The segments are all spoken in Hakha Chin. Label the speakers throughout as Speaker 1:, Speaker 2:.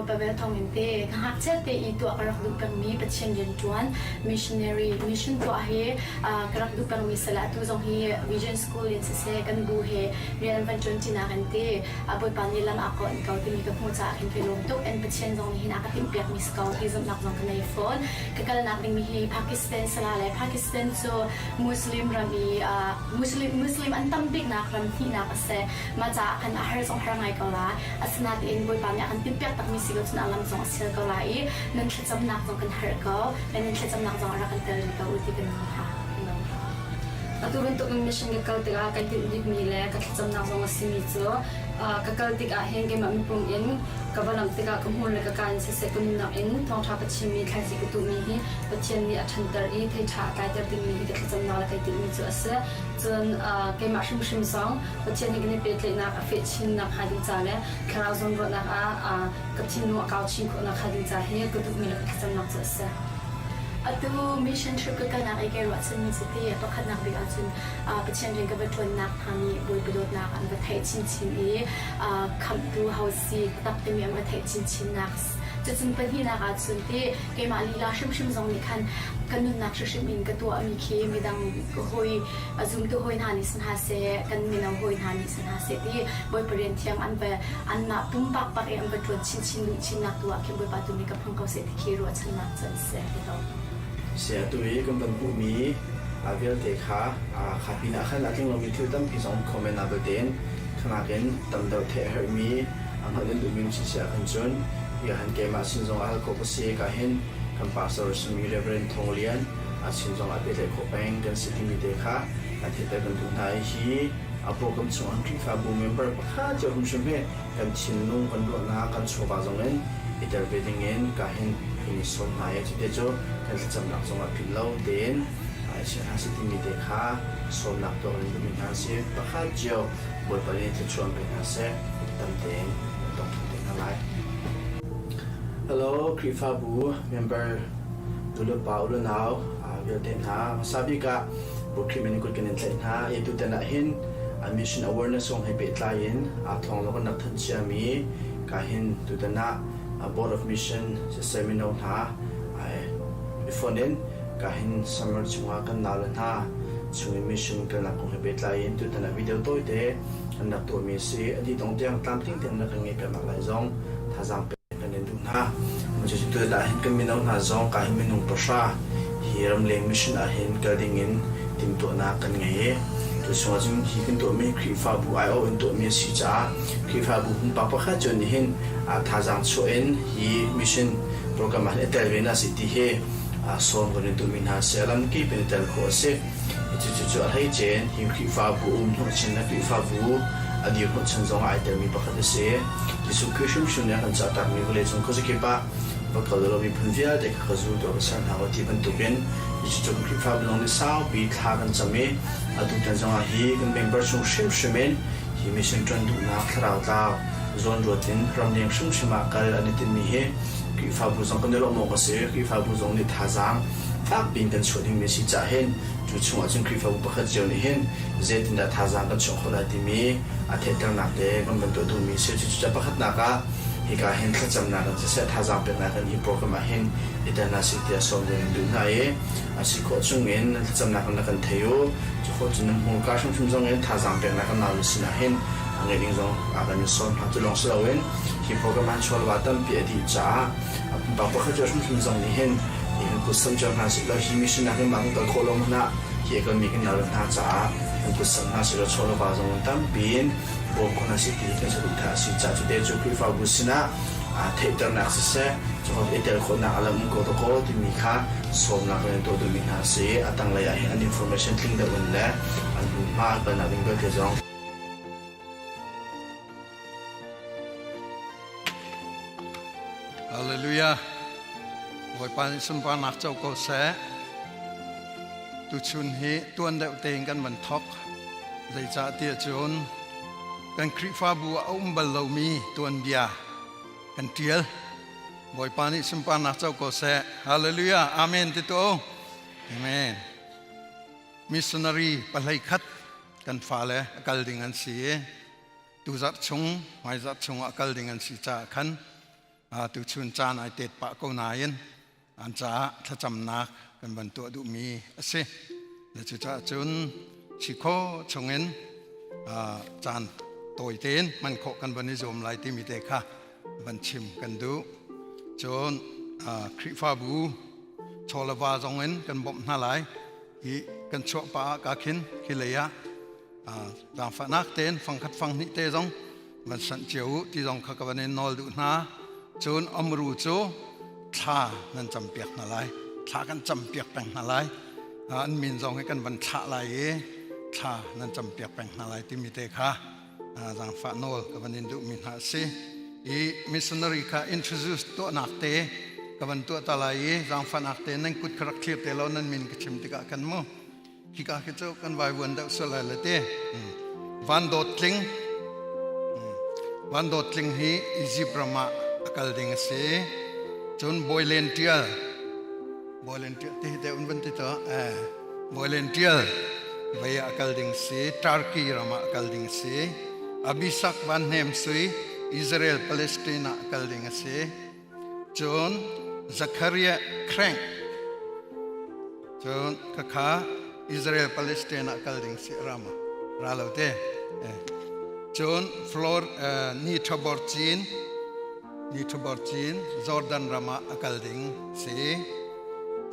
Speaker 1: Bawipa vel thawng in te ka ngakchia te i tuah ka rak duh pengmi Pathian rianṭuan missionary mission tuah hi ka rak duh pengmi sal atu zong hi Vision School in siseh kan bu he rian an van ṭuan ṭinak in te Bawipa nih lam a ka ko timi ka hmuh caah khin kai lawm tuk. And Pathian zong nih hin a ka timhpiakmi si ko ti zumhnak zong ka nei fawn. Ka kalnak dingmi hi Pakistan sala le Pakistan cu Muslim ram i Muslim Muslim an tam biknak ram hnihnak a si. Mah caah khan a har zong har ngai ko la. Asinain Bawipa nih a kan timhpiak takmi si ko cun a lam zong a sial ko lai i nan thlacamnak zong kan herh ko. Nan thlacamnak zong a rak kan tel rih ko u ti kan nawl hna.
Speaker 2: Atu bantuk in mission ka kal tikah kai tinh bikmi le ka thlacamnak zong a simi cu ka kal tikah hin keimah mipum in ka va lamh tikah ka hmur le ka ka in siseh ka nunnak in thawngṭha ka chimmi thlaici ka tuhmi hi Pathian nih a ṭhanter i thei ṭha a tlaiter dingmi hi ka thlacamnak le kai tinhmi cu a si. Cun keimah hrimhrim zong Pathian he kan i pehtlaihnak a feh chin nakhnga ding ca le thlarau zawnruahnak ah ka thinlung a kau chin khawh nakhnga ding ca hi ka duhmi le ka thlacamnak cu a si.
Speaker 1: Atu mission trip ka kalnak i kai ruahchanmi cu ti pakhatnak bik ahcun Pathian rian ka va ṭuannak hna nih Bawipa dawtnak an va theih chinchin i khamhtu hausi taktak timi an va theih chinchinnak cucun pahnihnak ahcun ti keimah lila hrimhrim zong nih khan ka nunnak hrimhrim in ka tuahmi khi midang hawi zumtu hawi hna nih si hna seh kan mino hawi hna nih si hna seh ti Bawipa rian thiang an va anmah pumpak bak i an va ṭuan chinchin duh chinnak tu ah khin Bawipa tu nih ka hmang ko seh ti khi ruahchannak cu an si ti ko.
Speaker 3: Si atu i kan van hmuhmi vialte kha kha pinah khan a tling lomi thil tampi zong comment ah belte in khanak in tam deuh theih a herhmi a hngalh in duhmi si si ahkhan cun hi han keimah sin zong ah hal khawh ka si ka hin kan pastor simi Reverend Thong Lian a sin zong ah pehtlaih khawh peng kan si timi te kha kan theihter kan duh hna i hi a program chung an Khrihfabu member pakhat cio hrimhrim hi kan thinlung kan ruahnak kan chawva zong in i tel ve ding in ka hin kan i sawm hna i cute cu kan thlacamnak zong ah philh lo tein i hna seh timi te kha sawmnak tuah kan duhmi hna a si. Pakhat cio Bawipa nih thluachuah pe hna seh tam tein kan tong ṭhan te hna lai. Hello Khrihfabu member nulepa u le nau vialte hna hmasa bik ah Khrih min kut kan in tlaih hna i tutan ah hin mission awareness kong he pehtlai in thawng zong kan rak thanh ciami ka hin tutan ah Board of Mission siseh mino hna i fonh in ka hin summer chungah kan naule hna chungin mission kalnak kong he pehtlai in tutan ah video tawite kan rak tuahmi a si. A dih dong tiang tlamtling tein rak kan ngeihpiaknak lai zong thazaang pek kan in duh hna. Cucu tutan ah hin kan mino hna zong ka hin minung pahra hi ramleng mission ah hin kal ding in timhtuahnak kan ngei i cu chungah cun hi kan tuahmi Khrihfabu aiawh in tuahmi a si caah Khrihfabu pumpak pakhat cu nih hin thazaang chuah in hi mission program ah hin i tel ve na si ti hi sawm kan in duhmi hna a si. A lamkip in i tel khawh a si. Cucu a hleice in hi Khrihfabu um hnawhchan le Khrihfabu a dir hnawhchan zong ah ai telmi pakhat a si. Jesuh Khrih hrimhrim nih a kan cahtakmi vawleicung khuazakip ah va kal law miphun vialte kha ka zultu ah ka ser hna u ti bantukin cucu kan Khrihfabu zong nih saupi thla kan cam i atu tan zongah hi kan member chung hrimhrim in hi mission ṭuan duhnak thlarau tlau zawnruat in ramleng hrimhrim ah kal an i tinhmi hi Khrihfabu zong kan i lawmh awk a si. Khrihfabu zong nih thazaang fakpi in kan chuah dingmi a si caah hin cu chungah cun Khrihfabu pakhat cio nih hin zeitindah thazaang kan chuah khawh lai timi a theihternak te kan van tuah duhmi a si. Cucu pakhatnak ah hika hin thlacamnak in siseh thazaang peknak in hi program ah hin i tel hna sih tiah sawm ding in duh hna i a si khawh chung in nan thlacamnak in na kan thei u. Cu khawh cun nan hmurka hrimhrim zong in thazaang peknak kan naule sinah hin a ngeih ding zong a kan in sawm hna. Cu lawng si loin hi program ah chuah lo ah tampi a dih caah A pumpak pakhat cio hrimhrim zong nih hin kan kut samh cio hna sih law hi mission ah kan mah kan kal khawh lo hmanh ah hi a kalmi kan nau le hna caah kan kut samh hna sih law chaw le va zong in tampi in bawm kho hna sih ti hi kan saduhthah a si caah cute cu Khrihfabu sinah theihternak siseh cuhawt i tel khawhnak a lam um ko dakaw timi kha sawmnak kan in tuah duhmi hna a si. A tanglei ah hin an information tling deuh in le an hmunhma an kalnak ding vialte zong
Speaker 4: Hallelujah. Bawipa nih sunparnak co ko seh. Tuchun hi tuan deuh tein kan van thok. Zeicah tiah cun kan Khrihfabu ah a um bal lomi tuanbia kan tial. Bawipa nih sunparnak co ko seh. Hallelujah. Amen ti tu. Amen. Missionary pahlei khat kan fale a kal ding an si i tuzarh chung hmaizarh chung ah kal ding an si caah khan. Tuchun caan ai tet pah ko nain an caah thlacamnak kan van tuah duhmi a si. Le cucaah cun si khawh chungin caan tawi tein hman khawh kan van i zuam lai timi te kha van chim kan duh. Cun Khrihfabu chawleva zong in kan bawmh hna lai. Hi kan chuah pah ah ka khin khi lei ah zaangfahnak tein fangkhat fang hnih te zong van sanh cio u ti zong kha ka van in nawl duh hna. Cun amru cu thla nan campiak hna lai. Thla kan campiak peng hna lai. An min zong hi kan van thlah lai i thla nan campiak peng hna lai timi te kha zaangfah nawl ka van in duhmi hna a si. I missionary kha introduce tuahnak te ka van tuah ta lai i zaangfahnak te nan kut kha rak thlir te lo nan min ka chim tikah kan mu. Hika khi cu kan vaivuan deuh sual lai le ti. Van Dawt Tling Van Dawt Tling hi Egypt ram ah a kal ding a si. Cun Bawi Len Tial Bawi Len Tial ti hi te un van ti to eh Bawi Len Tial vei ah a kal ding si. Turkey ram ah a kal ding si. Abisak Van Hnem Sui Israel Palestine ah a kal ding a si. Cun Zachariah Crank cun khakha Israel Palestine ah kal ding si rama ra lo te. Cun Flor ni thabor cin ni thabor cin Jordan ram ah a kal ding si.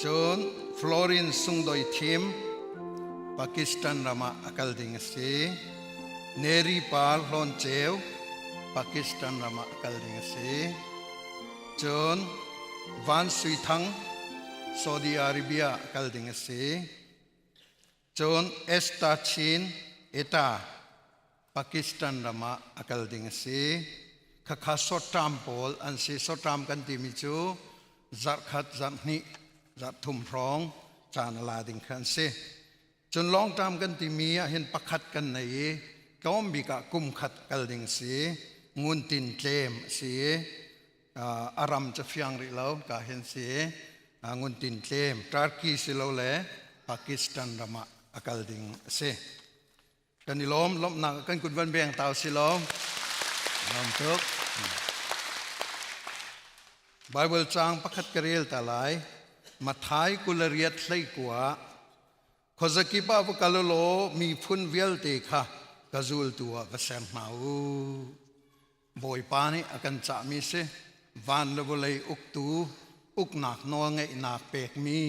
Speaker 4: Cun Florin Sungdoi Thim Pakistan ram ah a kal ding a si. Neri Par Hlawn Ceu Pakistan ram ah a kal ding a si. Cun Van Sui Thang Saudi Arabia a kal ding a si. Cun Esther Chin Eta Pakistan ram ah a kal ding a si. Khakha short-term pawl an si. Short-term kan timi cu zarhkhat, zarhhnih, zarhthum hrawng caan a la ding kha an si. Cun long term kan timi ah hin pakhat kan nei i tlawm bik ah kum khat kal ding si. Ngun tin tlem a si. A ram cu fiang rih lo ka hin si. Ngun tin tlem Turkey si lo le Pakistan ram ah a kal ding a si. Kan i lawm lawmhnak kan kut van beng tau si lawm. Lawm tuk. Bible caang pakhat ka rel ta lai. Mathai 28 hlei 9 khuazakip ah va kal law miphun vialte kha ka zultu ah va ser hna u. Bawipa nih a kan cahmi si. Van le vawlei uktu uknak nawl ngeihnak pekmi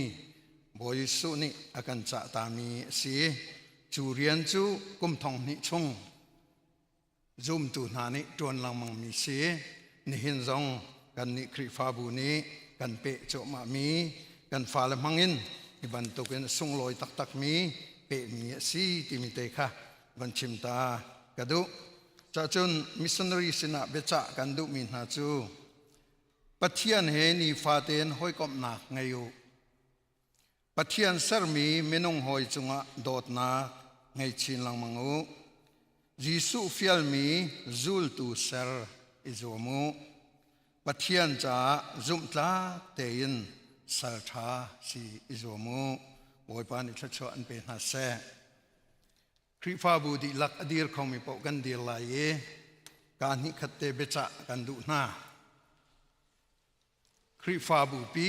Speaker 4: Bawi Jesuh nih a kan cah tami a si. Cu rian cu kum thong hnih chung zumtu hna nih ṭuan lengmangmi si. Nihin zong kannih Khrihfabu nih kan peh cuahmahmi kan fale hmangin hi bantukin sunglawi taktakmi pehmi a si timi te kha van chim ta ka duh. Cacun missionary sinah biacah kan duhmi hna cu Pathian he nifatein hawikomhnak ngei u. Pathian sermi minung hawi cungah dawtnak ngei chin lengmang u. Jesuh fialmi zultu ser i zuam u. Pathian caah zumhtlak tein sal ṭha si i zuam u. Bawipa nih thluachuah an pe hna seh. Khrihfabu dihlak a dir khomi paoh kan dir lai i kaa hnih khat te biacah kan duh hna. Khrihfabu pi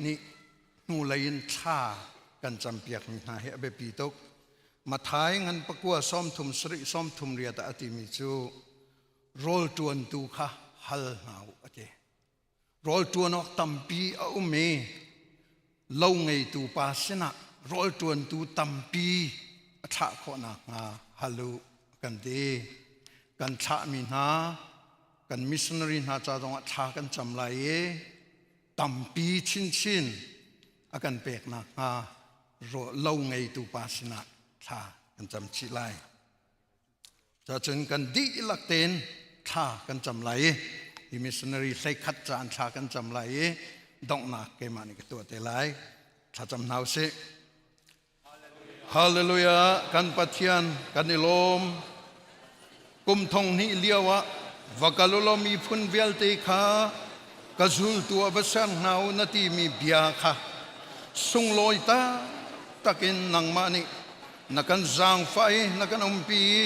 Speaker 4: nih hnulei in thla kan campiakmi hna hi a biapi tuk. Mathai ngan pakua 37 38 ah a timi cu rawl ṭuantu kha hal hna u a ti. Rawl ṭuan awk tampi a um i lo ngeitu pa sinah rawl ṭuantu tampi a thlah khawh nakhnga hal u kan ti. Kan thlahmi hna kan missionary hna ca zongah thla kan cam lai i tampi chinchin a kan pek nakhnga lo ngeitu pa sinah thla kan cam chih lai. Cacun kan dihlak tein thla kan cam lai i hi missionary 11 caan thla kan cam lai i donghnak keimah nih ka tuah te lai. Thlacam hna usih. Hallelujah kan Pathian kan i lawm. Kum thong hnih lio ah va kal u law miphun vialte kha ka zultu ah va ser hna u na timi bia kha sunglawi taktak in nangmah nih na kan zaangfah i na kan umpi i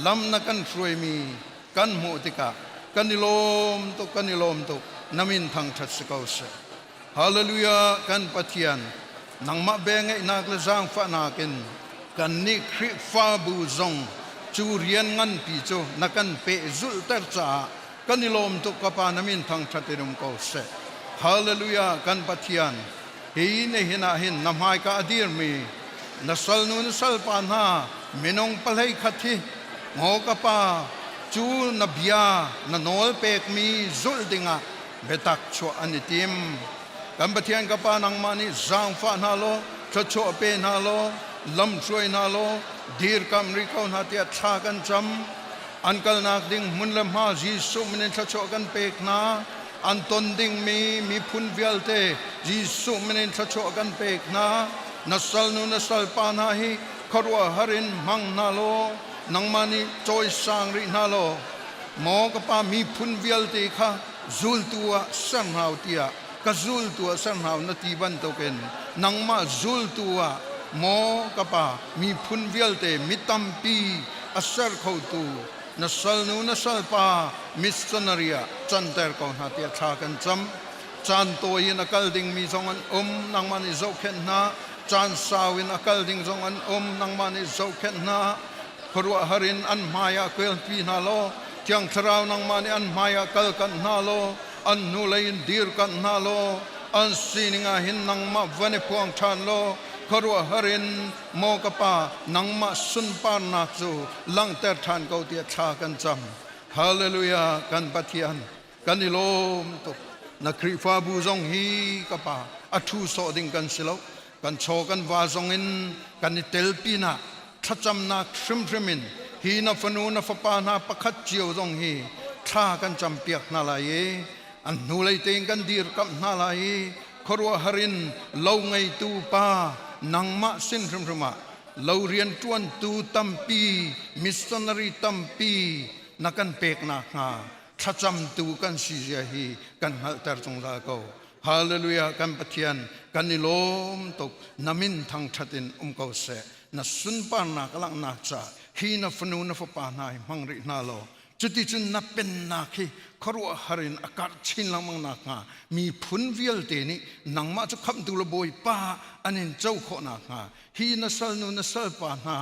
Speaker 4: lam na kan hruaimi kan hmuh tikah kan i lawm tuk kan i lawm tuk. Na min thangṭhat si ko seh. Hallelujah kan Pathian nangmah bengeihnak le zaangfahnak in kannih Khrihfabu zong cu rian nganpi cu na kan pehzulhter caah kan i lawm tuk ka Pa na min thangṭhat in um ko seh. Hallelujah kan Pathian hi nihin ah hin na hmaika a dirmi na salnu na salpa hna minung pahlei khat hi maw ka Pa cu na bia na nawl pekmi zulh dingah biatak chuah an i tim. Kan Pathian ka Pa nangmah nih zaangfah hna law thluachuah pe hna law lamhruai hna law dirkamh rih ko hna tiah thla kan cam. An kalnak ding hmun le hma Jesuh min in thluachuah kan pek hna. An ton dingmi miphun vialte Jesuh min in thluachuah kan pek hna. Na salnu na salpa hna hi khuaruahhar in hmang hna law nangmah nih cawisang rih hna law maw ka Pa miphun vialte kha zultu ah ser hna u tiah ka zultu ah ser hna u na ti bantukin nangmah zultu ah maw ka Pa miphun vialte mi tampi a ser khotu na salnu na salpa missionary ah canter ko hna tiah thla kan cam. Caan tawi in a kal dingmi zong an um, nangmah nih zohkhenh hna. Caan sau in a kal ding zong an um, nangmah nih zohkhenh hna. Khuaruahhar in an hmai ah kelpi hna law Thiang Thlarau nangmah nih an hmai ah kal kanh hna law an hnulei in dir kanh hna law an sining ah hin nangmah van i phuang ṭhan law khuaruahhar in maw ka Pa nangmah sunparnak cu langhter ṭhan ko tiah thla kan cam. Hallelujah kan Pathian kan i lawm tuk. Na Khrihfabu zong hi ka Pa a ṭhu sawh ding kan si lo. Kan chaw kan va zong in kan i tel pinah thlacamnak hrimhrim in hi na fanu na fapa hna pakhat cio zong hi thla kan campiak hna lai i an hnulei tein kan dirkamh hna lai i khuaruahhar in lo ngeitu pa nangmah sin hrimhrim ah lo rianṭuantu tampi missionary tampi na kan pek nakhnga thlacamtu kan si zia hi kan hngalhter zungzal ko. Hallelujah kan Pathian kan i lawm tuk na min thangṭhat in um ko seh na sunparnak langhnak ca hi na fanu na fapa hna hi hmang rih hna law cuticun na pennak hi khuaruahhar in a karh chin lengmang nakhnga miphun vialte nih nangmah cu khamhtu le Bawipa an in co khawh nakhnga hi na salnu na salpa hna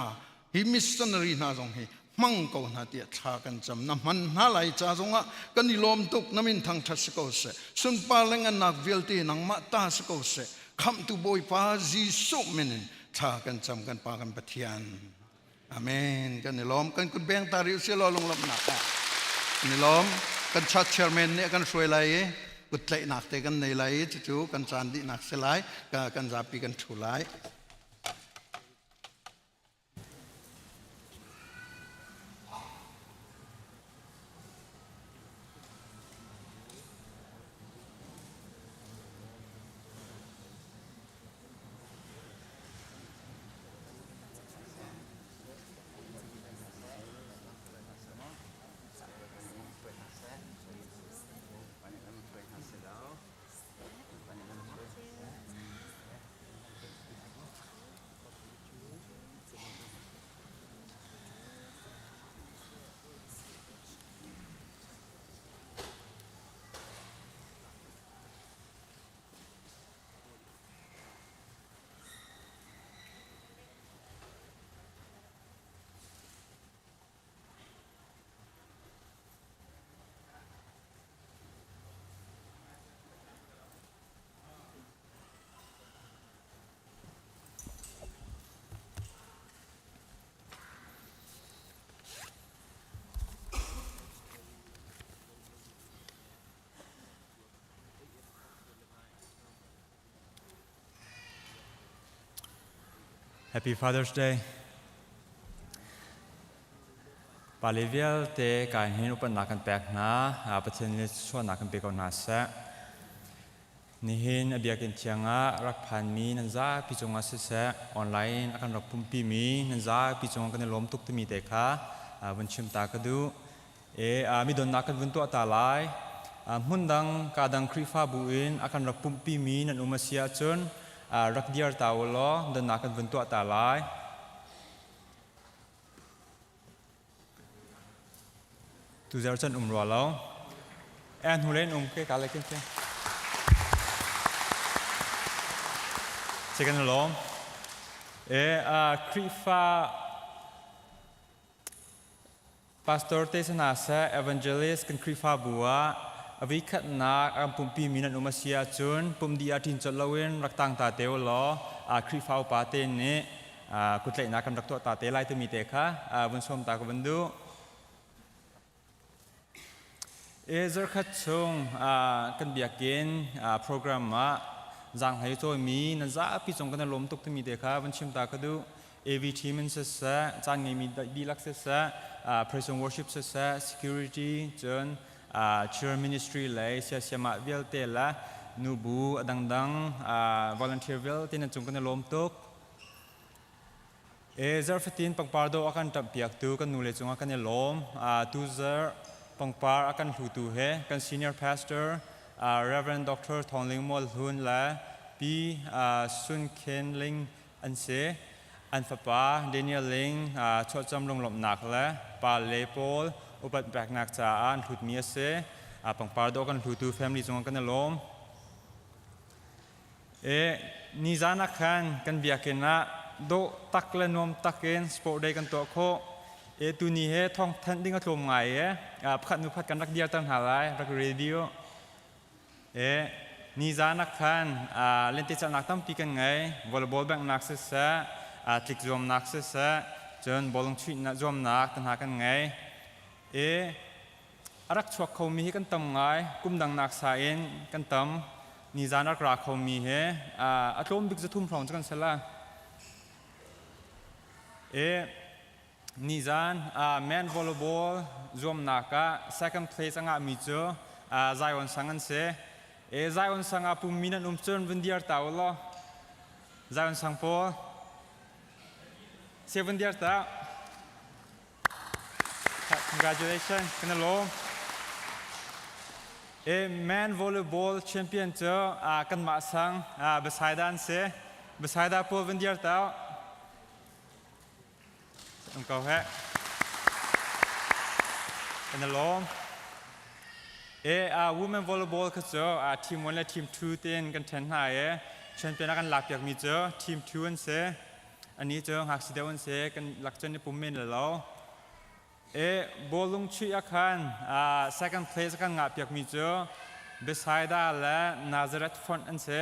Speaker 4: hi missionary hna zong hi hmang ko hna tiah thla kan cam na hman hna lai ca zongah kan i lawm tuk na min thangṭhat si ko seh sunpar le ngannak vialte nangmah ta si ko seh khamhtu Bawipa Jesuh min in thla kan cam kan Pa kan Pathian amen kan i lawm kan kut beng ta rih usih law lunglawmhnak ah kan i lawm kan church chairman nih a kan hruai lai i kut tlaihnak te kan nei lai i cucu kan caan dihnak si lai kan zapi kan ṭhu lai.
Speaker 5: Happy Father's Day. Pale vialte kai hin upatnak kan pek hna. Pathian nih sualnak kan pe ko hna seh. Nihin a biakinn thiang ah rak phanmi nan zapi cungah siseh, online a kan rak pumpimi nan zapi cungah kan i lawm tuk timi te kha vun chim ta ka duh. E, mi donnak kan vun tuah ta lai. Hmun dang ka dang Khrihfabu in a kan rak pumhpimi nan um a si ahcun rak diar ta u law donnak kan vun tuah ta lai. Tuzarh can um rua lo. E hnu len um ke ka le kin se. Se kan lom. E Khrihfa Pastor te sana seh evangelist kan Khrihfabu ah a voikhatnak a kan pumpi mi nan um a si ahcun pum dih ah ṭin colh loin rak tang ta te u law Khrihfa upa te nih kutlaihnak kan rak tuah ta te lai timi te kha vun sawm ta ka vun duh. E zarkhat chung kan biakinn program ah zaanghlei cawimi nan zapi cung kan i lawm tuk timi te kha vun chim ta ka duh. AV team in siseh, caan ngeimi dihlak siseh, praise and worship siseh, security, cun children ministry lei siasiamah vialte le nubu a dangdang volunteer vialte nan cung kan i lawm tuk. E zarfatin pangpar do a kan ṭamhpiaktu kan nule cungah kan i lawm. Tu zarh pangpar a kan hlutu he kan senior pastor Reverend Dr. Thawng Ling Mual Hlun le Pi Sun Khen Ling an si. An fapa Daniel Ling chuahcam lunglawmhnak le pa le pawl upat peknak caah an hlutmi a si. Pangpar dawh kan hlutu family cungah kan i lawm. E, nizan ah khan kan biakinn ah dawh tak le nuam tak in sport day kan tuah khawh. E, tuni he thawng thanh ding a tlawm ngai e. Pakhat nu pakhat kan rak dirter hna lai, rak radio. E, nizan ah khan lentecelhnak tampi kan ngei. Volleyball benghnak siseh, tlik zuamnak siseh, cun bawlung chuihnak zuamnak te hna kan ngei. E, a rak chuak khomi hi kan tam ngai. Kum dang nak sa in kan tam. Nizan rak ra khomi he a tlawm bik 300 hrawng cu kan si la. E, Nizan men volleyball zuamnak ah second place a ngahmi cu Zion Sang an si. E Zion Sang ah pummi nan um cun vun dir ta u law. Zion Sang pawl. Se vun dir ta. Congratulations, kan lawm. E men volleyball champion cu kanmah sang Besaida an si. Besaida pawl vun dir ta. Um ko he. Kan i lawm. E a women volleyball kha cu a team 1 le team 2 tein kan ṭhen hna i champion a kan lakpiak mi cu team 2 an si. Ani cu ngakchia deuh an si. Kan lak cun i pum men le lo. E bawlung chuih ah khan second place a kan ngahpiak mi cu Bethsaida le Nazareth fonh an si.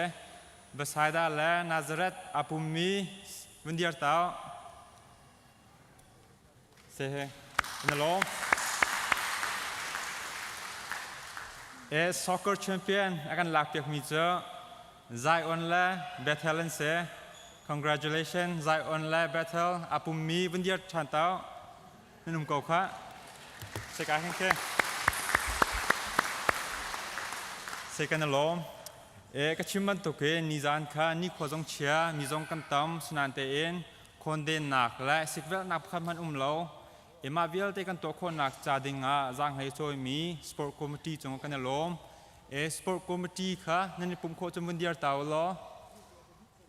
Speaker 5: Bethsaida le Nazareth a pummi Vun dir ta. Se he. Na lawm. E soccer champion a kan lak piak mi cu Zion le Bethel an si. Congratulations Zion le Bethel a pummi vun dir ṭhan ta. Nan um ko kha. Se ka hin ke. Se kan lawm. E ka chim bantukin nizan kha nikhua zong chia, mi zong kan tam, sinan tein khawndennak le sikvelhnak pakhat hmanh um lo. E mah vialte kan tuah khawhnak ca ding ah zaanghlei cawimi sport committee cung kan i lawm. E sport committee kha nan i pumh khawh cun vun dir ta u law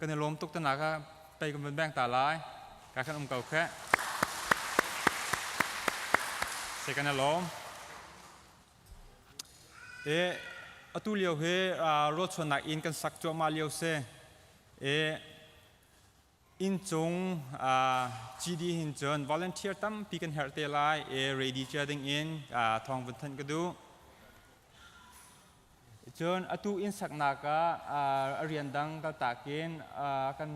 Speaker 5: kan i lawm tuk tanak ah pei kan vun beng ta lai. Ka kan um ko kheh. Se kan i lawm. E atu lio hi rawlchuannak inn kan sak cuahmah lio si. E inncung GD hin cun volunteer tampi kan herh te lai. E ready cia ding in thawng vun thanh ka duh. Cun atu inn saknak ah a rian dang kaltak in kan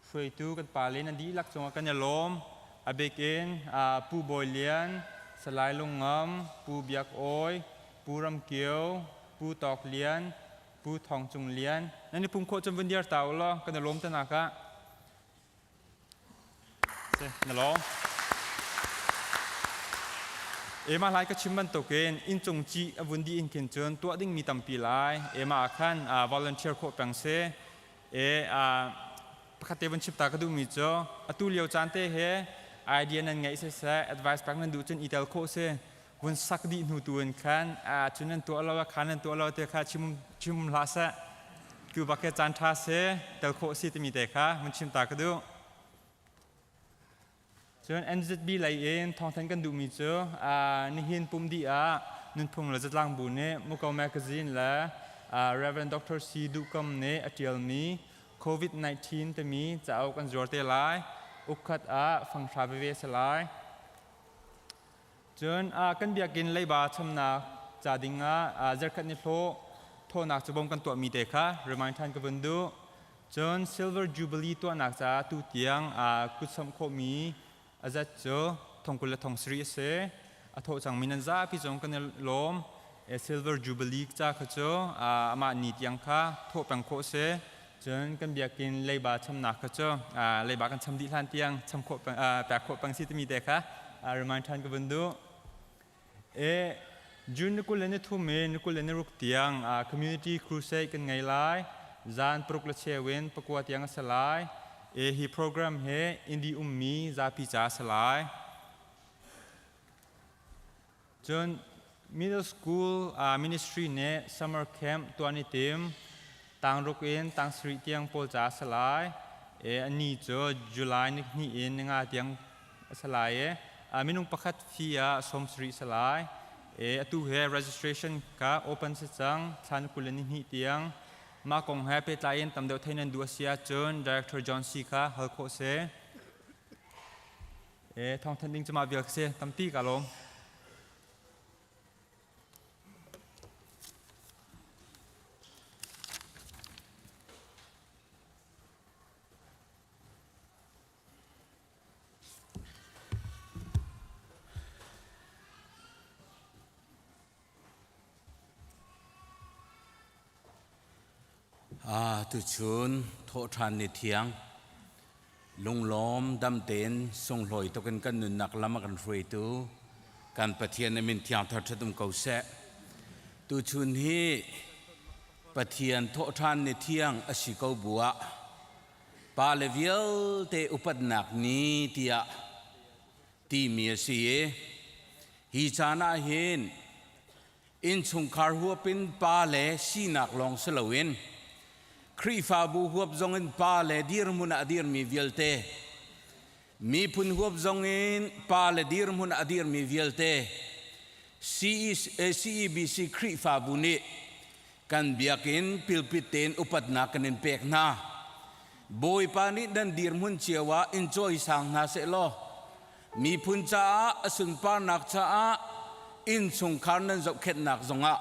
Speaker 5: hruaitu kan pale nan dihlak cungah kan i lawm. A bik in Pu Bawi Lian, Salai Lung Ngam, Pu Biak Awi, Pu Ram Kio, Pu Tawk Lian, Pu Thawng Cung Lian. Nan i pum khawh cun vun dir ta u law kan i lawm tanak ah. Na lawm. Ema lai ka chim bantukin inncung ci a vun dih in khin cun tuah dingmi tampi lai. Ema ah khan volunteer khawh peng si. E pakhat te vun chim ta ka duhmi cu atu lio caan te he idea nan ngeih siseh advice pek nan duh cun i tel khawh si. Vun sak dih hnu tu in khan cun nan tuah lo khan nan tuah lo te kha chim chim hlah seh. Tu bak he caan ṭha si tel khawh si timi te kha vun chim ta ka duh. Cun NZB lei in thawngthan kan duhmi cu nihin pum dih ah Nunphung le Zatlang Bu nih Muko Magazine le Rev. Dr. C. Duhkam nih a ṭialmi COVID-19 timi cauk an zuar te lai. Ukkhat ah fanghra veve a si lai. Cun kan biakinn leiba chamnak ca ding ah zarkhat ni hlawh thawhnak cu bawm kan tuahmi te kha remind ṭhan ka vun duh. Cun Silver Jubilee tuahnak caah tu tiang kutsamh khawhmi a zat cu thong 20 le thong sarih a si. A thawh cangmi nan zapi zong kan i lawm. Silver Jubilee ca kha cu amah ni tiang kha thawh peng khawh a si. Cun kan biakinn leiba chamnak kha cu leiba kan cham dih hlan tiang cham khawh pek khawh peng si timi te kha remind ṭhan ka vun duh. E June ni 23 in ni 26 tiang Community Crusade kan ngei lai. Zan paruk le cheu in pakua tiang a si lai. E hi program hi Indi ummi zapi ca a si lai. Cun middle school ministry nih summer camp tuah an i tim. Tangruk in tang sarih tiang pawl ca a si lai. E ani cu July ni hnih in ni nga tiang a si lai i minung pakhat fee ah 70 si lai. E atu he registration ka open si cang thla ni 20 le ni hnih tiang. Mah kong he pehtlai in tam deuh theih nan duh a si ahcun Director John C kha hal khawh si. E thawngthanh ding cu mah vial ka si. Tampi ka lawm.
Speaker 6: Tuchun thawhṭhan ni thiang lunglawm dam tein sunglawi tuk in kan nunnak lam a kan hruaitu kan Pathian na min thiang thar ṭhat um ko seh. Tuchun hi Pathian thawhṭhan ni thiang a si ko bu ah pale vialte upatnak ni tiah timi a si i hi caan ah hin innchungkhar huap in pa le sinak lawng si loin Khrihfabu huap zong in pa le dirhmun ah a dirmi vialte miphun huap zong in pa le dirhmun ah a dirmi vialte CEBC Khrihfabu nih kan biakinn pilpit tein upatnak kan in pek hna. Bawipa nih nan dirhmun cio ah in cawisang hna sehlaw Miphun caah a sunparnak caah innchungkhar nan zohkhenhnak zongah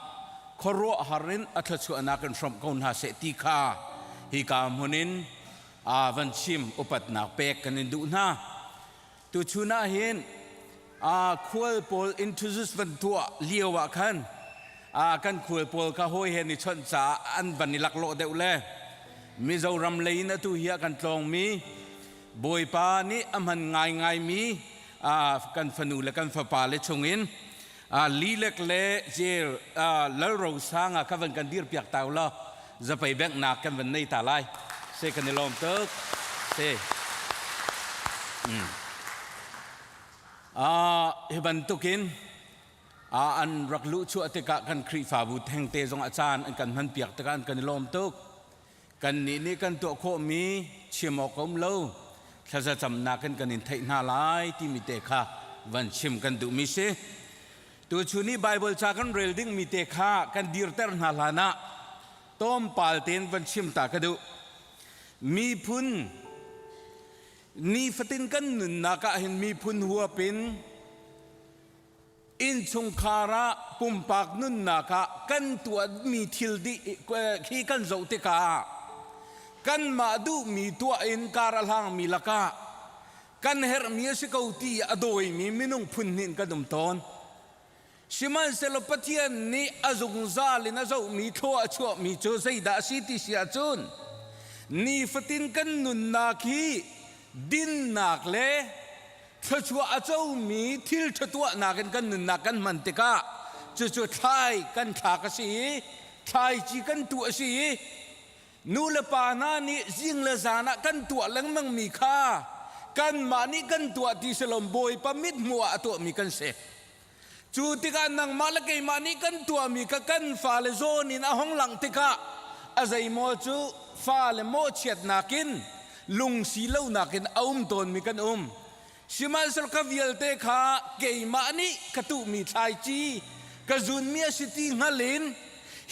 Speaker 6: khuaruahhar in a thluachuahnak in hrawmh ko hna seh ti kha hika hmun in aa van chim upatnak pek kan in duh hna. Tuchun ah hin aa khual pawl introduce van tuah lio ah khan aa kan khual pawl kha hawi he ni chawnh caah an van i laklawh deuh le Mizoram lei in atu hi ah kan tlawngmi Bawipa nih a hman ngaingaimi kan fanu le kan fapa le chungin lilek le zel lalrosang ah kha van kan dir piak ta law zapei benghnak kan van nei ta lai se kan i lawm tuk se hi bantukin an rak luh chuah tikah kan Khrihfabu thengte zong a caan an kan hman piak tikah an kan i lawm tuk Kannih nih kan tuah khawhmi chim awk a um lo. Thlazacamnak in kan in theih hna lai timi te kha van chim kan duhmi si. Tuchun i Baibal ca kan rel dingmi te kha kan dirter hna hlanah tlawmpal tein van chim ta ka duh. Miphun nifatin kan nunnak ah hin miphun huap in Innchungkhar ah pumpak nunnak ah kan tuahmi thil dih khi kan zoh tikah kanmah duhmi tuah in kar a hlangmi lakah kan herhmi a si ko ti a dawimi minung phun hnih in kan um tawn. Sihmanhsehlaw Pathian nih a zungzal in a zohmi thlua a chuahmi cu zeidah a si ti si ahcun nifatin kan nunnak hi dinnak le thluachuah a comi thil ṭha tuahnak in kan nunnak kan hman tikah cucu thlai kan thlak a si i thlaici kan tuh a si i nu le pa hna nih zing le zan ah kan tuah lengmangmi kha kanmah nih kan tuah ti si lo Bawipa mithmuh ah a tuahmi kan si. Cu tikah nangmah le keimah nih kan tuahmi kha kan fale zawn in a hong langh tikah a zeimaw cu fale mawhchiatnak in lungsi lonak in a um tawnmi kan um. Sihmanhsehlaw ka vialte kha keimah nih ka tuhmi thlaici, Ka zunmi a si ti hngal in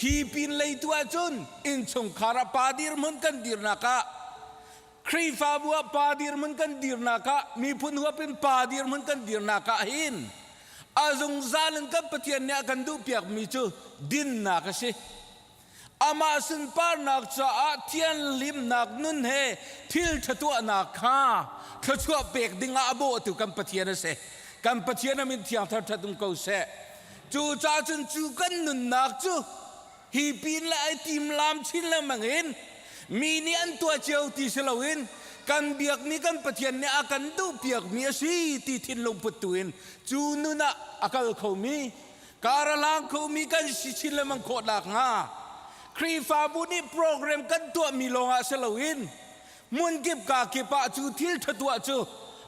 Speaker 6: hi pin lei tu ahcun innchungkhar ah pa dirhmun kan dirnak ah Khrihfabu ah pa dirhmun kan dirnak ah miphun huap in pa dirhmun kan dirnak ah hin a zungzal in kan Pathian nih a kan duhpiakmi cu dinnak a si. Amah sunparnak caah thianhlimnak nun he thil ṭha tuahnak kha thluachuah pek dingah a bawhtu kan Pathian a si. Kan Pathian a min thiang thar ṭhat um ko seh. Cucaah cun cu kan nunnak cu hi pin le ai timlam chin lengmang in mi nih an tuah cio ti si loin kan biakmi kan Pathian nih a kan duhpiakmi a si ti thinlung put tu in cu nun ah a kal khomi kar a lang khomi kan si chin lengmang khawh nakhnga Khrihfabu nih program kan tuahmi lawngah si loin hmunkip ka kip ah cu thil ṭha tuah cu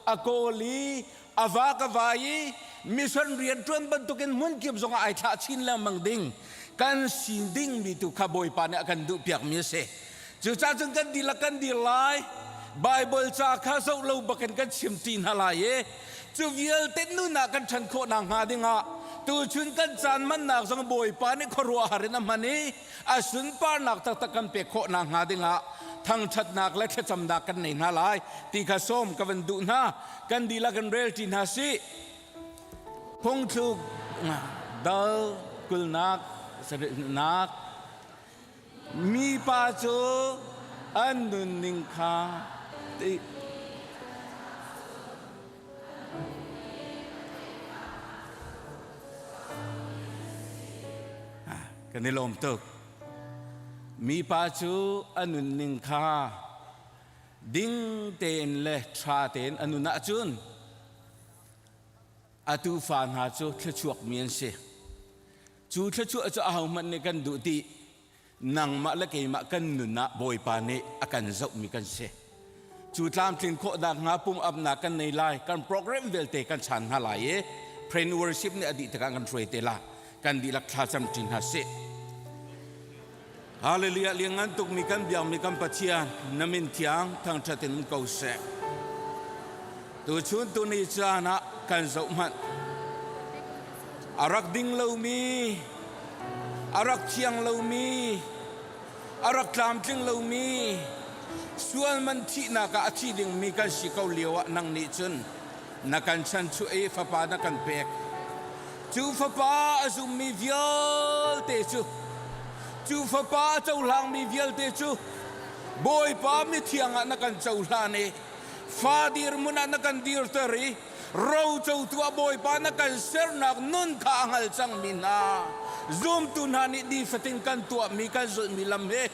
Speaker 6: a kawl i a va ka vai i mission rianṭuan bantukin hmunkip zongah ai thlah chin lengmang ding kan si dingmi tu kha Bawipa nih a kan duhpiakmi a si. Cucaah cun kan dihlak kan dir lai. Baibal ca kha zoh lo bakin kan chim ti hna lai i cu vialte nun ah kan ṭhan khawh nakhnga dingah tuchun kan caan hmannak zong Bawipa nih khuaruahhar in a hman i a sunparnak taktak kan pek khawh nakhnga dingah thangṭhatnak le thlacamnak kan nei hna lai ti kha sawm ka van duh hna. Kan dihlak in rel ṭi hna sih. Phungthluk dal kulnak sarihnak Mipa cu an nunning kha kan i lawm tuk. Mipa cu a nunning kha ding tein le ṭha tein a nun ahcun a tufa hna cu thluachuakmi an si. Cu thluachuah cu ahohmanh nih kan duh ti nangmah le keimah kan nun ah Bawipa nih a kan zohmi kan si. Cu tlamtlin khawh nakhnga pum apnak kan nei lai, kan program vialte kan chan hna lai i prayer and worship nih a dih tikah kan hruai te la. Kan dihlak thlacam ṭi hna sih. Hallelujah liangngan tukmi kan biakmi kan Pathian na min thiang thangṭhat in um ko seh. Tuchun tuni caan ah kan zoh hmanh. A rak ding lomi, a rak thiang lomi, a rak tlamtling lomi, sual man thihnak ah a thi dingmi kan si ko lio ah nang nih cun na kan chanchuah i fapa na kan pek. Cu fapa a zummi vialte cu, cu fapa a cohlangmi vialte cu Bawipa mithiang ah na kan cohlan i fa dirhmun ah na kan dirter i rocotu a Bawipa na kan sernak nun kha a hngal cangmi hna zumtu hna nih nifatin kan tuahmi kan zulhmi lam hi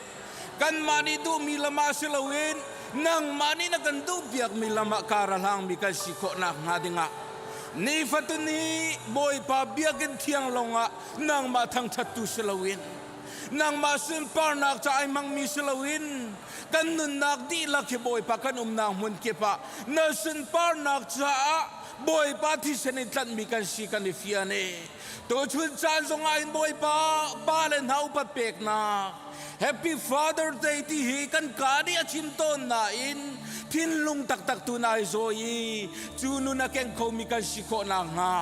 Speaker 6: kanmah nih duhmi lam ah si loin nangmah nih na kan duhpiakmi lam ah kar a hlangmi kan si khawh nakhnga dingah nifatin hi Bawipa biakinn thiang lawngah nangmah thangṭhattu si loin nangmah sunparnak ca ai hmangmi si loin kan nunnak dihlak hi Bawipa kan umnak hmun kip ah na sunparnak caah Bawipa thisen in tlanhmi kan si kan i fian i tuchun caan zongah hin Bawipa pa le hna upat peknak Happy Father Day ti hi kan ka nih a chim tawn nain thinlung taktak tu nai zawi i cu nun a keng khomi kan si khawh nakhnga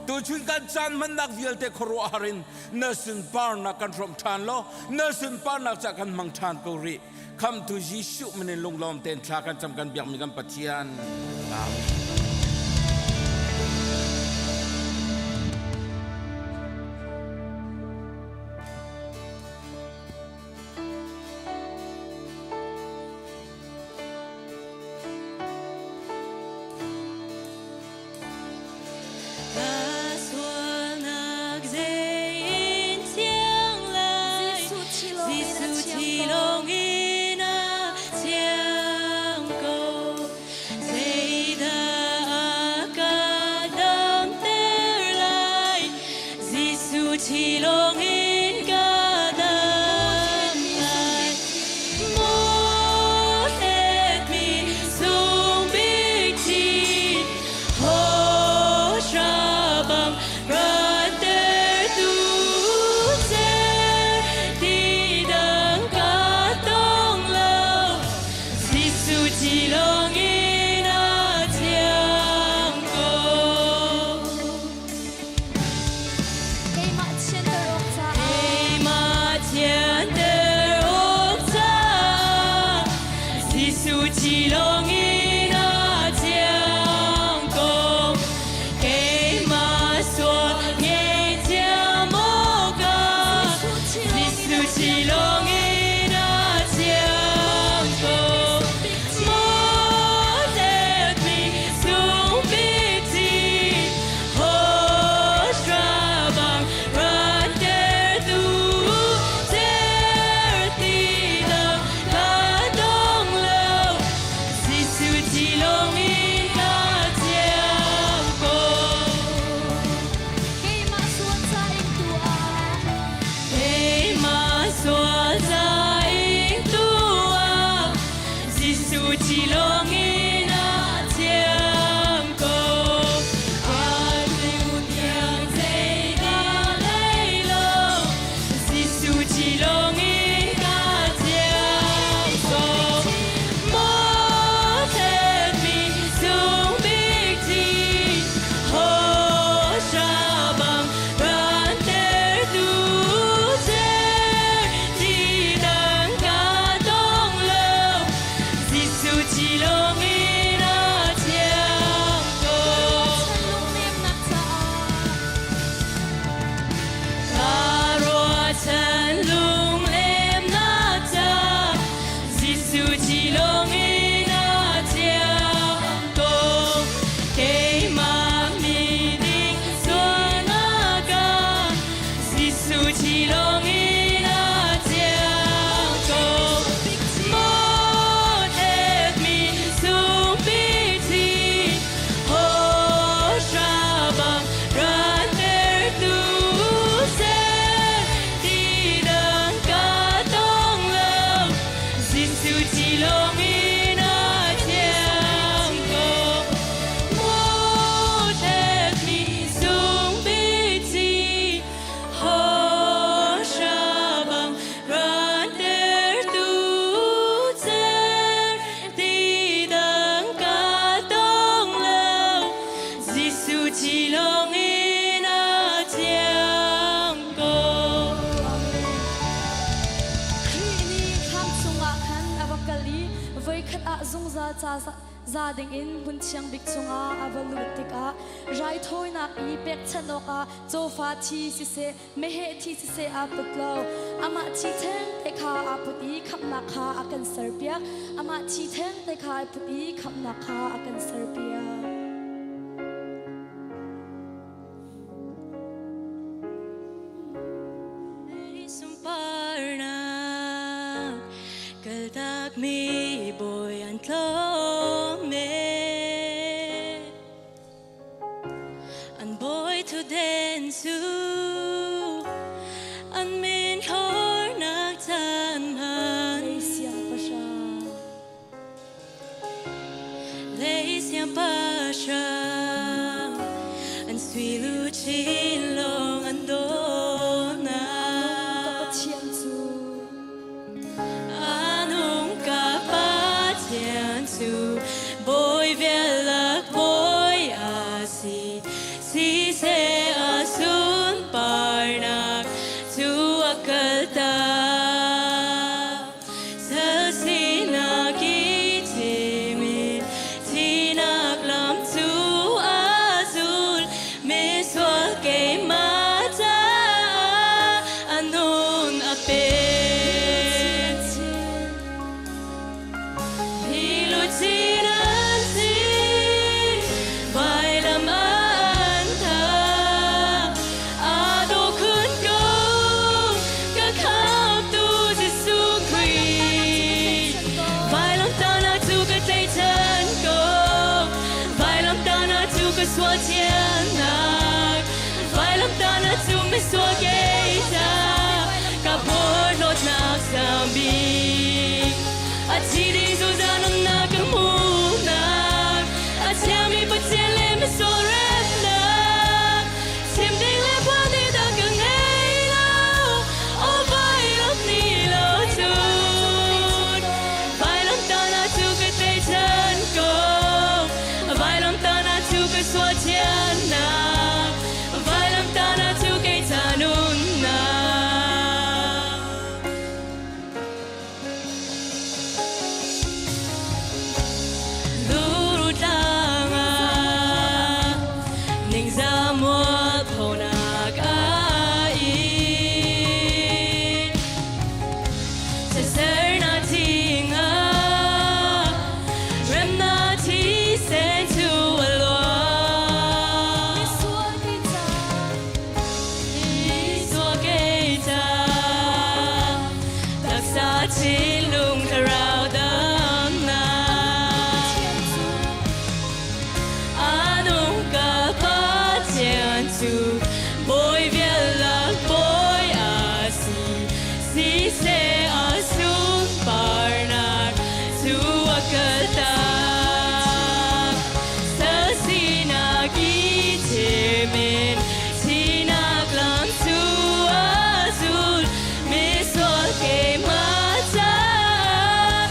Speaker 6: tuchun kan caan hmannak vialte khuaruahhar in na sunparnak kan hrawmh ṭhan law na sunparnak ca kan hmang ṭhan ko rih khamtu Jesuh min in lunglawm tein thla kan cam kan biakmi kan Pathian Amen.
Speaker 7: Voikhat ah zungzal ca za dingin hmun thiang bik chungah a va luh tikah raithawinak i pekchanh awkah cawfa thi siseh meheh thi siseh aa put lo. Amah thi thengte kha aa put i khamhnak kha a kan serpiak. Amah thi thengte kha aa put i khamhnak kha a kan serpiak.
Speaker 8: Sunparnak kaltakmi bawi an tlawm e. An bawi thutden cu an min hornak caan hman.
Speaker 7: Lei siangpahrang.
Speaker 8: Lei siangpahrang an sui luchin lawng an dawhnak.
Speaker 7: Ka Pathian cu.
Speaker 8: A nung ka Pathian cu bawi vialak bawi a si. Siseh a sunparnak cu a kaltak. Sal sinak i thim in thihnak lam cu a zul. Misual keimah caah a nun a pek. Hi luchin an si, vailam an thah. Aa dawh khun ko, ka khamtu Jesuh Khrih. Vailamtahnak cu ka tlaihchan ko, vailamtahnak cu ka sual thiannak. Vailamtahnak cu misual kei ca, ka porhlawtnak sang bik. A thi ding zungzal nunnak ka hmuhnak, a thiangmi Pathian le misual remnak. Chim ding le phuan ding dah ka ngei lo, aw vailam ni lo cun. Vailamtahnak cu ka tlaihchan ko, vailamtahnak cu ka sual thiannak, vailamtahnak cu kei ca nunnak. Lurutlang ah ningzah mualphonak a in. Siasernak thing ah remnak thisen cu a luang.
Speaker 7: Misual kei ca.
Speaker 8: Misual kei ca. Taksa thinlung thlarau damnak.
Speaker 7: Pathian cu.
Speaker 8: A nung ka Pathian cu bawi vialak bawi a si. Siseh a sunparnak cu a kaltak. Sal sinak i thim in thihnak lam cu a zul. Misual keimah caah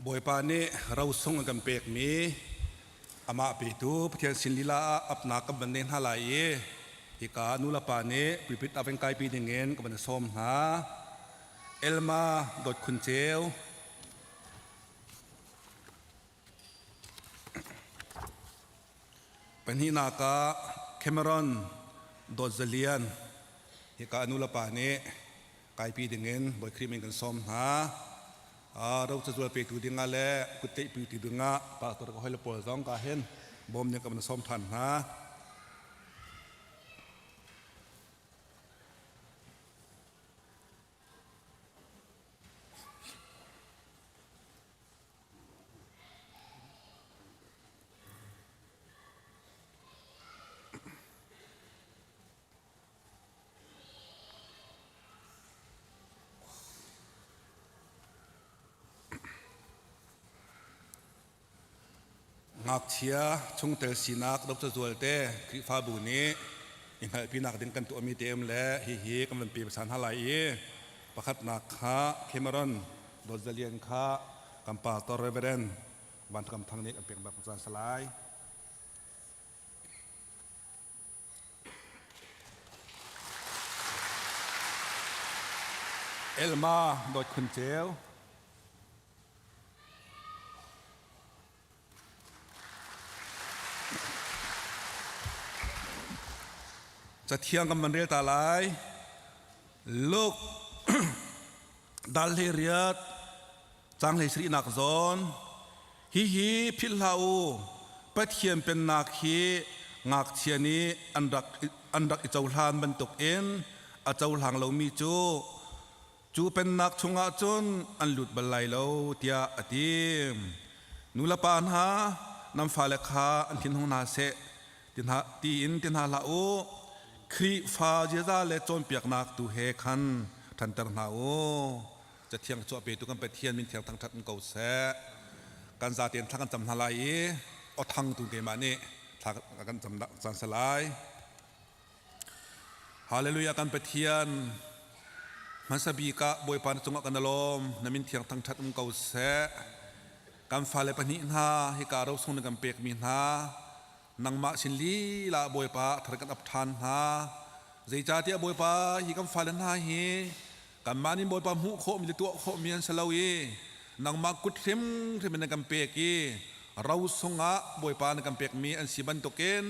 Speaker 9: Bawipa nih rosung a kan pekmi amah petu Pathian sin lila ah apnak kan van nei hna lai i hika nulepa nih pulpit ah van kaipi dingin ka van sawm hna. Elma Dawt Khun Ceu. Pahnihnak ah Cameron Dawt Za Lian hika nulepa nih kaipi dingin Bawi Khrih min kan sawm hna. Ro cazual petu dingah le kutteihpi tu dingah pastor ka hawile pawl zong ka hin bawm ding ka van sawm than hna. Ngakchia chungtel sinak Dr. Zualte Khrihfabu nih i hngalhpinak ding kan tuahmi te um le hihi kan van pe hmasa hna lai i pakhatnak kha Cameron Dawt Za Lian kha kan pastor Reverend Van Kam Thang nih kan pek bak caan salai. Elma Dawt Khun Ceu. Cathiang kan van rel ta lai. Luke dal hlei riat cang hlei sarihnak zawn hihi philh hlah u Pathian pennak hi ngakchia nih an rak an rak i cohlan bantuk in a cohlang lomi cu cu pennak chungah cun an lut bal lai lo tiah a ti. Nulepa hna nan fale kha an thinhung hna seh tiin ti hna hlah u. Khrihfa ziaza le cawnpiaknak tu he khan ṭhanter hna u. Cathiang chuah petu kan Pathian min thiang thangṭhat in ko seh. Kan zatein thla kan cam hna lai i awthang tu keimah nih thla kan cam caan si lai. Hallelujah kan Pathian hmasa bik ah Bawipa na cungah kan lawm na min thiang thangṭhat um ko seh. Kan fale pahnih hna hika rosung na kan pekmi hna nangmah sin lila Bawipa thar kan ap ṭhan hna. Zeicahtiah Bawipa hi kan fale hna hi kanmah nih Bawipa hmuh khawhmi le tuah khawhmi an si lo i nangmah kut hrimhrim in na kan pek i rosung ah Bawipa na kan pekmi an si bantukin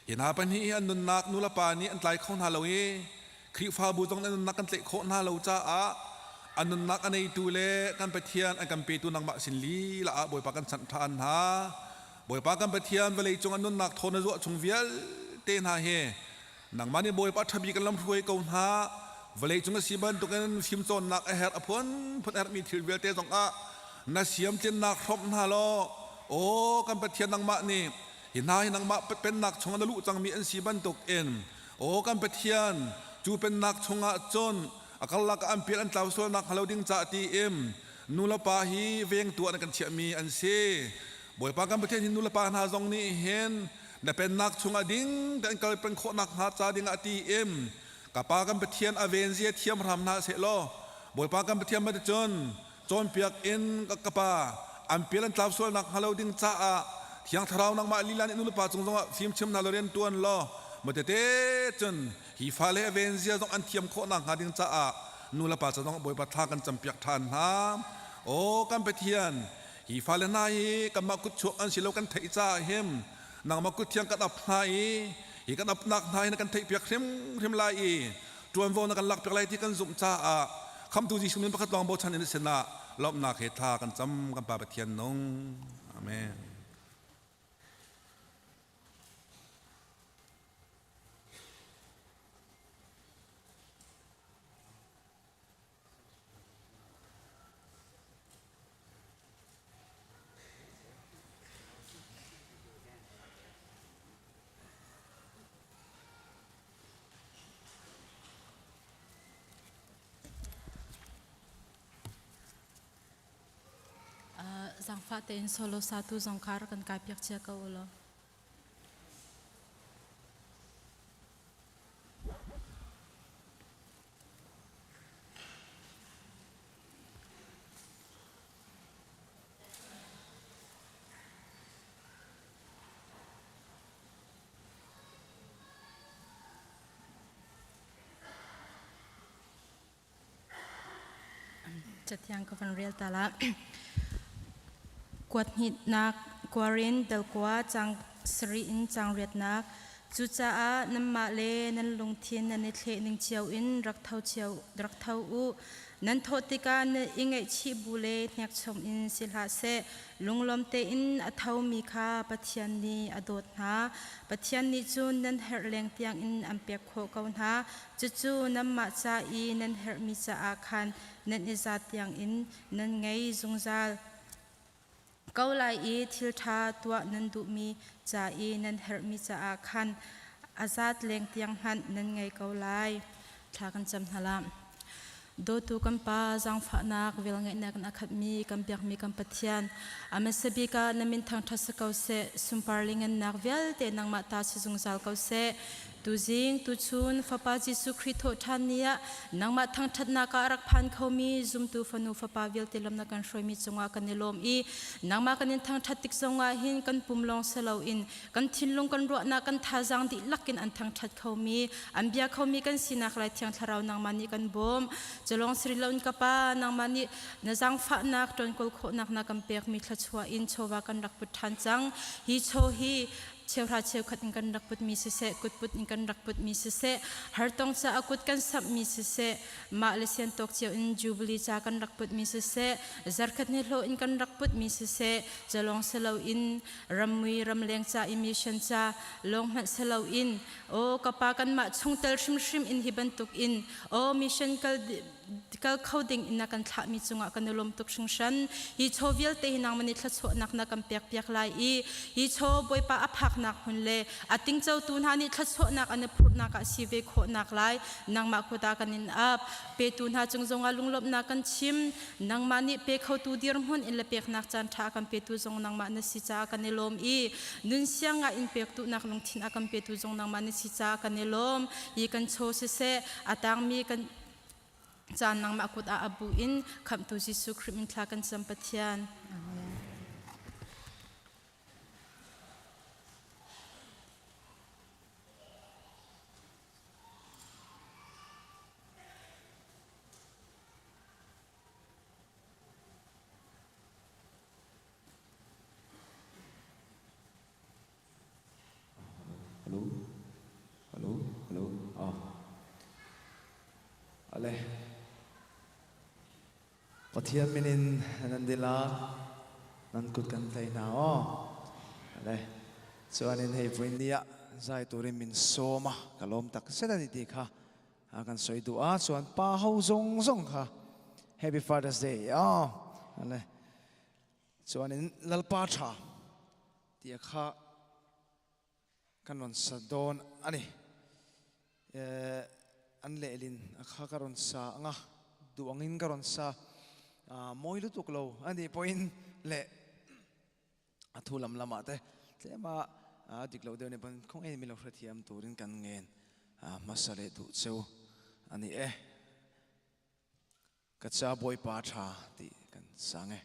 Speaker 9: hi hna pahnih hi an nunnak nulepa nih an tlai kho hna lo i Khrihfabu zong an nunnak kan tlaih khawh hna lo caah an nunnak a neitu le kan Pathian an kan petu nangmah sin lila ah Bawipa kan chanh ṭhan hna. Bawipa kan Pathian vawleicung an nunnak thawn na zuah chung vialte hna hi nangmah nih Bawipa ṭhabi kan lamhruai ko hna. Vawleicung a si bantukin fimcawnnak a herh a phunphun a herhmi thil vialte zongah na siamtlinnak hrawmh hna law aw kan Pathian nangmah nih hi hna hi nangmah pennak chungah na luh cangmi an si bantukin aw kan Pathian cu pennak chungah cun a karlak ah an pial an tlau sualnak hnga lo ding ca ti in nu le pa hi vengtu ah na kan chiahmi an si. Bawipa kan Pathian hi nu le pa hna zong nih hin na pennak chungah ding kan kal peng khawhnak hnga ca dingah ti in ka pa kan Pathian a ven zia thiam hram hna seh law Bawipa kan Pathian cun cawnpiak in ka pa an pial an tlau sualnak hnga lo ding caah Thiang Thlarau nangmah lila nih nulepa cung zongah fimchim hna law rian tuan law matete cun hi fale a ven zia zong an thiam khawh nak hnga ding caah nulepa ca zong Bawipa thla kan campiak ṭhan hna. Aw kan Pathian hi fale hna hi kanmah kutchuak an si lo kan theih caah him nangmah kut thiang kan ap hna i hi kan apnak hna hi na kan theihpiak hrimhrim lai i ṭuanvo na kan lakpiak lai ti kan zumh caah khamtu Jesuh min pakhat lawng bochan in sinah lawmhnak he thla kan cam kan Pa Pathian nung. Amen.
Speaker 7: Zaangfah tein solo satu zong kha rak kan kai piak cia ko u law.
Speaker 10: Cathiang ka van rel ta la. Kuat hnihnak Korin dalkua cang sarih in cang riatnak. Cucaah nanmah le nan lungthin nan i thleh ning cio in rak tho cio rak tho u. Nan thawh tikah na i ngaihchih bu le hnekchom in si hlah seh. Lunglawm tein a thomi kha Pathian nih a dawt hna. Pathian nih cun nan herh leng tiangin an pek khawh ko hna. Cucu nanmah ca i nan herhmi caah khan nan i zat tiangin nan ngei zungzal ko lai i thil ṭha tuah nan duhmi ca i nan herhmi caah khan a zat leng tiang hmanh nan ngei ko lai. Thla kan cam hna la. Dawtu kan Pa, zaangfahnak, velngeihnak in a khatmi kan biakmi kan Pathian, a hmasa bik ah na min thangṭhat si ko seh, sunpar le ngannak vialte nangmah ta si zungzal ko seh. Tuzing, tuchun, Fapa Jesuh Khrih thawhṭhan ni ah nangmah thangṭhatnak ah a rak phan khomi zumtu fanu fapa vialte lam na kan hruaimi cungah kan i lawm i nangmah kan in thangṭhat tik zongah hin kan pum lawng si loin kan thinlung kan ruahnak kan thazaang dihlak in an thangṭhat khomi an bia khomi kan sinak lai thiang thlarau nangmah nih kan bawm. Culawng si rih loin ka Pa, nangmah nih na zaangfahnak ṭawnkawl khawhnak na kan pekmi thluachuah in chawva kan rak put ṭhan cang. Hi chaw hi cheuhra cheukhat in kan rak putmi siseh, kutput in kan rak putmi siseh, hartong caah kut kan samhmi siseh, mah le sian tawk cio in Jubilee ca kan rak putmi siseh, zarkhat ni hlawh in kan rak putmi siseh, calong siloin rammui ramleng ca i mission ca lawng hmanh siloin aw ka pa kanmah chungtel hrimhrim in hi bantuk in aw mission kal kal kho ding in na kan thlahmi cungah kan i lawm tuk hringhran. Hi chaw vialte hi nangmah nih thluachuahnak na kan pek piak lai i hi chaw Bawipa a phaknak hmun le a tingcotu hna nih thluachuahnak an i phurhnak ah si ve khawhnak lai nangmah kut ah kan in ap. Petu hna cung zongah lunglawmhnak kan chim. Nangmah nih pe khotu dirhmun in le peknak caan ṭha a kan petu zong nangmah na si caah kan i lawm i nun siang ah in pek duhnak lungthin a kan petu zong nangmah na si caah kan i lawm. Hi kan chaw siseh a tangmi kan caan nangmah kut ah a bu in khamhtu Jesuh Khrih min thla kan cam Pathian. Amen.
Speaker 11: Hello, hello, hello. Ah. Ale. Pathian minin nan dila nan kut kan tlai hna aw. Ale. Chuanin hei vui nia zai turin min sawma ka lawm tak zet ani ti kha a kan soi du a chuan pa ho zong zong kha Happy Father's Day aw. Ale. Chuanin lalpa tha tia kha kan rawn sa dawn a ni. An lehlin a kha ka rawn sa anga duh angin ka rawn sa mawi lutuk lo a nih pawhin leh a thu lam lamah te tlema dik lo deuh nih pawn khawng en min lo hrethiam turin kan ngen hmasa leh duh cheu a ni e. Ka ca Bawipa tha ti kan sang e.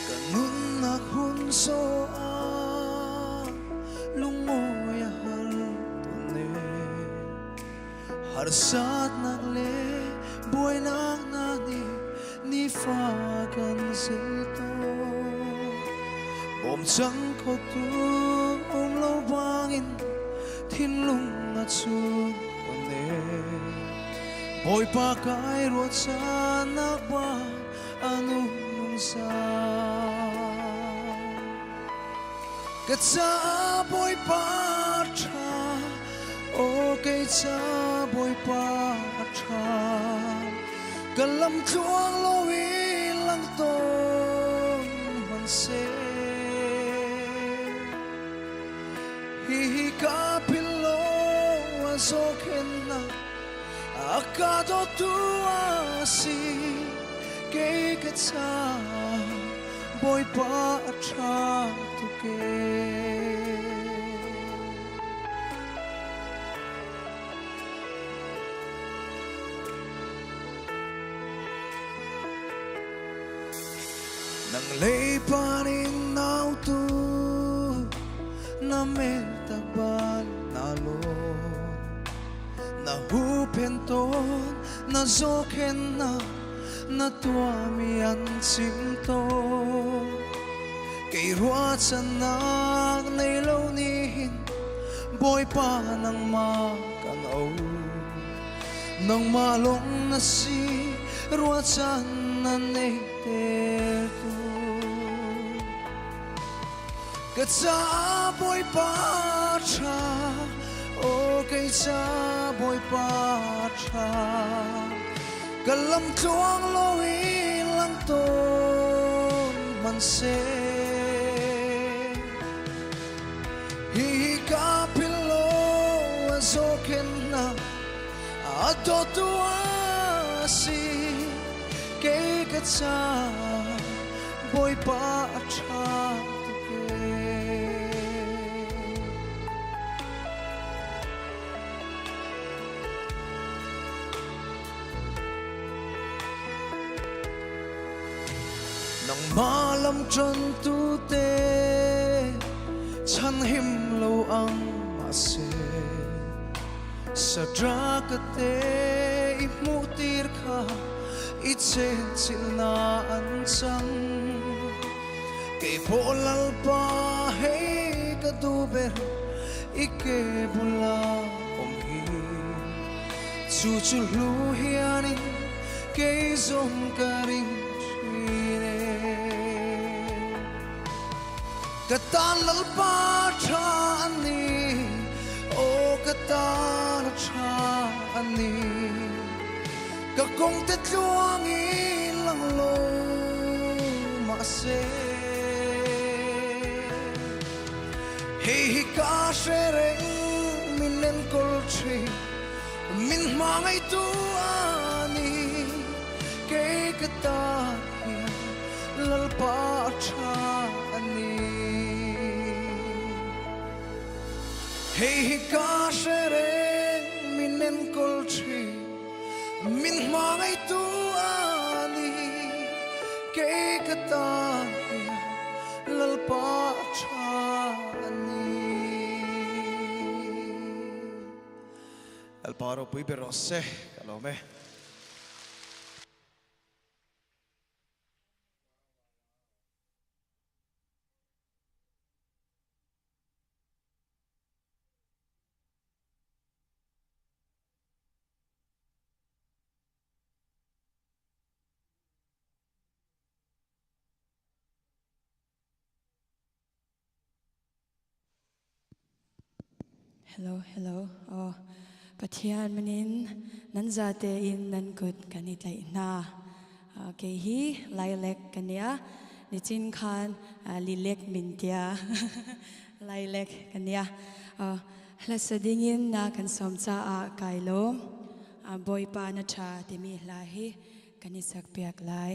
Speaker 11: Ka nunnak hun so ah lungawi a har tawn e. Harsatnak le buainak hna nih nifa kan zel tawn. Bawmchan khotu um lo bangin thinlung a chun tawn e. Bawipa kai ruahchannak ba a nung sa. Ka caah Bawipa ṭha, aw kei ca Bawipa ṭha. Ka lam tluang lo i lang tawn hmanhseh. Hihi ka philh lo a zohkhenhnak a ka dawtu a si. Kei ka ca Bawipa a ṭha tuk ee. Nang lei pan in nau tu na mel tak bal na lo na hu phen tawn na zohkhen na na tuahmi an chim tawn kei ruahchannak nei lo nihin Bawipa nangmah kan au nangmah lawng na si ruahchan na nei tertu Ka ca Bawipa ṭha, aw kei ca Bawipa ṭha. Ka lam tluang lo i lang tawn hmanhseh. Hihi ka philh lo a zohkhenhnak a dawtu a si. Kei ka ca Bawipa a ṭha tuk ee. Nangmah lam ṭantu te chan him lo ang mahse sadra ka te i hmuh tir kha i chenchilh an cang. Kei pawh lalpa hei ka duh ber i ke bula awm hi. Chu chu hlu hianin kei zawng ka ring thin e. Ka tan lalpa tha an ni, aw ka tan a tha an ni. Ka kong te tluang in lang lo mahse. Hei hi ka hre reng min enkawl thin, min hmangaihtu a ni. Kei ka tan hian Lalpa a ṭha a ni. Hei hi ka hre reng min enkawl ṭhin, min hmangaihtu a ni. Kei ka tan hian Lalpa a ṭha a ni. Lalpa ropui ber rawh se, ka lawm e.
Speaker 12: Hello, hello. Oh, Pathian minin nan zate in nan kut kan i tlaih hna. Kei hi Lailek kan nia. Nichin khan lilek min tia. Lailek kan nia. Hlasa dingin na kan som caah kai lawm. Bawipa na ṭha timi hla hi kan i sak piak lai.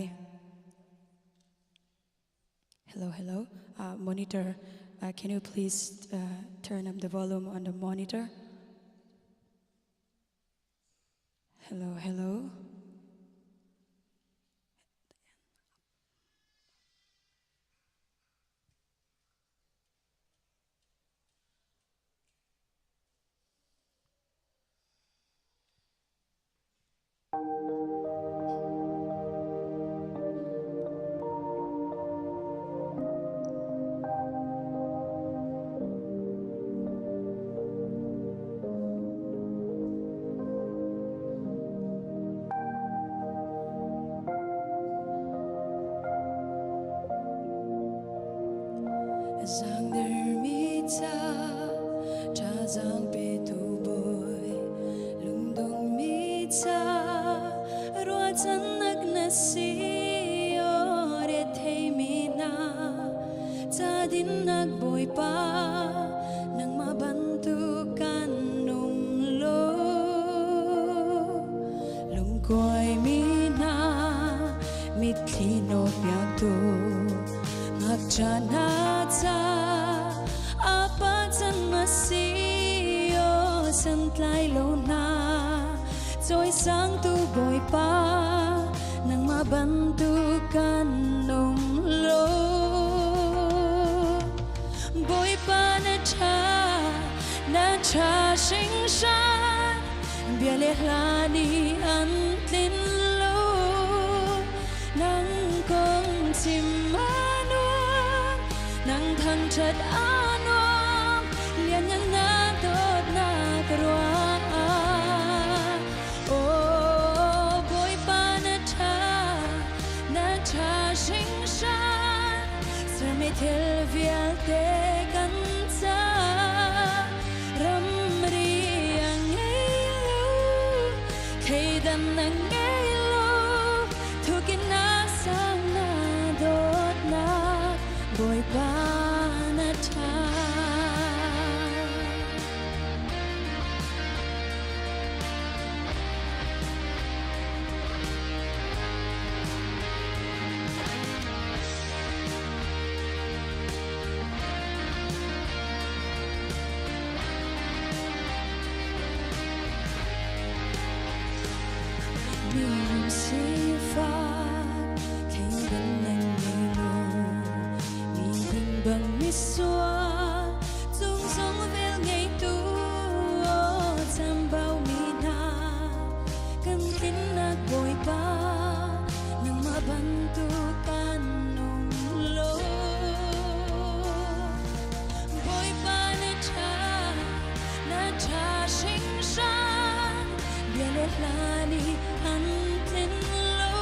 Speaker 12: Hello, hello. Monitor, can you please turn up the volume on the monitor? Hello, hello. Zangdermi ca thazaang petu bawi lungdongmi ca ruahchannak na si aw retheimi hna ca dinnak Bawipa nangmah bantuk kan um lo lungkuaimi hna mi.
Speaker 8: tuk Ngakcha hna ca a pa can a si o santlai lo hna cawisangtu Bawipa nangmah bantuk kan um lo Bawipa na ṭha na ṭha hringhran bia le hla nih an tlin lo nang kong chim a nuam nang thangṭhat a nuam lianngan na dawtnak ruang ah oh Bawipa na ṭha na ṭha hringhran sermi thil vialte kan ca ramri a ngei lo thleidan a ngei lo thukin na sang na dawtnak Bawipa na ṭha. Mi sifak thleidan nan ngei lo mi ding bang misual cung zong vel ngeitu chambau mi hna kan tlinnak Bawipa nangmah bantuk kan um lo Bawipa na ṭha na ṭha hringhran bia le hla nih an tlin lo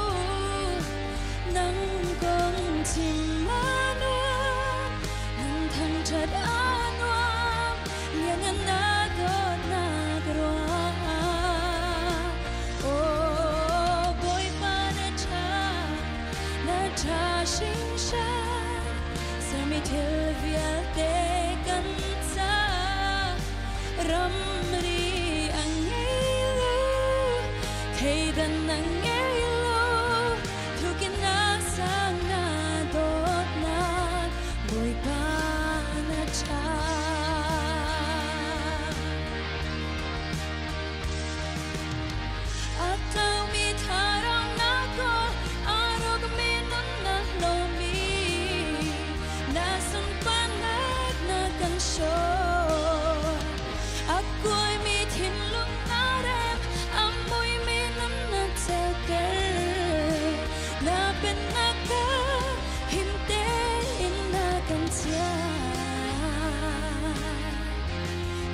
Speaker 8: nang kong chim a nuam nang thangṭhat a nuam lianngan na dawtnak ruang ah oh Bawipa na ṭha na ṭha hringhran sermi thil vialte kan ca ramri a ngei lo thleidan a ngei lo thukin na sang na dawtnak Bawipa na ṭha. A tlaumi thlarau na kawl, a rawkmi nun na hlomi, na sunparnak na kan hrawm. A kuaimi thinlung na rem, a muimi nun na celter. Na pennak kha him tein na kan chiah.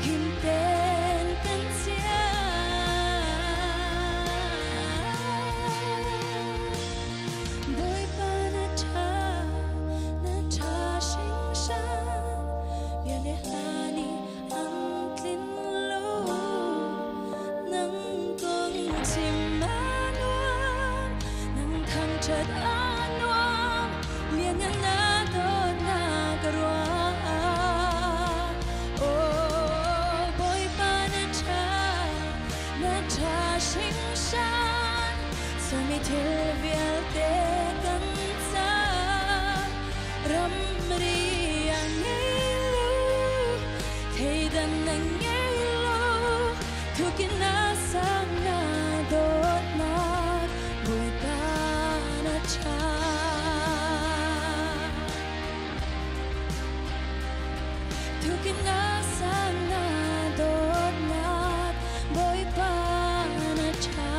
Speaker 8: Him tein kan chiah. Bawipa na ṭha, na ṭha hringhran, bia le hla nih an tlin lo. Nang kong chim a nuam, nang thangṭhat a nuam, lianngan na dawtnak ruang ah. Oh, Bawipa na ṭha, na ṭha hringhran, sermi thil vialte kan ca. Ramri a ngei lo, thleidan a ngei lo, thukin na sang na dawtnak Bawipa na ṭha. Thukin na sang na dawtnak Bawipa na ṭha.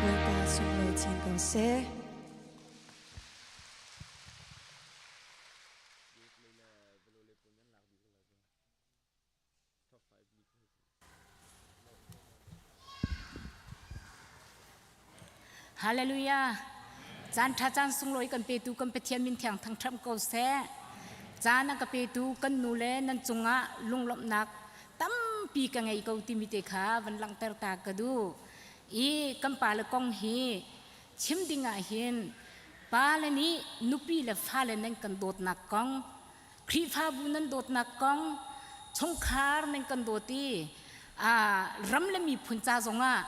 Speaker 12: Bawipa sunglawi chin ko seh.
Speaker 13: Hallelujah. Caan ṭha caan sunglawi kan petu kan Pathian min thiang thangṭhat ko seh. Caan a ka petu kan nu le nan cungah lunglawmhnak tampi ka ngei ko timi te kha van langhter ta ka duh. I kan pale kong hi chim ding ah hin pale nih nupi le fale nan kan dawtnak kong Khrihfabu nan dawtnak kong chungkhar nan kan dawt i. Ram le miphun ca zongah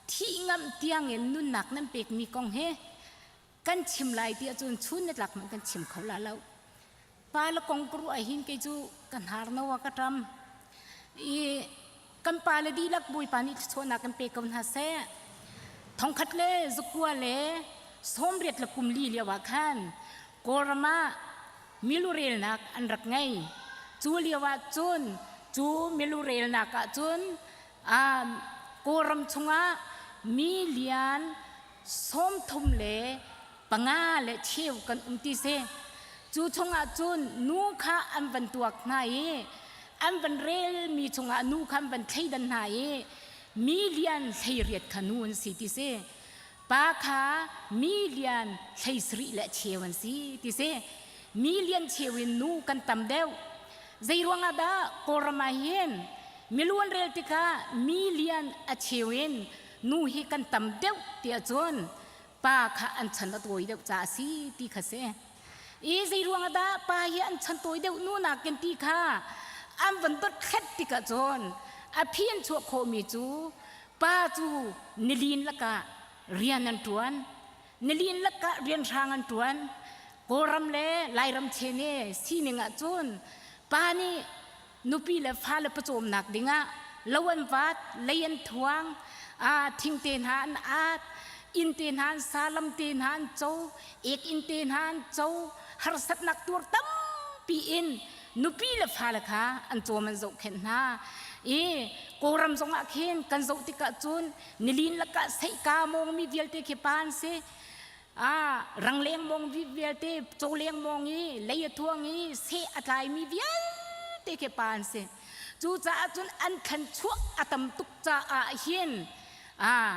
Speaker 13: thih ngamh tiangin nunnak nan pekmi kong hi kan chim lai ti ahcun chun na tlak hmanh kan chim kho la lo. Pa le kong ka ruah hin kei cu ka hnar no a ka ṭam. I kan pa le dihlak Bawipa nih thluachuahnak kan pe ko hna seh. Thongkhat le zakua le sawmriat le kum li lio ah khan Kawlram ah milurelnak an rak ngei. Cu lio ah cun cu milurelnak ah cun Kawlram chungah mi lian 35 le cheu kan um ti si. Cu chungah cun nu kha an van tuak hna i an van relmi chungah nu kha an van thleidan hna i million 18 kha nu an si ti si. Pa kha million 17 le cheu an si ti si. Million cheu in nu kan tam deuh. Zei ruangah dah Kawlram ah hin miluan rel tikah million a cheu in nu hi kan tam deuh tiah cun pa kha an chan a tawi deuh caah a si ti kha si. I zei ruangah dah pa hi an chan tawi deuh nu nakin ti kha an van dot thlet tikah cun a phi an chuah khawhmi cu pa cu nilin lakah rian an ṭuan nilin lakah rian hrang an ṭuan Kawlram le Lairam chen i sining ah cun pa nih nupi le fale pawcawmnak dingah lo an vat, lei an thuang, thing te hna an at, inn te hna an sa, lam te hna an co, ek inn te hna an co, harsatnak tuar tampi in nupi le fale kha an cawm an zohkhenh hna. I Kawlram zongah khin kan zoh tikah cun nilin lakah seihka mawngmi vialte khi pa an si. Ah, rangleng mawng vialte, cawleng mawng i lei a thuang i seh a tlaimi vialte khi pa an si. Cucaah cun an thlan chuah a tam tuk caah hin ah,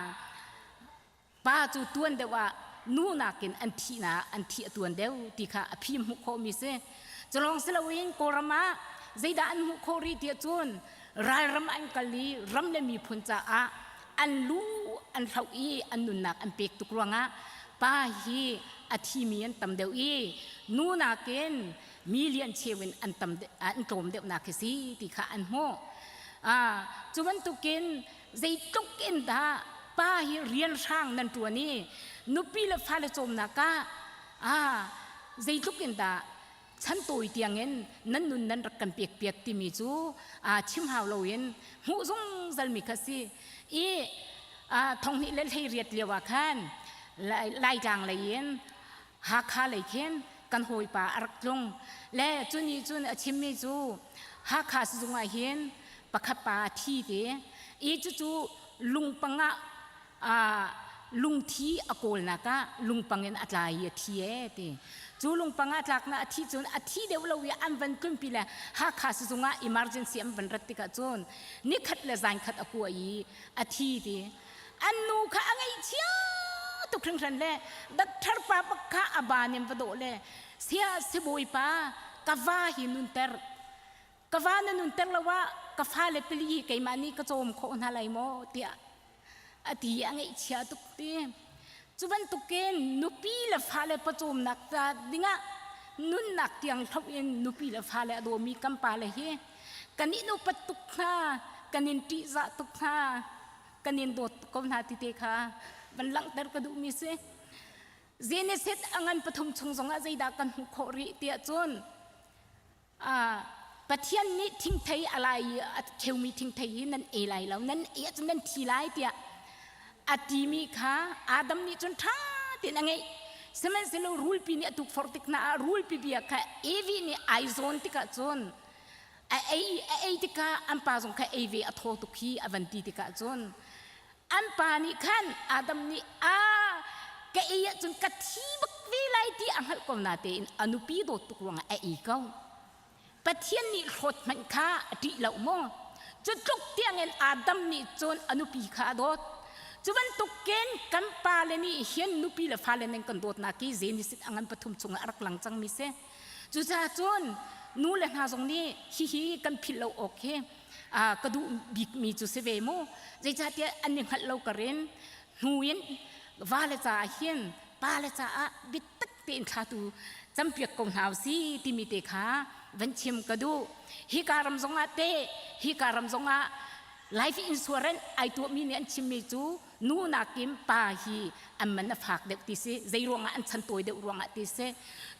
Speaker 13: pa cu tuan deuh ah nu nakin an thihnak an thih a tuan deuh ti kha a phi hmuh khawhmi si. Culawng si loin Kawlram ah zeidah an hmuh khawh rih tiah cun ralram an kal i ram le miphun caah an lu an hloh i an nunnak an pek tuk ruangah pa hi a thimi an tam deuh i nu nakin mi lian cheu in an tam an tlawm deuhnak khi si ti kha an hmuh. Cu bantukin zeitluk in dah pa hi rian hrang nan ṭuan i nupi le fale cawmnak ah zeitluk in dah chan tawi tiangin nan nun nan rak kan pek piak timi cu chim hau loin hmuh zungzal mi kha si i thonghnih le 18 lio ah khan Laitlang lei in Hakha lei khin kan hawipa a rak tlung le cu nih cun a chimmi cu Hakha sizung ah hin pakhat pa a thi ti i cucu lungpang ah lungthi a kawlnak ah lungpang in a tla i a thi ee ti cu lungpang ah tlaknak a thi cun a thi deuh lo i an van tlunpi le Hakha sizung ah emergency an van rat tikah cun nikhat le zan khat a kua i a thi ti an nu kha a ngaihchia tuk hringhran le doctor pa bak kha a ban in va dawh le sia sibawi pa ka va hi nunter ka va na nunter lo ah ka fale pali hi keimah nih ka cawm khawh hna lai maw tiah a ti a ngaihchia tuk ti cu bantukin nupi le fale pawcawmnak ca dingah nunnak tiang hloh in nupi le fale a dawmi kan pale hi kan in upat tuk hna kan in ṭihzah tuk hna kan in dawt tuk ko hna ti te kha van langhter ka duhmi si Genesis a ngan pathum chung zongah zeidah kan hmuh khawh rih tiah cun Pathian nih thingthei a lai i a kheumi thingthei hi nan ei lai lo nan ei ahcun nan thi lai tiah a timi kha Adam nih cun ṭha tein a ngeih sihmanhsehlaw rulpi nih a tukforh tik hna ah rulpi bia kha Evi nih ai zawn tikah cun a ei a ei tikah an pa zong kha ei ve a thaw tuk hi a van ti tikah cun An pa nih khan Adam nih a ka ei ahcun ka thi bak ve lai ti a hngalh ko natein a nupi dawt tuk ruangah a ei ko. Pathian nih hlawt hmanh kha a ṭih lo maw? Cu tluk tiangin Adam nih cun a nupi kha a dawt. Cu bantukin kan pale nih hin nupi le fale nan kan dawtnak hi Genesis a ngan pathum chungah a rak lang cangmi si. Cucaah cun nu le hna zong nih hihi kan philh lo awk hi ka duh bikmi cu si ve mu zeicahtiah an i hngalh lo karin hnu in vale caah hin pale caah biatak tein thlatu campiak ko hna si timi te kha van chim ka duh hika ram zongah te hika ram zongah. Life insurance ai tuahmi nih an chimmi cu nu nakin pa hi an man a fak deuh ti si zei ruangah an chan tawi deuh ruangah ti si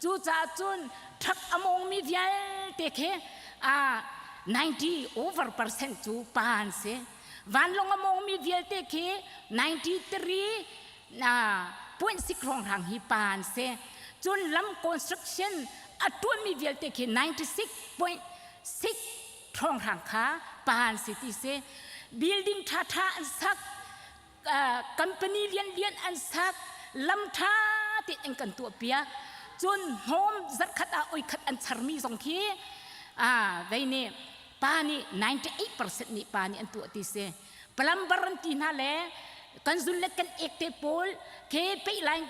Speaker 13: cucaah cun truck a mawngmi vialte khi a 90 over percent cu pa an si vanlawng a mawngmi vialte khi 93 na point sik rong rang hi pa an si cun lam construction a tuanmi vialte khi 96.6 ṭhawnghrang kha pa an si ti si building ṭhaṭha an sak company lianlian an sak lam ṭha tein an kan tuahpiak cun hnawm zarhkhat ah oikhat an charmi zong khi vei nih pa nih 98% nih pa nih an tuah ti si plumber an ti hna le kan zun le kan ek te pawl ke peih lai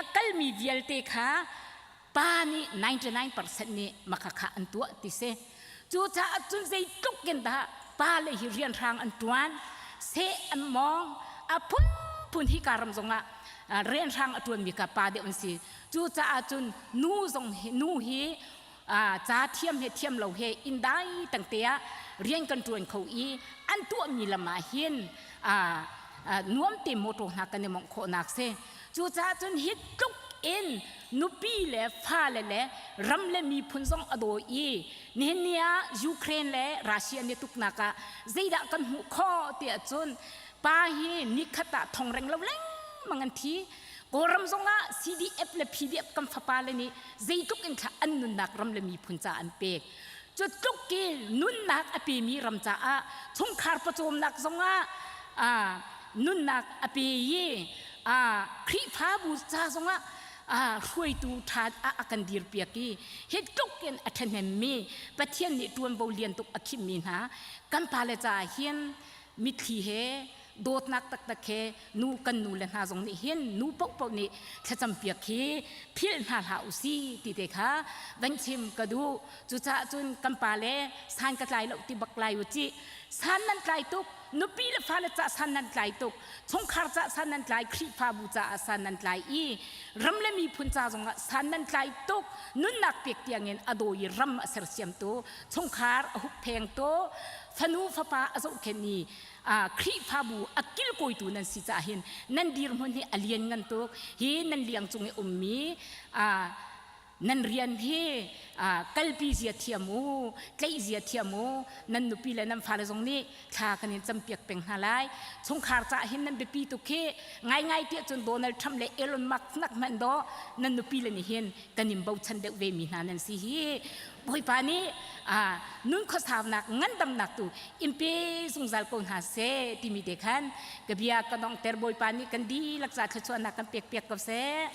Speaker 13: a kalmi vialte kha pa nih 99% nih makhakha an tuah ti si cucaah cun zeitluk in dah pa le hi rianhrang an tuan seh an mawng a phunphun hi ka ram zongah rianhrang a tuanmi kha pa deuh an si cucaah cun nu zong hi nu hi ca thiam he thiam lo he indai tangte ah rian kan tuan kho i an tuahmi lam ah hin nuam te motor hna kan i mongh khawhnak si Cucaah cun hi tluk in nupi le fale le ram le miphun zong a dawi i nihin ni ah Ukraine le Russia an i tuknak ah zeidah kan hmuh khawh tiah cun pa hi nikhat ah thong reng lo lengmang an thi. Kawlram zongah CDF le PDF kan fapa le nih zeitluk in thla an nunnak ram le miphun ca an pek. Cu tluk i nunnak a pemi ram caah chungkhar pawcawmnak zongah nunnak a pe i Khrihfabu ca zongah hruaitu ṭha a kan dirpiak i hi tluk in a ṭhahnemmi Pathian nih ṭuanvo lian tuk a khimmi hna kan pale caah hin mitthli he dawtnak taktak he nu kan nu le hna zong nih hin nu paohpaoh nih thlacam piak hi philh hna hlah u si ti te kha van chim ka duh cucaah cun kan pa le san ka tlai lo ti bak lai u ci san nan tlai tuk nupi le fale ca san nan tlai tuk chungkhar ca san nan tlai khrihfabu caah san nan tlai i ram le miphun ca zongah san nan tlai tuk nunnak pek tiangin a dawi ram a sersiamtu chungkhar a hupphengtu fanu fapa a zohkhenh i Khrihfabu a kilkawitu nan si caah hin nan dirhmun hi a lian ngan tuk hi nan liang cung i ummi nan rian hi kalpi zia thiam u tlaih zia thiam u nan nupi le nan fale zong nih thla kan in campiak peng hna lai chungkhar caah hin nan biapi tuk hi ngaingai tiah cun Donald Trump le Elon Musk nak hmanh daw nan nupi le nih hin kan in bochan deuh ve mi hna nan si hi Bawipa nih nun khuasaunak ngandamnak tu in pe zungzal ko hna seh timi te khan ka bia ka donghter Bawipa nih kan dihlak ca thluachuahnak kan pek piak ko seh.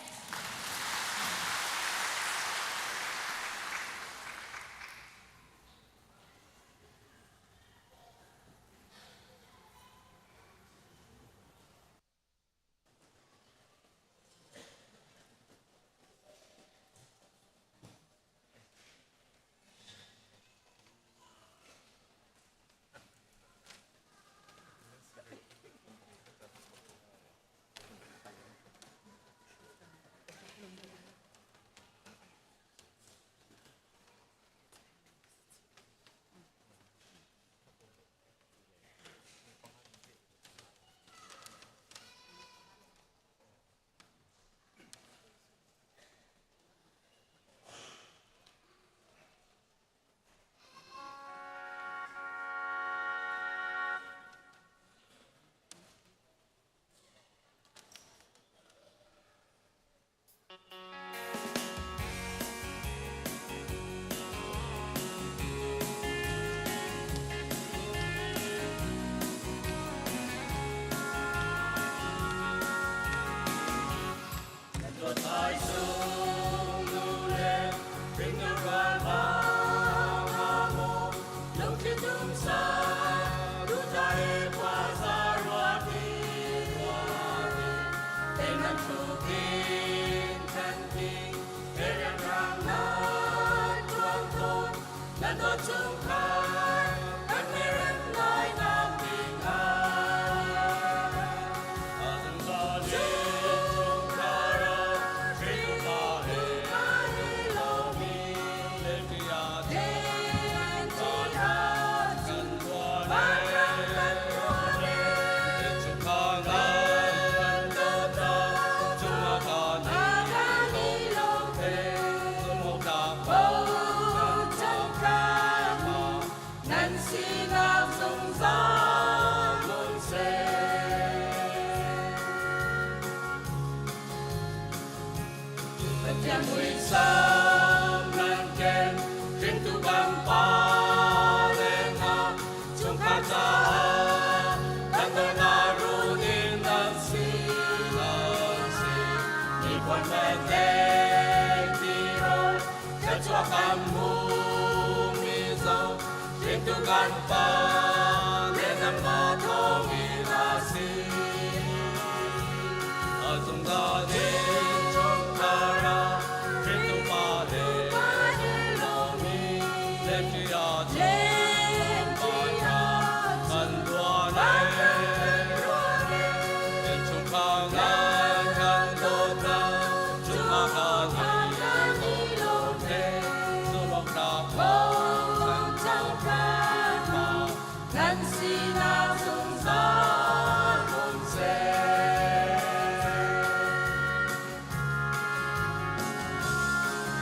Speaker 8: Pathian muisam nan ken hringtu kan pa le hna chungkhar caah kan na runin nan si nan si miphun men tiro thluachuah kan hmu mi zong hringtu kan pa le nanmah thawngin a si. A zungzal in chungkhar ah hringtu pa le lomi lenṭi ah cun pa kan ruah le innchungkhar ngan kan dawtnak cungah kan i lawm he zumhawktlak kan cang Nan sinak zungzal hmun seh.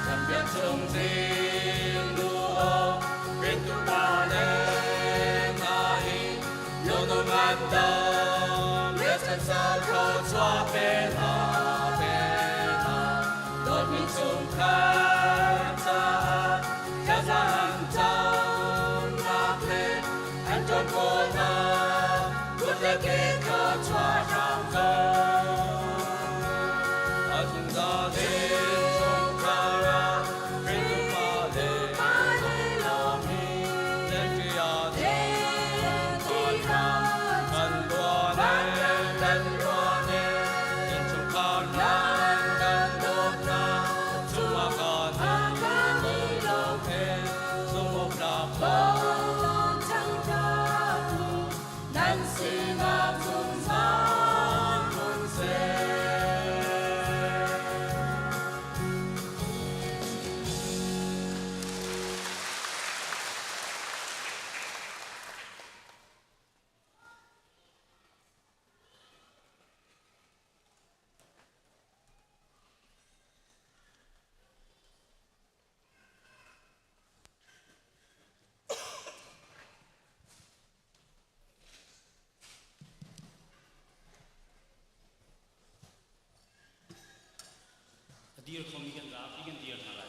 Speaker 8: Kan biak chung zing lu awk ringtu pa le nga hi lungnu ngan dam le chan sau thluachuah pe hna pe hna dawtmi chungkhar caah thlaza an camnak le an ṭuanpawlnak kut le ke thluachuah hram ko. A zungzal in chungkhar ah Khrihfa le lawmi lenṭi ah kan ruah le kan ruah le innchungkhar nan kan dawtnak cungah kan i lawm he zumhawktlak nan sinak zungzal hmun seh.
Speaker 14: A dir khomi kan zapi kan dir hna lai.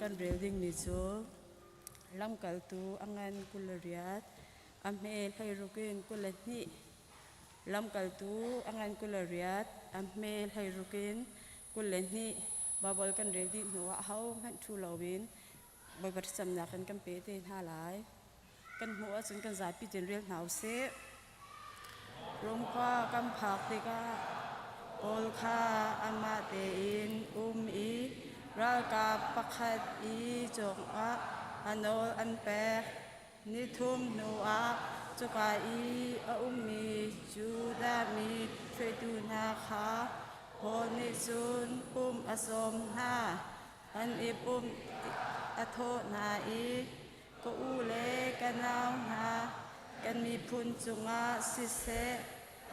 Speaker 15: Kan rel dingmi cu Lamkaltu a ngan 28, a hme 16 in 22. Lamkaltu a ngan 28, a hme 16 in 22. Baibal kan rel dih hnuah ahohmanh ṭhu loin Bawipa thlacamnak in kan pe te hna lai. Kan hmuh ahcun kan zapi tein rel hna usih. Rom khua kan phak tikah Paul kha amah tein um i ralkap pakhat i cungah a nawl an pek. Nithum hnuah cuka i a ummi Judah mi hruaitu hna kha Paul nih cun pumh a sawm hna. An i pumh a thawh hna i, Ka u le ka nau hna, kan miphun cungah siseh,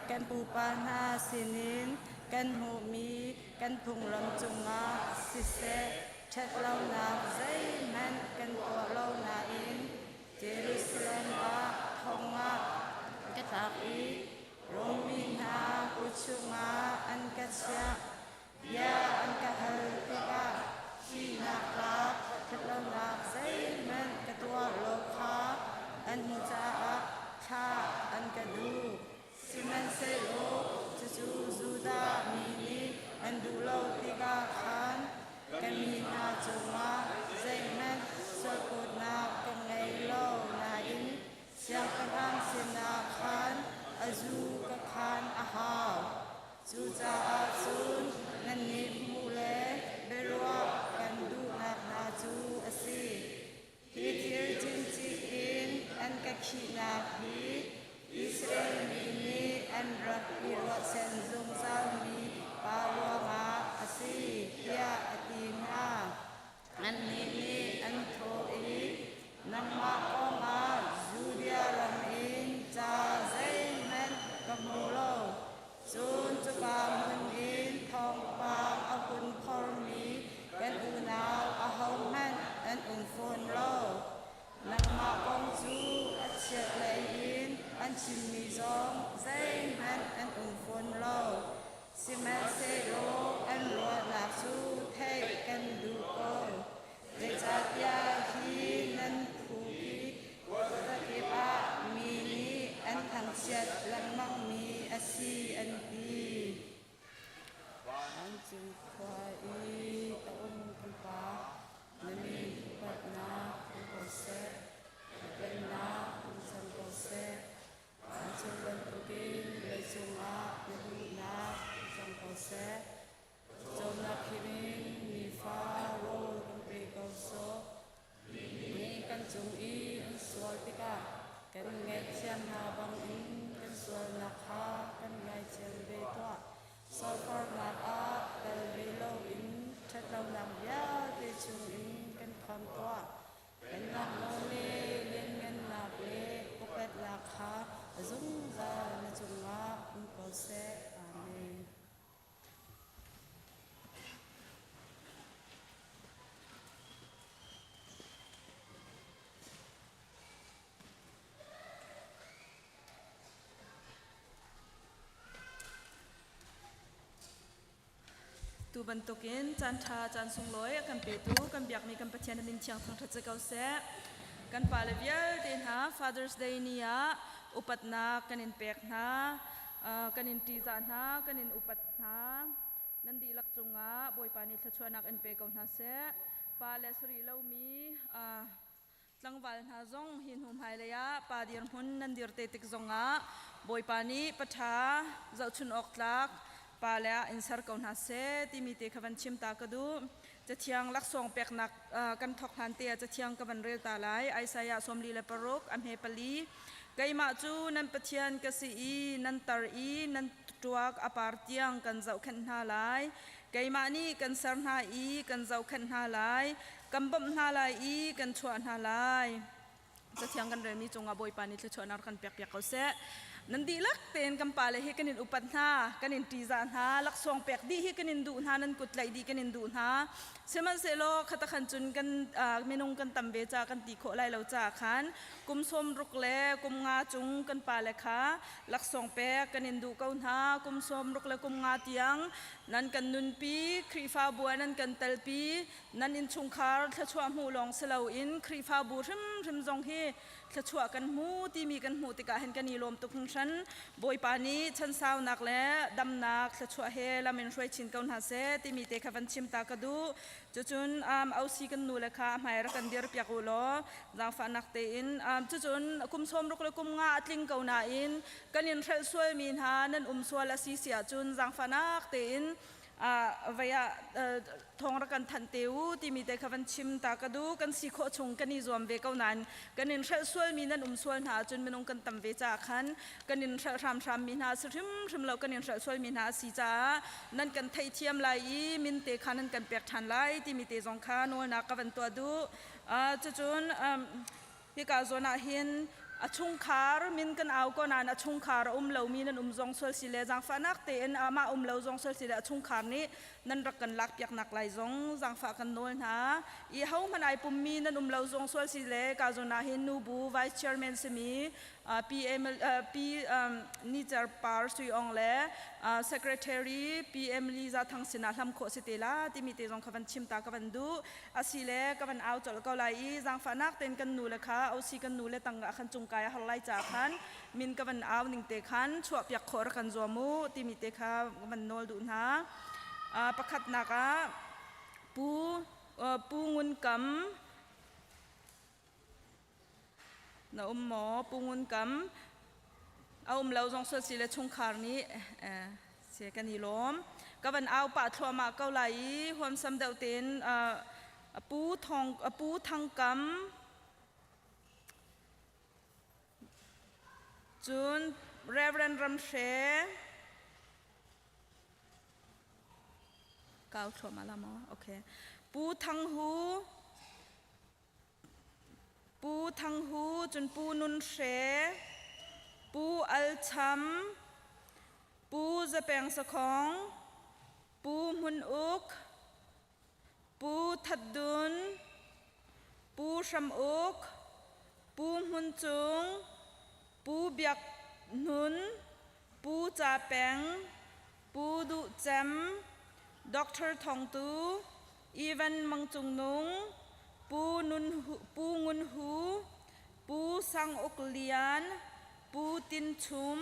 Speaker 15: kan pupa hna sinin kan hmuhmi kan phunglam cungah siseh, ṭhatlonak zeihmanh kan tuah lo nain Jerusalem ah thong ah ka tlak i Rom mi hna kut chungah an ka chiah. Bia an ka hal tikah thihnak tlak ṭhatlonak zeihmanh ka tuah lo kha an hmuh caah thlah an ka duh. Sihmanhsehlaw cucu Judah mi nih an duh lo tikah khan ka mi hna cungah zeihmanh sualphawtnak ka ngei lo nain siangpahrang sinah khan a zu ka khaan a hau. Cucaah cun nannih hmuh le biaruah kan duhnak hna cu a si. Hi thil cincik in an ka khihnak hi Israel mi nih an rak i ruahchan zungzalmi pa ruangah a si, tiah a ti hna. Annih nih an thawh i, Nangmah kongah Judea ram in ca zeihmanh ka hmu lo. Cun cuka hmun in thawngpang a hun phormi kan unau ahohmanh an um fawn lo. Nangmah kong cu a chiatlei in an chimmi zong zeihmanh an um fawn lo. Sihmanhsehlaw an ruahnak cu theih kan duh ko. Zeicahtiah hi nan phu hi khuazakip ah mi nih an thangchiat lengmangmi a si an ti. Vancung khua i a um kan Pa, na min upatnak um ko seh, na pennak um cang ko seh. Vancung bantukin leicung ah na duhnak cang ko seh. Cawmnak khim in nifa rawl kan pe ko sawh. Mi kan cung i an sual tikah kan ngaihthiam hna bangin kan sualnak kha kan ngaithiam ve tuah. Sualforhnak ah tel ve loin ṭhatlonak vialte chungin kan khamh tuah. Pennak nawl le lianngannak le upatnak kha a zungzal na cungah um ko seh. Amen.
Speaker 16: Tu bantukin caan ṭha caan sunglawi a kan petu kan biakmi kan Pathian a min thiang thangṭhat si ko seh. Kan pale vialte hna Father's Day ni ah upatnak kan in pek hna, kan in ṭihzah hna, kan in upat hna. Nan dihlak cungah Bawipa nih thluachuahnak in pe ko hna seh. Pa le sarih lomi Tlangval hna zong hi hnu hmailei ah pa dirhmun nan dir te tik zongah Bawipa nih paṭha zohchun awk tlak pa le ah in ser ko hna seh timi te kha van chim ta ka duh. Cathiang laksawng peknak kan thawk hlan te ah cathiang ka van rel ta lai. Isaiah 46 a hme pali. Keimah cu nan Pathian ka si i nan tar i nan ṭuak a par tiang kan zohkhenh hna lai. Keimah nih kan ser hna i kan zohkhenh hna lai. Kan bawmh hna lai i kan chuah hna lai. Cathiang kan relmi cungah Bawipa nih thluachuahnak kan pekpiak ko seh. Nan dihlak tein kan pale hi kan in upat hna, kan in ṭihzah hna, laksawng pek dih hi kan in duh hna, nan kut tlaih dih kan in duh hna. Sihmanhsehlaw khatakhan cun kan minung kan tam ve ca kan ti khawh lai lo caah khan kum 60 le kum nga cung kan pale kha laksawng pek kan in duh ko hna. Kum 60 le kum nga tiang nan kan nunpi, Khrihfabu ah nan kan telpi, nan innchungkhar thluachuah hmuh lawng si loin Khrihfabu hrimhrim zong hi thluachuah kan hmu timi kan hmuh tikah hin kan i lawm tuk hringhran. Bawipa nih chansaunak le damnak thluachuah he lam in hruai chin ko hna seh timi te kha van chim ta ka duh. Cucun um, OC kan nu le kha a hmai rak kan dir piak u law zaangfahnak tein um, cucun kum 60 le kum nga a tling ko nain kan in hrelh sualmi hna nan um sual a si si ahcun zaangfahnak tein vei ah thawng rak kan thanh te u timi te kha van chim ta ka duh. Kan si khawh chung kan i zuam ve ko nain kan in hrelh sualmi nan um sual hna ahcun minung kan tam ve caah khan kan in hrelh hramhram mi hna si hrimhrim lo, kan in hrelh sualmi hna a si caah nan kan theihthiam lai i min te kha nan kan pek ṭhan lai timi te zong kha nawlnak ka van tuah duh. Cucun hika zawn ah hin a chungkhar min kan au ko nain a chungkhar a um lomi nan um zong sual si le zaangfahnak tein amah um lo zong sual si le a chungkhar nih nan rak kan lak piaknak lai zong zaangfah kan nawl hna i ho hmanh ai pummi nan um lo zong sual si le ka zawn ah hin nubu vice chairman simi PM P Nicer Par Sui Ong le secretary PM Liza Thang sinah hlam khawh si te la timi te zong kha van chim ta ka van duh. Asile ka van au colh ko lai i zaangfahnak tein kan nu le kha osi kan nu le tang ah khan cungkai a har lai ca khan min ka van au ning te khan chuah piak khawh rak kan zuam u timi te kha ka van nawl duh hna. Pakhatnak ah Pu Pu Ngun Kam Na um maw? Pu Ngun Kam a um lo zong sual si le chungkhar nih se kan i lawm. Ka van au pah thluahmah ko lai i huamsam deuh tein Pu Thong Pu Thang Kam cun Reverend Ram Hre Kau thluahmah la maw? Okay. Pu Thang Hu Pu Thang Hu, cun Pu Nun Hre, Pu Al Cham, Pu Za Peng Sakhong, Pu Hmun Uk, Pu That Dun, Pu Hram Uk, Pu Hmun Cung, Pu Biak Hnun, Pu Ca Peng, Pu Duh Cem, Dr. Thawng Tu, Evan Mang Cung Nung, Pu, Nun Hu, Pu Ngun Hu, Pu Sang Uk Lian, Pu Tin Chum,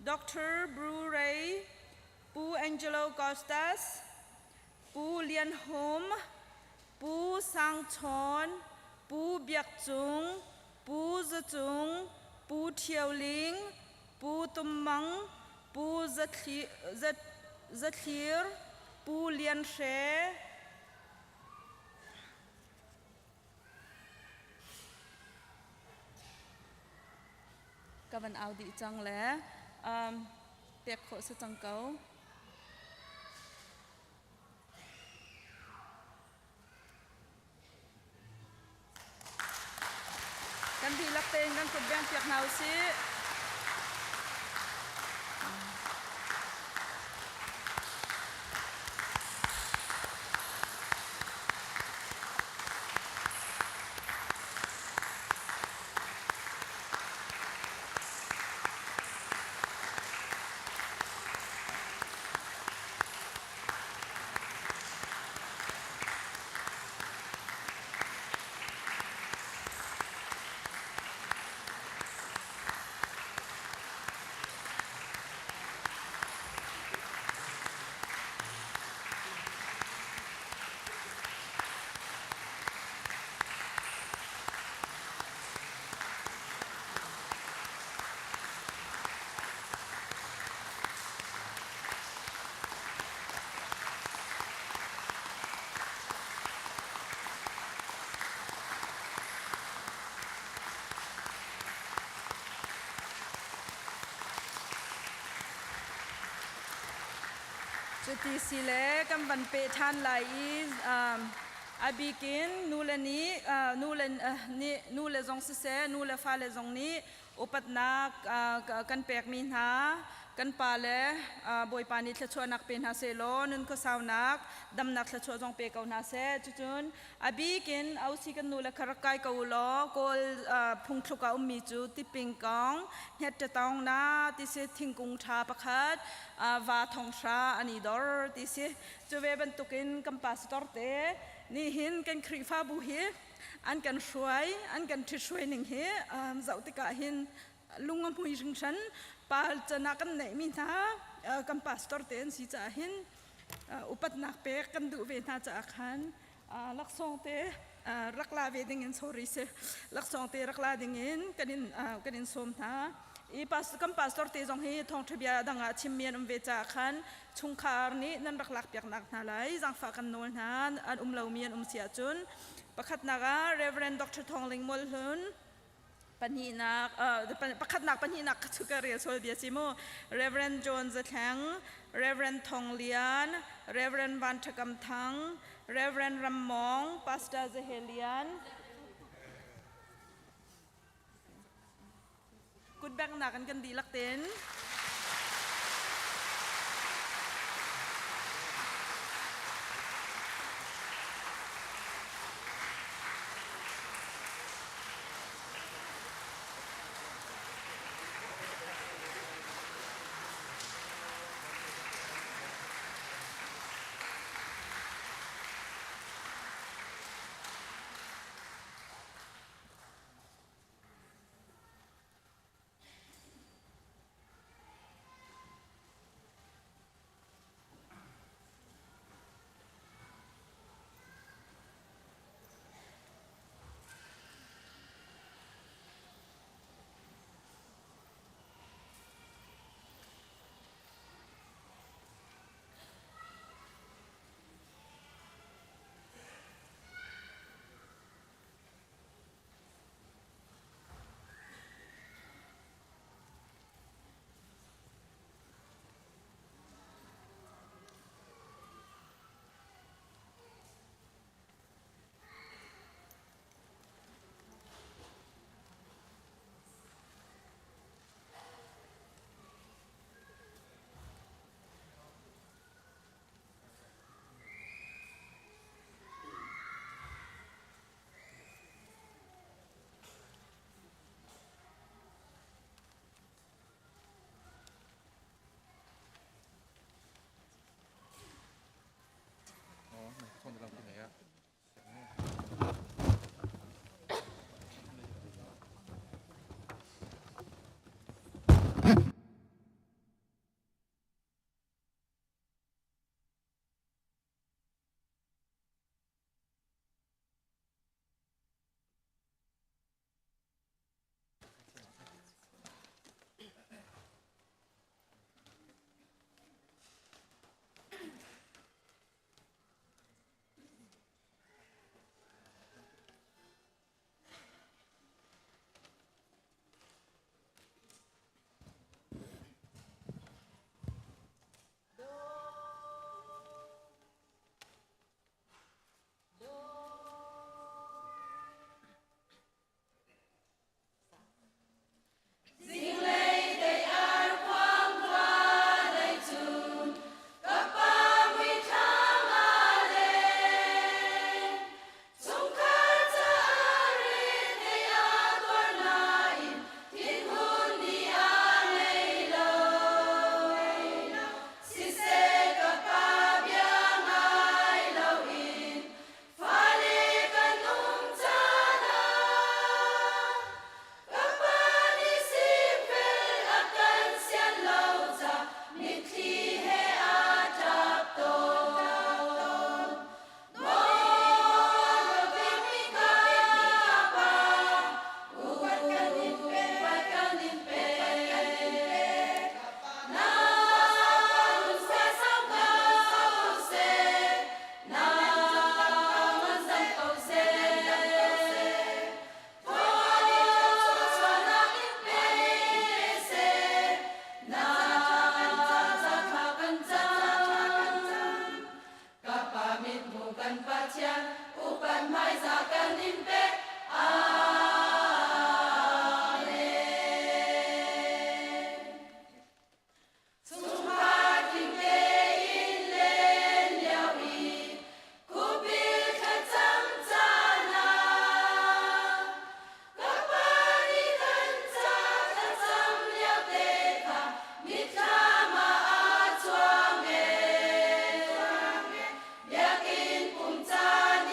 Speaker 16: Dr. Bru Ray, Pu Angelo Costas, Pu Lian Hum, Pu Sang Chawn, Pu Biak Cung, Pu Za Cung, Pu Ṭhio Ling, Pu Tum Mang, Pu Za Thlir, Pu Lian Hre, ka van au dih cang le um, pek khawh si cang ko. Kan dihlak tein kan kut beng piak hna usih. Cuti si le kan van peh ṭhan lai i um, A bikin nule nih nule nih nule zong siseh nule fale zong nih upatnak kan pekmi hna kan pa le Bawipa nih thluachuahnak pe hna sehlaw nun khuasaunak damnak thluachuah zong pe ko hna seh. Cucun a bikin ausi kan nule kha rak kai ko u law Kawl phungthluk ah ummi cu tiping kong hnget ṭatawng na ti si thingkung ṭha pakhat va thong hra an i dor ti si. Cu ve bantukin kan pastor te nih hin kan Khrihfabu hi an kan hruai, an kan ṭhithruai ning hi zoh tikah hin lung a hmui hringhran. Pa can ah kan neihmi hna kan pastor te an si caah hin upatnak pek kan duh ve hna caah khan laksawng te rak la ve ding in sorry si laksawng te rak la ding in kan in sawm hna. I kan pastor te zong hi thawngṭha bia dang ah chimmi an um ve caah khan chungkhar nih nan rak lakpiaknak hna lai zaangfah kan nawl hna. An um lomi an um si ahcun pakhatnak ah Reverend Dr. Thawng Ling Mual Hlun, pahnihnak pakhatnak pahnihnak ka chu ka rel sual bia si mu, Reverend John Zathleng, Reverend Thong Lian, Reverend Van Thakam Thang, Reverend Ram Mong, Pastor Zahelian. Kutbengnak in kan dihlak tein.
Speaker 8: Kan Pathian. Upat hmaizah kan in pek. Amen. Chungkhar tling tein len lio i khupil thlacam caan ah ka pa nih kan ca thlacam lio te kha mitthlam ah aa cuang ee. Biakinn pum caan i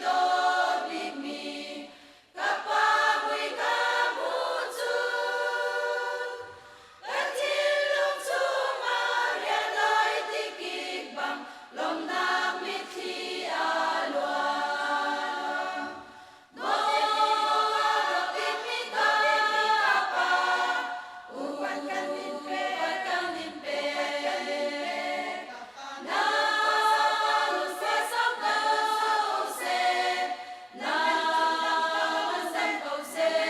Speaker 8: dawt bikmi ka pa mui ka hmuh cu ka thinlung chungah rianoi tikik bang lawmhnak mitthli a luang. Dawt bikmi ka pa, upat kan in pek, kan in pek. Na sau ko seh, na dam ko seh.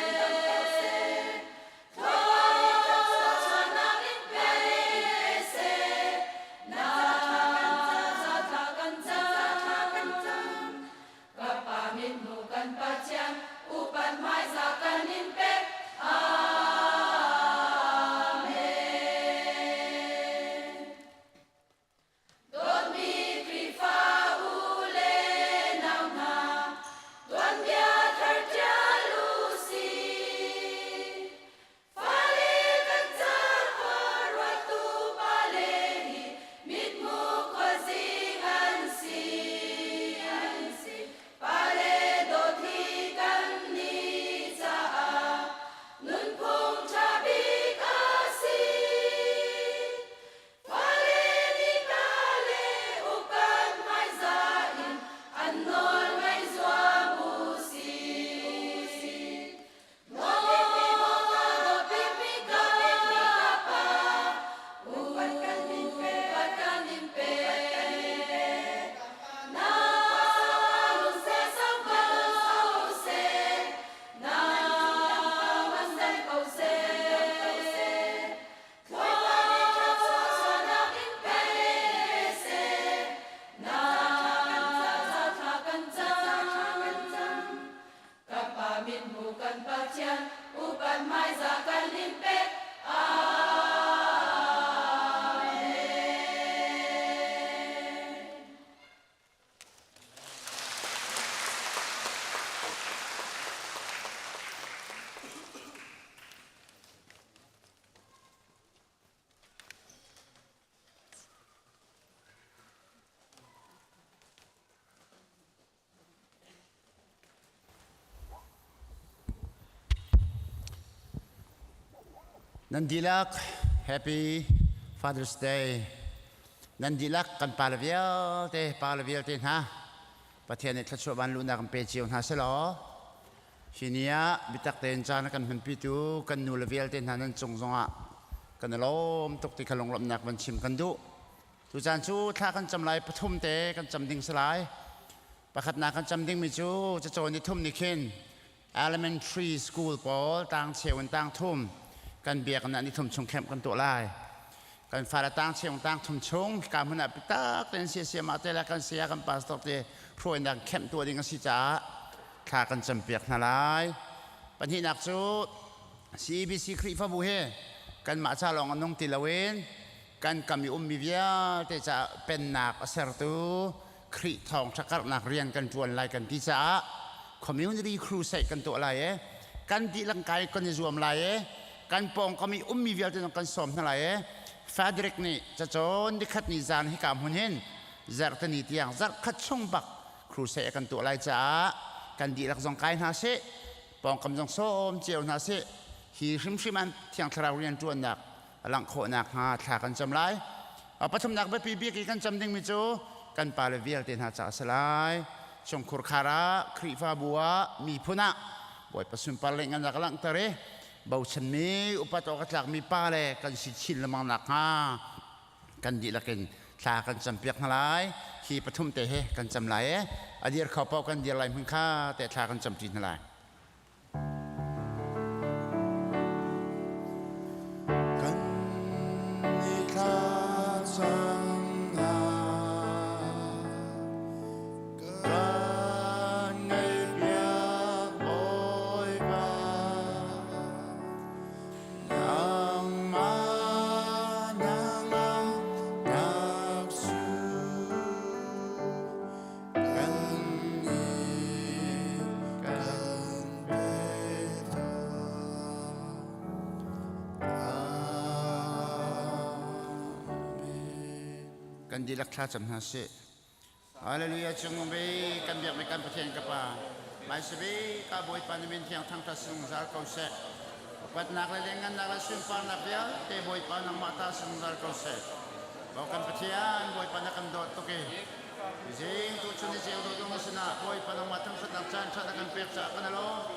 Speaker 8: Thluachuahnak in pe seh, na thla kan cam. Ka Pa mithmuh kan Pathian, upat hmaizah kan in pek. Amen. Dawtmi Khrihfa u le nau hna, tuanbia thar ṭial u sih. Fale kan cakhua ruattu pale hi mithmuh khuazing an si. Pale dawt hi kan nih caah nunphung ṭha bik a si. Fale nih pale upat hmaizah in an nawl ngaih zuam u sih. Ka Pa mithmuh kan Pathian, upat hmaizah kan in pek. Amen.
Speaker 17: Nan dihlak Happy Father's Day. Nan dihlak kan pale vialte, pale vialte hna Pathian nih thluachuah van luhnak in pe cio hna selaw hi ni ah biatak tein caan a kan hmanpitu kan nu le vialte hna nan cung zongah kan i lawm tuk ti kha lunglawmhnak van chim kan duh. Tucaan cu thla kan cam lai pathum te kan cam ding si lai. Pakhatnak kan cam dingmi cu cacawn ni thum ni khin elementary school pawl tang cheu in tang thum kan biakinn ah ni thum chung camp kan tuah lai. Kan fale tang cheu tang thum chung ka hmun ah bitak tein sia mah te le kan saya kan pastor te hruainak camp tuah ding a si caah thla kan campiak hna lai. Pahnihnak cu CBC Khrihfabu hi kanmah ca lawng a nung ti loin kan kam i ummi vialte caah pennak a sertu Khrih thawngṭha karhnak rian kan ṭuan lai kan ti caah community crusade kan tuah lai i kan dihlak kai kan i zuam lai i kan pawngkam i ummi vialte zong kan sawm hna lai i Frederick nih cacawn nikhat ni zan hika hmun hin zarhteni tiang zarhkhat chung bak crusade a kan tuah lai caah kan dihlak zong kai hna sih pawngkam zong sawm cio hna sih hi hrimhrim an thiang thlarau rian ṭuannak a langh khawh nakhnga thla kan cam lai. Pathumnak biapi bik i kan cam dingmi cu kan pale vialte hna caah a si lai. Chungkhur khar ah, Khrihfabu ah, miphun ah Bawipa sunpar le ngannak a langhter i bochanmi upat awk a tlakmi pale kan si chin lengmang nakhnga kan dihlak in thla kan campiak hna lai. Hi pathum te he kan cam lai i a dir kho paoh kan dir lai hmun kha te thla kan camṭi hna lai.
Speaker 18: Kan i thla cang hna.
Speaker 17: Kan dihlak thla cam hna sih. Hallelujah cung ve kan biak mi kan Pathian ka Pa. Mai sabi ka Bawipa na min thiang thangthat zungzal ko seh. Upatnak le lengannak le sunparnak vialte Bawipa nangmah ta zungzal ko seh. Bo kan Pathian Bawipa na kan dawt tuk i zing tu chun ni ceu dawt na sinah Bawipa nangmah thangthatnak caan ṭha na kan pek caah kan alawm.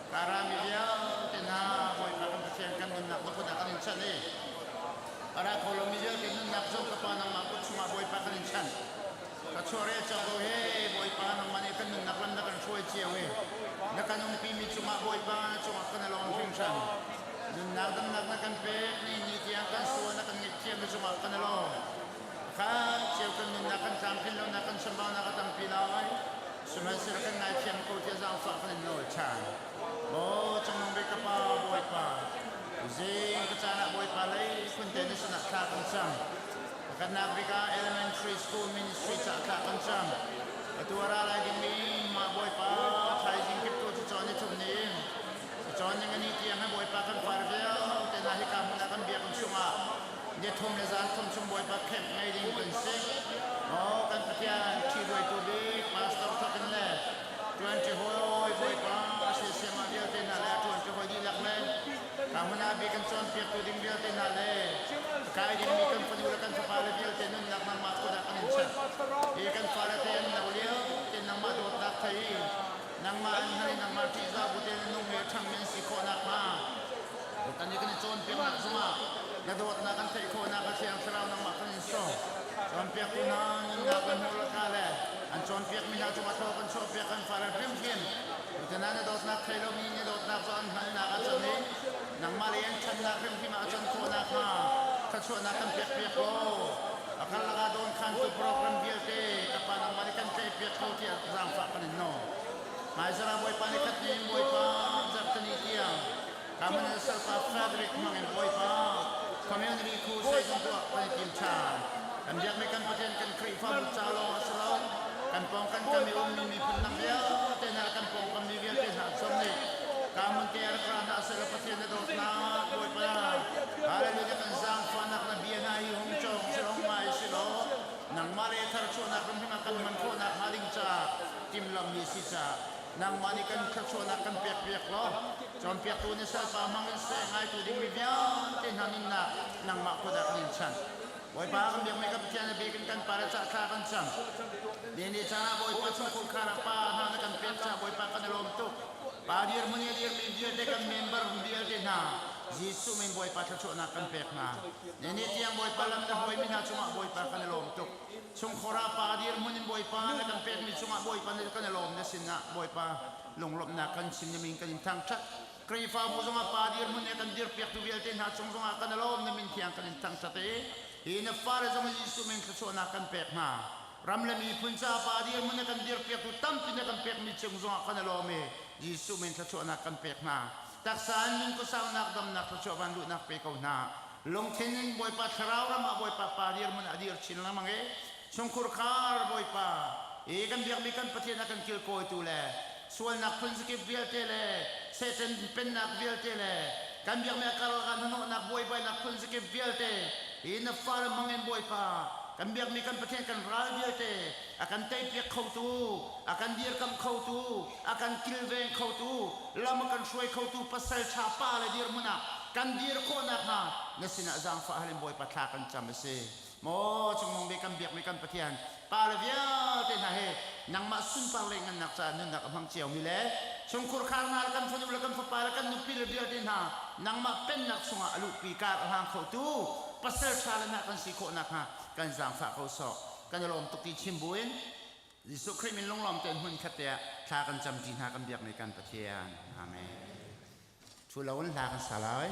Speaker 17: Karami vialte hna Bawipa kan Pathian kan nunnak na kut ah kan in chanh i a ra kho lomi vialte nunnak zong ka Pa nangmah kut chungah Bawipa kan in chanh. Ka chuah cang ko he Bawipa nangmah nih kan nunnak lam na kan hruai cio i na kan umpimi cungah Bawipa na cungah kan alawm hringhran. Nunnak damnak na kan pek ni ni tiang kan sual na kan ngaihthiam na cungah kan alawm. Kha cio kan nunnak kan tlamtlin lonak kan chambaunak a tampi lai. Sihmanhsehlaw kan ngaithiam ko tiah zaangfah kan in nawl ṭhan. Maw cungnung bik ka Pa Bawipa, zing ka caan ah Bawipa lei phunte na sinah thla kan cam. Pakhatnak bik ah elementary school ministry caah thla kan cam. Atu a ra lai dingmi mah Bawipa thaizing kiptu cu cawn i thum ni in cawn ning ani tiang he Bawipa kan far vialte hna hika hmun ah kan biakinn chungah Ni thum le zan thum chung Bawipa khenh ngei ding kan si. Maw kan Pathian ṭhiruaitu bik Pastor Thokin le ṭuanṭi hawi Bawipa siasiam ah vialte hna le a ṭuanṭi hawi dihlak le ka hmun ah bik kan cawnpiaktu ding vialte hna le a kai dingmi kan fanu le kan fapa le vialte nunnak nangmah kut ah kan in chanh. Hi kan fale te an no lio tein nangmah dawtnak thei i nangmah an hngal i nangmah ṭihzah bu tein a nung i a ṭhangmi an si khawh nakhnga Kan i kan i cawnpiaknak zongah na dawtnak kan theih khawhnak a Thiang Thlarau nangmah kan in sawm. Cawnpiaktu hna nunnak le hmurka le an cawnpiakmi hna cungah thaw kan chuahpiak kan fale hrimhrim. Tutan ah na dawtnak thei lomi na dawtnak cu an hngalhnak a can i nangmah lei an ṭhannak hrimhrim ah a can khawh nakhnga thluachuahnak kan pekpiak ko. A karlak ah dawnkhantu program vialte ka pa nangmah nih kan tlaihpiak ko tiah zaangfah kan in nawl. Hmaizarh ah Bawipa ni khat ni Bawipa zarhteni tiang Kaman salpa Frederick hmangin Bawipa community khu seizung tuah kan i tim ṭhan. Kan biakmi kan Pathian kan Khrihfabu ca lawng a si lo. Kan pawngkan kam i ummi miphun dang vialte hna kan pawngkam mi vialte hna zong nih kamun te rak ra hna seh law Pathian na dawtnak Bawipa Hallelujah kan zaangfahnak na bia hna hi hung cawng seh hung ngai si law nangmah le tharchuahnak ram hrim ah kan hman khawhnak hnga ding caah timhlamhmi si caah nangmah nih kan thluachuahnak kan pekpiak law cawnpiaktu na salpa hmang in seh ngaitu dingmi vialte hna nunnak nangmah kut ah kan in chanh. Bawipa kan biakmi kan Pathian a bik in kan pa le cah thla kan cam. Ni ni caan ah Bawipa chungkhur khar ah pa hna na kan pek caah Bawipa kan i lawm tuk. Pa dirhmun i a dirmi vialte kan member vialte hna Jesuh min Bawipa thluachuahnak kan pek hna. Ni ni tiang Bawipa lam na hruaimi hna cungah Bawipa kan i lawm tuk. Chungkhur ah pa dirhmun in Bawipa na kan pekmi cungah Bawipa na kan i lawm na sinah Bawipa lunglawmhnak kan chim na min kan in thangṭhat. Khrihfabu zongah pa dirhmun he kan dirpiaktu vialte hna cung zongah kan i lawm na min thiang kan in thangṭhat i hi na fale zong Jesuh min thluachuahnak kan pek hna. Ram le miphun caah pa dirhmun he kan dirpiaktu tampi na kan pekmi cung zongah kan i lawm i Jesuh min thluachuahnak kan pek hna. Taksa in nun khuasaunak damnak thluachuah van luhnak pe ko hna. Lungthin in Bawipa thlarau ram ah Bawipa pa dirhmun a dir chin lengmang i chungkhur khar Bawipa i kan biakmi kan Pathian a kan kilkawitu le sualnak phunzakip vialte le Satan pennak vialte le kan biakmi a karlak ah hnahnawhnak buaibainak phunzakip vialte i na fale hmangin Bawipa kan biakmi kan Pathian kan ral vialte a kan teipiak khotu a kan dirkamh khotu a kan kilveng khotu lam a kan hruai khotu pasal ṭha pa le dirhmun ah kan dir khawh nakhnga na sinah zaangfah hal in Bawipa thla kan cam a si. Maw cungnung bik kan biakmi kan Pathian pa le vialte hna he nangmah sunpar le ngannak caah nunnak a hmang ciomi le chungkhur khar hna le kan fanu le kan fapa le kan nupi le vialte hna nangmah pennak chungah a luhpi kar a hlang khotu pasal ṭha le hna kan si khawh nakhnga kan zaangfah ko sawh. Kan i lawm tuk ti chim buin Jesuh Khrih min lunglawm tein hmun khat te ah thla kan cam ṭi hna kan biakmi kan Pathian. Amen. Thu lo in hla kan sa lai.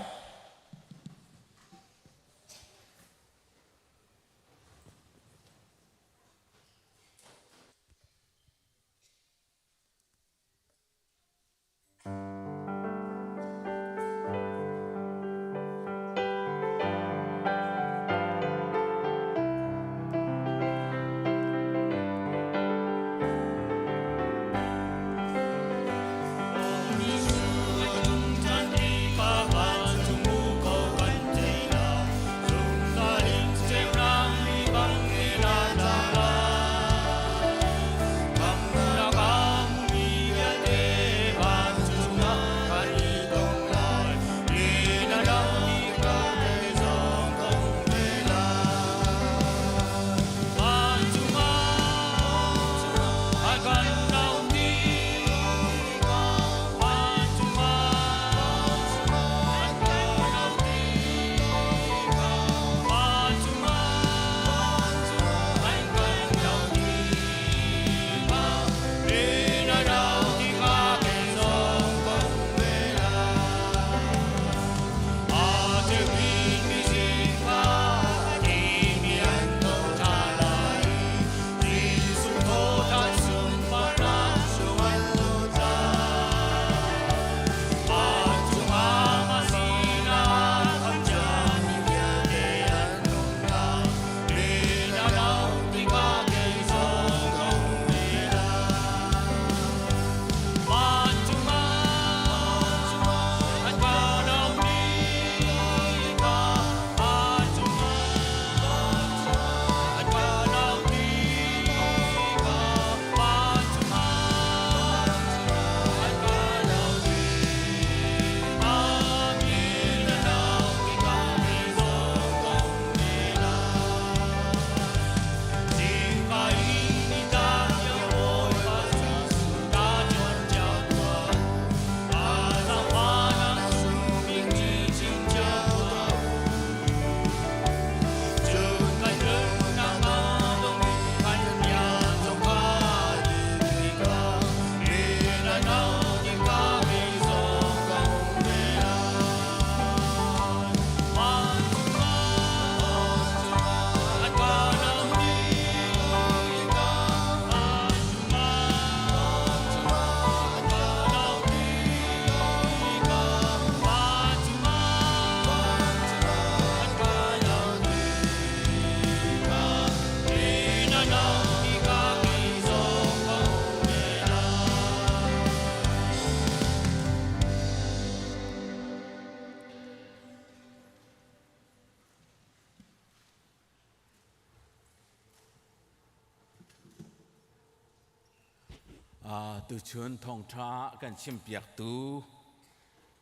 Speaker 6: Tuchun thawngṭha kan chimpiaktu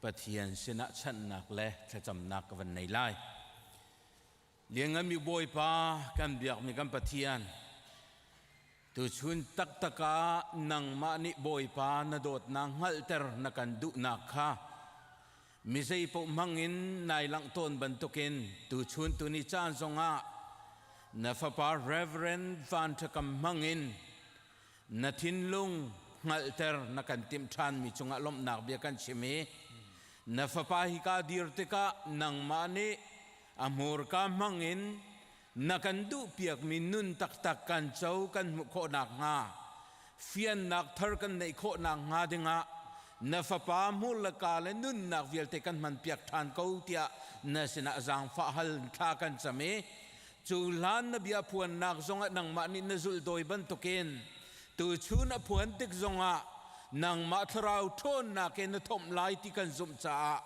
Speaker 6: Pathian sinah chanhnak le thlacamnak ka van nei lai. Liannganmi Bawipa kan biakmi kan Pathian, tuchun taktak ah nangmah nih Bawipa na dawtnak hngalhter na kan duhnak kha mi zeipaoh hmangin nai langh tawn bantukin tuchun tuni caan zongah na fapa Reverend Van Ṭha Kam hmangin na thinlung hngalhter na kan timh ṭhanmi cungah lawmhnak bia kan chim i na fapa hika dir tikah nangmah nih a hmurka hmangin na kan duhpiakmi nun taktak kan co kan hmuh khawh nakhnga fiannak thar kan neih khawh nakhnga dingah na fapa hmur le ka le nunnak vialte kan hmanpiak ṭhan ko tiah na sinah zaangfah hal thla kan cam i Cu hlan na bia phuannak zongah nangmah nih na zulhdawi bantukin tuchun a phuan tik zongah nangmah thlarau ṭhawnnak in na thomh lai ti kan zumh caah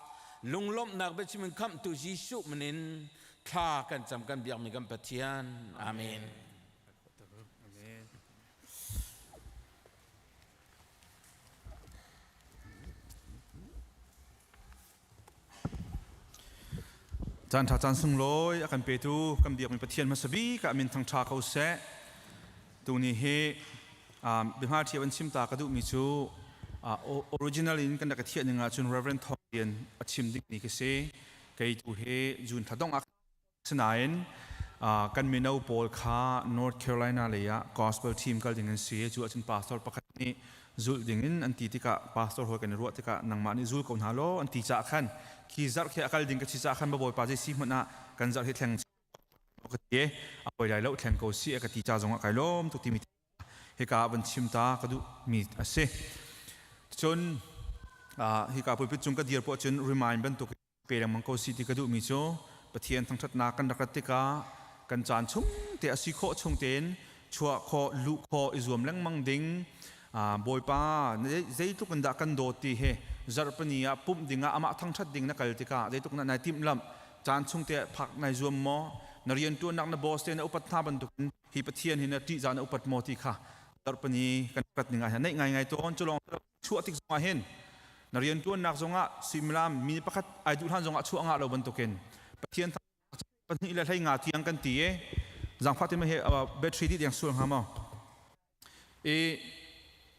Speaker 6: lunglawmhnak biachim in khamhtu Jesuh min in thla kan cam kan biakmi kan Pathian. Amen.
Speaker 5: Amen.
Speaker 9: Caan ṭha caan sunglawi a kan petu kan biakmi Pathian hmasa bik ah min thangṭha ko seh. Tuni hi biahma ṭhia an chim ta ka duhmi cu original in kan rak i thiah ning ahcun Reverend Thawng Lian a chim dingmi ka si. Kei tu hi June thla dongh ah Asinain kan mino pawl kha North Carolina lei ah gospel team kal ding an si. Cu ahcun pastor pakhat nih zulh ding in an ti tikah pastor hawi kan i ruah tikah nangmah nih zul ko hna law an ti caah khan khi zarh khi a kal ding ka si caah khan Bawipa zei si hmanh ah kan zarh hi thleng ka ti a poi lai lo thleng ko si ka ti ca zong ah kai lawm tuk timi hika ah van chim ta ka duh mi a si. Cun hika pulpit cung ka dir poah cun remind bantuk pe lengmang ko si ti ka duhmi cu Pathian thangṭhatnak kan rak rat tikah kan caan chung te a si khawh chung tein chuah khawh luh khawh i zuam lengmang ding Bawipa zeitluk in dah kan dawt ti hi zarhpini ah pumh ding ah amah thangṭhat ding na kal tikah zeitluk na nai timhlamh caan chung te phak nai zuam maw na rianṭuannak na boss te na upat hna bantukin hi Pathian hi na ṭihzah na upat maw ti kha zarhpini kan rat ning ah hin naih ngaingai tawn cu lawng chuah tik zongah hin na rianṭuannak zongah suimilam mi pakhat ai duh hlan zongah chuah ngah lo bantukin Pathian pahnih le hlei nga tiang kan ti i zangfah te hi battery dih deng sual hnga maw i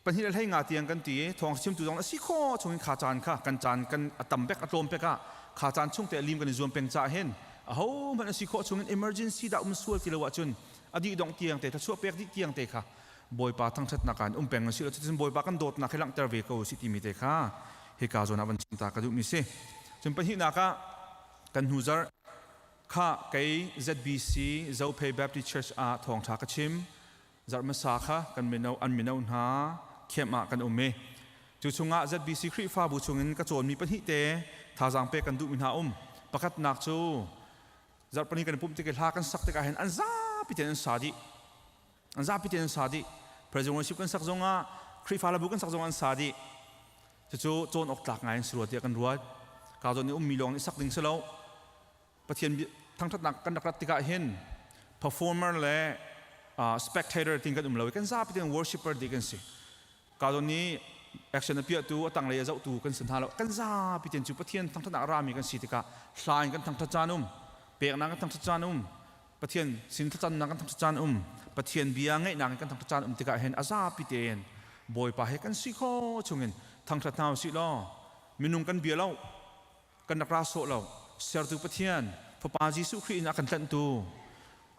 Speaker 9: pahnih le hlei nga tiang kan ti i thawng chimtu zong a si kho chungin kha caan kha kan caan kan a tam bek a tlawm pek ah kha caan chung te lim kan i zuam peng ca hin a ho hmanh a si khawh chungin emergency dah um sual ti lo ahcun a dih dongh tiang te thluachuah pek dih tiang te kha Bawipa thangṭhatnak ah um peng si lo cuticun Bawipa kan dawtnak hi langhter ve ko si timi te kha hika zawn ah van chim ta ka duhmi si. Cun pahnihnak ah kan hnu zarh kha kei ZBC Zophei Baptist Church ah thawngṭha ka chim. Zarh hmasa kha kan mino an mino hna camp ah kan um i cu chungah ZBC Khrihfabu chungin ka cawnmi pahnih te thazaang pek kan duhmi hna um. Pakhatnak cu zarhpani kan i pumh tik i hla kan sak tikah hin an zapi tein an sa dih. An zapi tein an sa dih. President worship kan sak zongah Khrihfa labu kan sak zongah an sa dih. Cucu cawn awk tlak ngai in si rua tiah kan ruat. Ka zawn i ummi lawng nih sak ding si lo. Pathian thangṭhatnak kan rak rat tikah hin performer le spectator tin kan um lo i kan zapi tein worshipper dih kan si. Ka zawn i action a piahtu a tanglei a zohtu kan si hna lo. Kan zapi tein cu Pathian thangṭhatnak a rami kan si tikah hla in kan thangṭhat caan um, peknak kan thangṭhat caan um, Pathian sin thlacamnak kan thangṭhat caan um Pathian bia ngaihnak in kan thangṭhat caan um tikah hin a zapi tein Bawipa he kan si kho chungin thangṭhat hna usih law minung kan bia lo kan rak ra sawh lo sertu Pathian Fapa Jesuh Khrih in a kan tlanhtu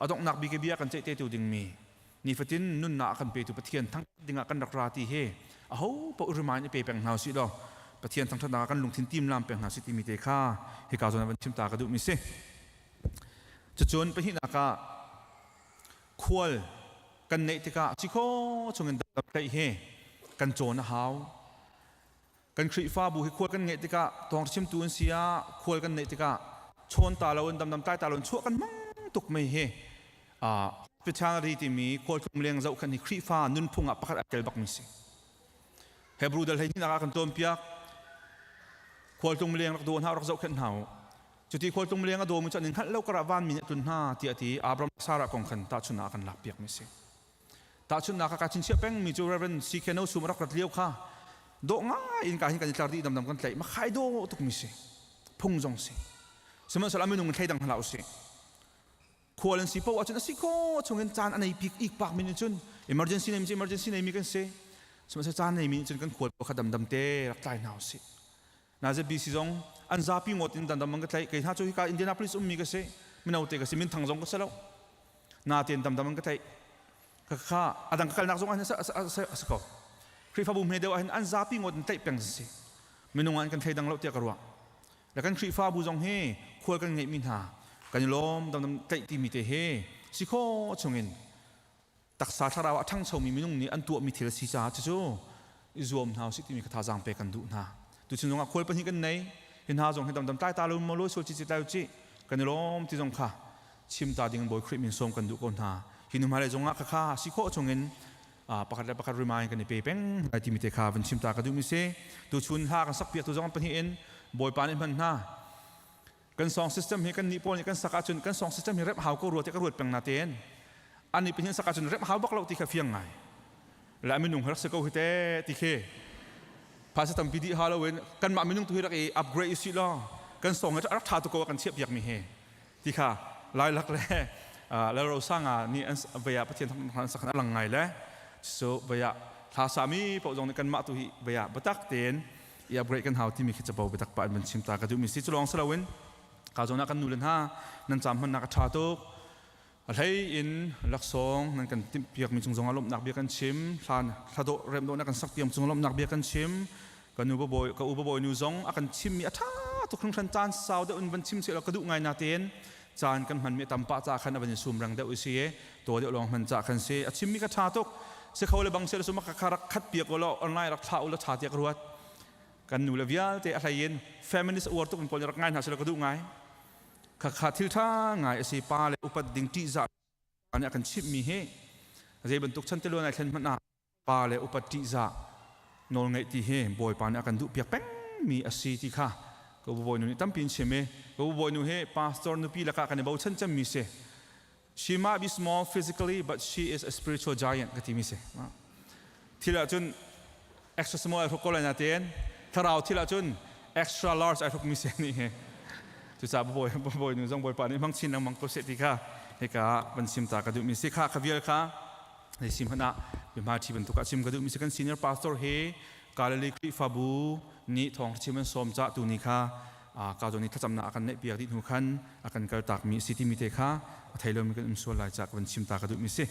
Speaker 9: a donghnak bik i bia kan ceih dingmi nifatin nunnak a kan petu Pathian thangṭhat dingah kan rak ra ti hi aho paoh remind i pe peng hna usih law Pathian thangṭhatnak ah kan lungthin timlam peng hna sih timi te kha hika zawn ah van chim ta ka duhmi si. Cucun pahnihnak ah khual kan neih tikah si kho chungin dam tlaih hi kan cawn a hau. Kan Khrihfabu hi khual kan ngeih tikah thawng chimtu an si ah khual kan neih tikah chawn ta lo in damdam tlai ta lo in chuah kan hmang tuk mei hi hospitality timi khualtlung leng zohkhenh hi Khrihfa nunphung ah pakhat a tel bakmi si. Hebrew dal 12 ah kan cawnpiak khualtlung leng rak daw hna rak zohkhenh hna u. Cuti khualtlung leng a dawmi cu an in hngalh lo karah vanmi nih a tlun hna tiah a ti. Abraham Sarah kong khan tahchunhnak ah kan lakpiakmi a si. Tahchunhnak ah ka chinchiah pengmi cu Reverend CK No Sum rak rat lio kha dawh ngai in ka hin kan i tlar dih damdam kan tlaih makhai dawh tukmi si phung zong si. Sihmanhsehlaw minung in thleidang hlah usih. Khual an si paoh ahcun a si khawh chungin caan a nei bik ik pak min cun emergency nei mi cu emergency nei mi kan si. Sihmanhsehlaw caan nei mi nih cun kan khual pakhat damdam te rak tlai hna usih. Na ZBC zong an zapi ngawt in dandam an ka tlaih. Kei hna cu hika Indianapolis ummi ka si. Mino te ka si, minthang zong ka si lo. Natein damdam an ka tlaih. Ka kha adang ka kalnak zong ah a si ko. Khrihfabu hme deuh ahhin an zapi ngawt in tlaih peng si. Minung an kan thleidang lo tiah ka ruah. Le kan Khrihfabu zong hi khual kan ngeihmi hna kan i lawm damdam tlaih timi te he si khawh chungin taksa thlarau a ṭhangchomi minung nih an tuahmi thil a si caah cucu i zuam hna usih timi kha thazaang pek kan duh hna. Tuchun zongah khual pahnih kan nei. Hi hna zong hi damdam tlai ta lo maw lawi sual cici tlai u cih. Kan i lawm ti zong kha chim ta ding Bawi Khrih min sawm kan duh ko hna. Hi nu hmailei zongah khakha si khawh chungin pakhat le pakhat remind kan i pe peng lai timi te kha van chim ta ka duhmi si. Tuchun hla kan sak piak tu zong pahnih in Bawipa nih hman hna. Kan song system hi kan nih pawl nih kan sak ahcun kan song system hi rep hau ko rua ti ka ruat peng na tein an nih pahnih sak ahcun rep hau bak lo ti kha fiang ngai le minung rak si ko hi te ti khi phaisa tampi dih ha lo in kanmah minung tu hi rak i upgrade i si law kan song hi rak tha tu ko kan chiah piak mi hi ti kha lailak le lalro sanga nih an vaya pathian an sak an lang ngai le so vaya thla sami paoh zong nih kanmah tu hi vaya batak tein i upgrade kan hau timi khi capo biatak pa an van chim ta ka duhmi si. Cu lawng si loin ka zawn ah kan nu le hna nan caam hmannak a ṭha tuk. A hlei in laksawng nan kan timh piakmi cung zongah lawmhnak bia kan chim. Hlan thladawh remdawh na kan sak piam cung lawmhnak bia kan chim. Ka nu babawi ka u babawi nu zong a kan chimmi a ṭha tuk hringhran. Caan sau deuh in van chim seh law ka duh ngai natein caan kan hmanmi a tam pah ca khan a van i sum reng deuh i si i to deuh lawng hman ca khan si. A chimmi ka ṭha tuk si kho le bang se le sum ka kha rak khat piak u law online rak thlah u law ṭha tiah ka ruat. Kan nu le vialte a hlei in feminist uar tuk in pawl rak ngai hna sila ka duh ngai. Kha kha thil ṭha ngai a si. Pa le upat ding ṭihzah nih a kan chimhmi hi zei bantuk chan te luan ai thlen hmanh ah pa le upat ṭihzah nawl ngeih ti hi Bawipa nih a kan duh piak pengmi a si ti kha ka u bawinu nih tampi in chim i ka u bawinu hi pastor nupi lakah kan i bochan cemmi si. She might be small physically, but she is a spiritual giant ka timi si. Thil ahcun extra small ai hruk ko lai natein thlarau thil ahcun extra large ai hrukmi si nih hi. Cucaah bawi bawi nu zong Bawipa nih hmang chin lengmang ko seh ti kha hika van sim ta ka duhmi si. Kha kha vial kha hei sim hmanh ah bia ṭhi bantuk ah chim ka duhmi si. Kan senior pastor hi Galilee Khrihfabu nih thawng chim an sawm cah tu ni kha ka zawn i thlacamnak a kan neih piak dih hnu khan a kan kaltakmi a si timi te kha a thei lomi kan um sual lai ca ka van chim ta ka duhmi si.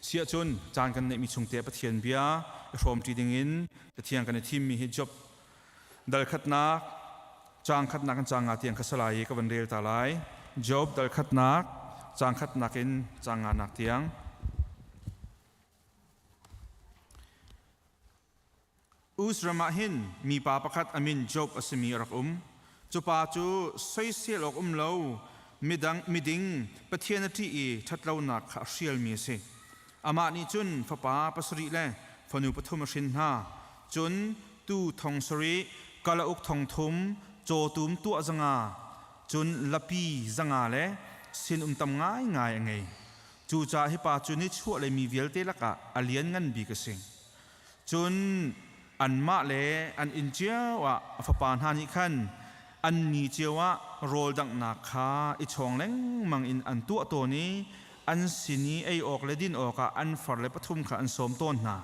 Speaker 9: Si ahcun caan kan neihmi chung te Pathian bia i hrawmṭi dingin Pathian kan i thimmi hi Job dal khatnak caang khatnak in caang nga tiang kha salai i ka van rel ta lai. Job dal khatnak caang khatnak in caang nga nak tiang. Uz ram ah hin mipa pakhat a min Job a simi a rak um. Cu pa cu soisel awk um lo, midang, miding, Pathian a ṭih i ṭhatlonak kha a hrialmi a si. Amah nih cun fapa pasarih le fanu pathum a hrin hna. Cun tuu thong sarih, kalauk thong thum, cawtum tuah 500, cun lapi 500 le sinum tam ngaingai a ngei. Cucaah hi pa cu nichuahlei mi vialte lakah a lianngan bik a si. Cun anmah le an inn cio ah a fapa hna nih khan an ni cio ah rawl danghnak kha i chawng lengmang in an tuah tawn i an sin i ei awk le din awkah an farle pathum kha an sawm tawn hna.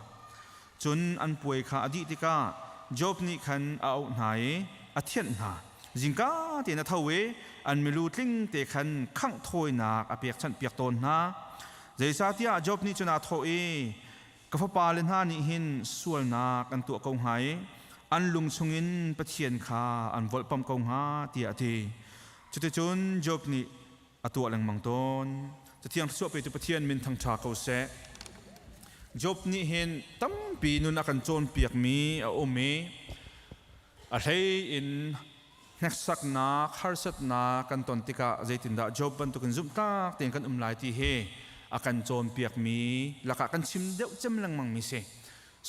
Speaker 9: Cun an puai kha a dih tikah Job nih khan a auh hna i a thianh hna. Zingka tein a tho i an milu tling te khan khangh thawinak a pekchanhpiak tawn hna. Zeicahtiah Job nih cun aa thawh i, Ka fapale hna nih hin sualnak an tuah ko hnga i an lung chungin Pathian kha an volhpamh ko hnga tiah a ti. Cuticun Job nih a tuah lengmang tawn. Cathiang thluachuah petu Pathian min thangṭha ko seh. Job nih hin tampi nun a kan cawnpiakmi a um i a hlei in hneksaknak, harsatnak kan ton tikah zeitindah Job bantukin zumhtlak tein kan um lai ti hi a kan cawnpiakmi lakah kan chim deuh cem lengmangmi si.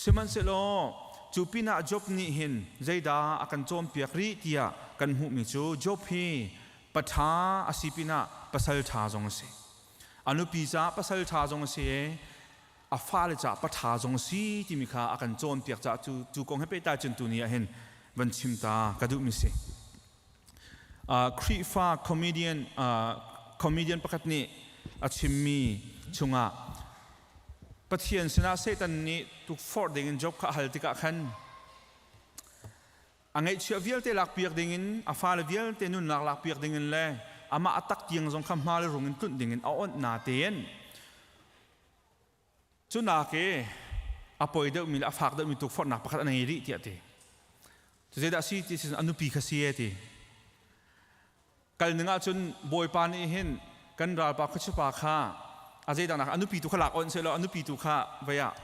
Speaker 9: Sihmanhsehlaw cu pinah Job nih hin zeidah a kan cawnpiak rih tiah kan hmuhmi cu Job hi paṭha a si pinah pasal ṭha zong a si. A nupi caah pasal ṭha zong a si i. a fale caah paṭha zong a si timi kha a kan cawnpiak caah cu cu kong he pehtlai cun tuni ah hin van chim ta ka duhmi si. Khrihfa comedian comedian pakhat nih a chimmi chungah Pathian sinah Satan nih tukforh dingin Job kha a hal tikah khan a ngeihchiah vialte lakpiak dingin a fale vialte nunnak lakpiak dingin le amah a tak tiang zong kha hma le rung in tlunh dingin a onh natein cunak i a poi deuhmi le a fak deuhmi tukforhnak pakhat a ngei rih tiah ti. Cu zeidah si ti a nupi kha si e ti. Kal ning ahcun Bawipa nih hin kan ralpa khuachipa kha a zeidang nak a nupi tu kha lak onh sehlaw a nupi tu kha vei ah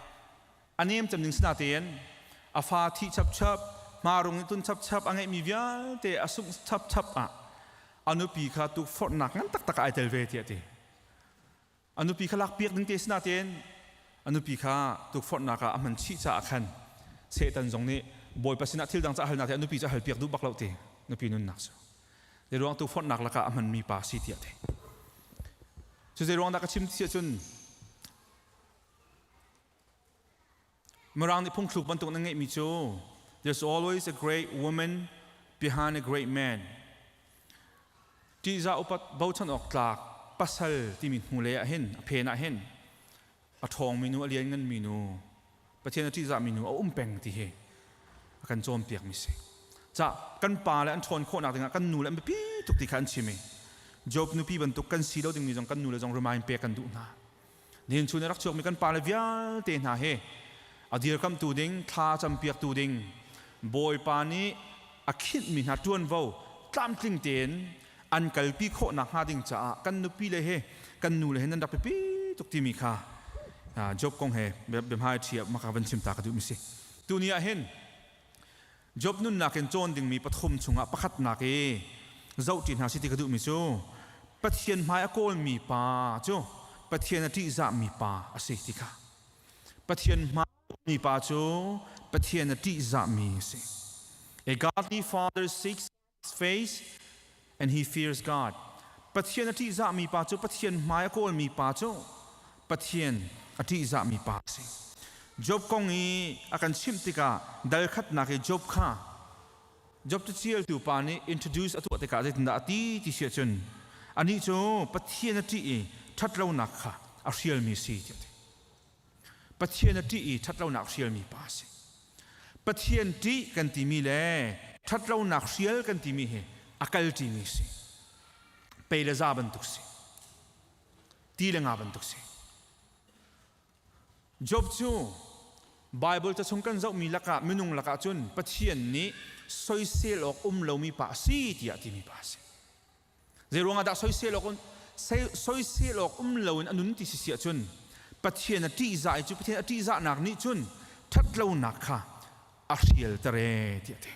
Speaker 9: a nem cem ning sina tein a fa thi chapchap hmarung nih tun chapchap a ngeihmi vialte a sungh chapchap ah a nupi kha tukforhnak ngan taktak ah ai tel ve tiah ti. A nupi kha lakpiak ding te sinain a nupi kha tukforhnak ah a hman chih caah khan Satan zong nih Bawipa sinah thil dang ca halnak te a nupi cu a halpiak duh bak lo ti nupi nunnak cu. Zei ruang tukforhnak lakah a hmanmi pa si tiah ti. Cu zei ruang dah ka chim ti ahcun Mirang nih phungthluk bantuk na ngeihmi cu There's always a great woman behind a great man. Ṭihzah upat bochan awk tlak pasal timi hnulei ah hin a phen ah hin a ṭhawngmi nu a liannganmi nu Pathian a ṭihzahmi nu a um peng ti hi a kan cawnpiakmi si. Ca kan pa le an ṭhawn khawhnak dingah kan nu le an biapi tuk ti kha an chim i Job nupi bantuk kan si lo dingmi zong kan nu le zong remind pek kan duh hna. Nihin chun i rak chuakmi kan pale vialte hna hi a dirkamtu ding, thla campiaktu ding, Bawipa nih a khinhmi hna ṭuanvo tlamtling tein an kalpi khawh nakhnga ding caah kan nupi le he kan nu le he nan rak biapi tuk timi kha Job kong he biahmai ṭhi ah maka van chim ta ka duhmi si. Tuni ah hin Job nunnak in cawn dingmi pathum chungah pakhatnak i zohṭi hna si ti ka duhmi cu Pathian hmai a kawlmi pa cu Pathian a ṭihzahmi pa a si ti kha. Pathian hmai mi pa cu Pathian a ṭihzahmi a si. A godly father seeks face and he fears God. Pathian a ṭihzahmi pa cu Pathian hmai a kawlmi pa cu Pathian a ṭihzahmi pa a si. Job kong i a kan chimh tikah dal khatnak i Job kha Job caṭialtu pa nih introduce a tuah tikah zeitindah a ti ti si ahcun anih cu Pathian a ṭih i ṭhatlonak kha a hrialmi a si tiah a ti. Pathian a ṭih i ṭhatlonak hrialmi pa a si. Pathian ṭih kan timi le ṭhatlonak hrial kan timi hi a kalṭimi si. Pei le za bantuk si. Ti le nga bantuk si. Job cu Bible ca chung kan zohmi lakah minung lakah cun Pathian nih soisel awk um lomi pa a si tiah timi pa a si. Zeiruangah dah soisel awk soisel awk um loin a nun ti si si ahcun Pathian a ṭihzah i cu Pathian a ṭihzahnak nih cun ṭhatlonak kha a hrialter ee tiah a ti.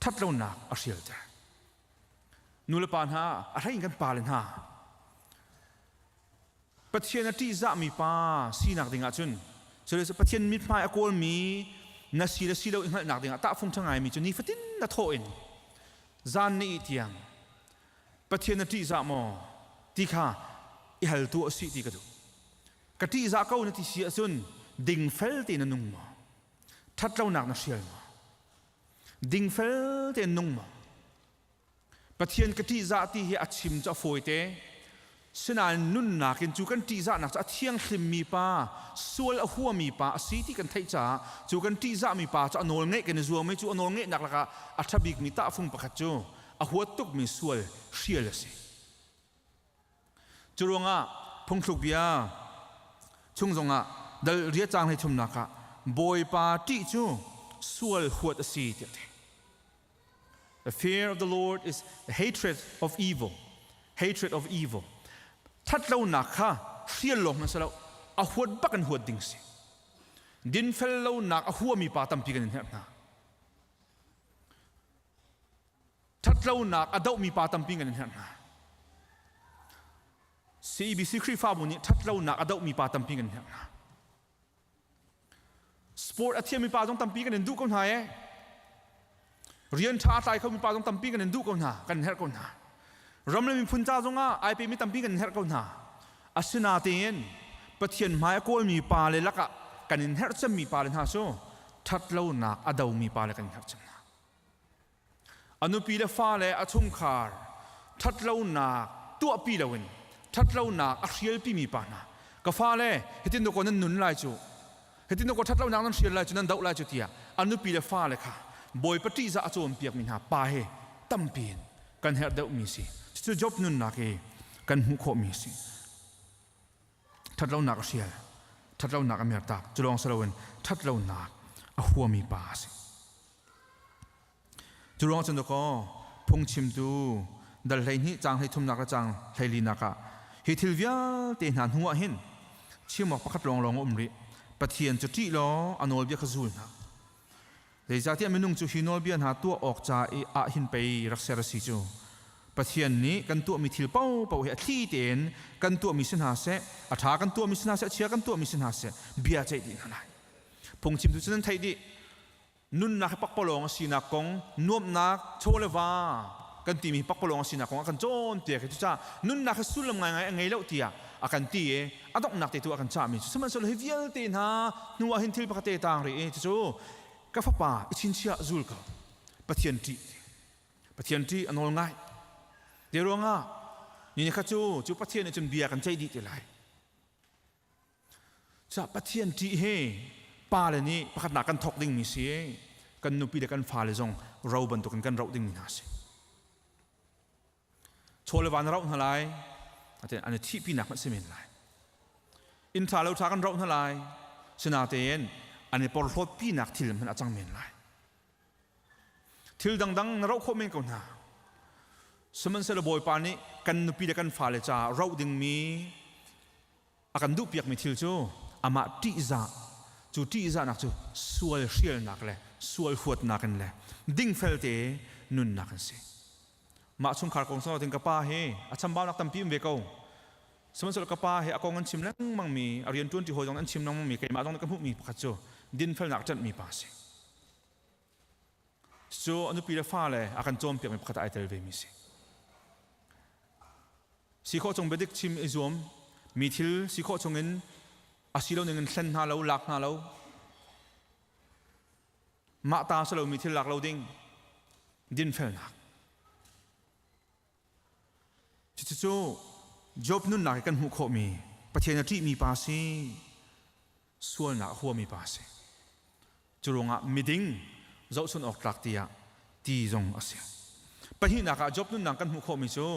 Speaker 9: Ṭhatlonak a hrialter. Nulepa hna, a hlei in kan pale hna, Pathian a ṭihzahmi pa sinak ding ahcun cu Pathian mithmai a kawlmi na si le si lo i hngalhnak dingah tahfung ṭha ngaimi cu nifatin na thawh in zan na ih tiang Pathian na ṭihzah maw ti kha i hal tu a si ti ka duh. Ka ṭihzah ko na ti si ahcun dingfel tein na nung maw? Ṭhatlonak na hrial maw? Dingfel tein nung maw? Pathian ka ṭihzah ti hi a chim cu a fawite. Sinain nunnak in cu kan ṭihzahnak cu a thianghlimmi pa, sual a huami pa a si ti kan theih caah cu kan ṭihzahmi pa cu a nawl ngeih kan i zuam i cu a nawl ngeihnak lakah a ṭha bikmi tahfung pakhat cu a huat tukmi sual hrial a si. Cu ruangah phungthluk bia chung zongah dal riat caang hlei thumnak ah Bawipa ṭih cu sual huat a si tiah a ti. The fear of the Lord is the hatred of evil. Hatred of evil. Thatlonak kha hrial lawng hmanh si lo, a huat bak in huat ding si. Dinfel lonak a huami pa tampi kan in herh hna. Thatlonak a dohmi pa tampi kan in herh hna. CEBC Khrihfabu nih thatlonak a dohmi pa tampi kan in herh hna. Sport a thiammi pa zong tampi kan in duh ko hna ee. Rian ṭha a tlai khomi pa zong tampi kan in duh ko hna, kan in herh ko hna. Ram le miphun ca zongah ai pemi tampi kan in herh ko hna. Asinatein
Speaker 19: Pathian hmai a kawlmi pa le lakah kan in herh cemmi pa le hna cu ṭhatlonak a domi pa le kan in herh cem hna. A nupi le fale a chungkhar ṭhatlonak tuahpi loin ṭhatlonak a hrialpimi pa hna ka fale hitin dawkaw nan nun lai cu hitin dawkaw ṭhatlonak nan hrial lai cu nan doh lai cu tiah a nupi le fale kha Bawipa ṭihzah a cawnpiakmi hna pa he tampi in kan herh deuhmi si. Cucu Job nunnak i kan hmuh khawhmi si. Ṭhatlonak a hrial, ṭhatlonak a mertak, cu lawng si loin ṭhatlonak a huami pa a si. Cu ruang cun dakaw phungchimtu dal 12 caang 33nak le caang 14nak ah hi thil vialte hna hnu ah hin chim awk pakhat lawnglawng a um rih. Pathian cu ṭih law a nawlbia kha zul hna. Zeicahtiah minung cu hi nawlbia hna tuah awk ca i ah hin pei rak ser a si cu. Pathian nih kan tuahmi thil paohpaoh hi a thli tein kan tuahmi si hna seh, a ṭha kan tuahmi si hna seh, a chia kan tuahmi si hna seh, bia ceih dih hna lai. Phungchimtu cu nan theih dih. Nunnak hi pakpalawng a sinak kong, nuamhnak, chaw le va kan timi hi pakpalawng a sinak kong a kan cawnpiak i cucaah nunnak hi sullam ngaingai a ngei lo tiah a kan ti i a donghnak te tu a kan cahmi cu sihmanhsehlaw hi vialte hna hnu ah hin thil pakhat te taang rih i cucu ka fapa i chinchiah zul ko Pathian ṭih Pathian ṭih a nawl ngai te ruangah ni kha cu cu Pathian nih cun bia kan ceih dih te lai Cah Pathian ṭih hi pale nih pakhatnak kan thawk dingmi si kan nupi le kan fale zong ro bantukin kan roh dingmi hna si. Chaw le va na roh hna lai, an i thihpinak hmanh si men lai. Inn ṭha lo ṭha kan roh hna lai, sinatein an i porhlawtpinak thil hmanh a cang men lai. Thil dangdang na roh khawh men ko hna. Sihmanhsehlaw Bawipa nih kan nupi le kan fale caah roh dingmi a kan duhpiakmi thil cu amah ṭihzah cu ṭihzahnak cu sual hrialnak le sual huatnak in le dingfel te nunnak an si. Mah chungkhar kong sau ka pa hi a chambaunak tampi um ve ko. Sihmanhsehlaw ka pa hi a kong an chim lengmang mi a rian ṭuanṭi hawi zong an chim lengmang mi keimah zong nih ka hmuhmi pakhat cu dinfelnak a ṭanhmi pa a si. Cu a nupi le fale a kan cawnpiakmi pakhat ah ai tel ve mi si. Si khawh chung biadik chim i zuam, mi thil si khawh chungin a si lo ning in hlen hna lo, lak hna lo. Mah ta si lomi thil lak lo ding, dinfelnak. Cucu Job nunnak i kan hmuh khawhmi Pathian a ṭihmi pa si, sualnak a huami pa si. Cu ruangah miding zohchun awk tlak tiah ti zong a si. Pahnihnak ah Job nunnak kan hmuh khawhmi cu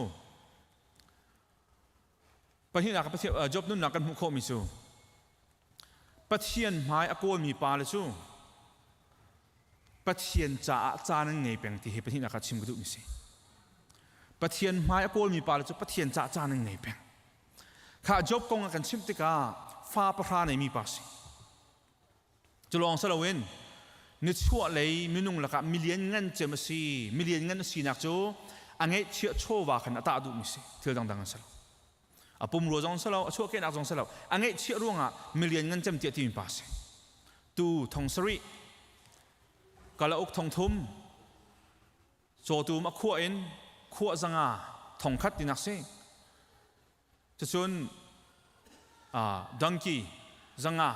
Speaker 19: pahnihnak ah Job nunnak kan hmuh khawhmi cu Pathian hmai a kawlmi pa le cu Pathian caah caan an ngei peng ti hi pahnihnak ah chim ka duhmi si. Pathian hmai a kawlmi pa le cu Pathian caah caan an ngei peng. Kha Job kong a kan chimh tikah fa pahra neimi pa si. Cu lawng si loin nichuah lei minung lakah milian ngan cem a si. Milian ngan a sinak cu a ngeihchiah chawva khan a tah duhmi si. Thil dangdang an si lo. A pumrua zong si lo, a chuahkehnak zong si lo. A ngeihchiah ruangah milian ngan cem tiah timi pa si. Tu thong sarih, kalauk thong thum, cawtum a khuah in khuah zanga thong khat tinak si. Cucun donkey zanga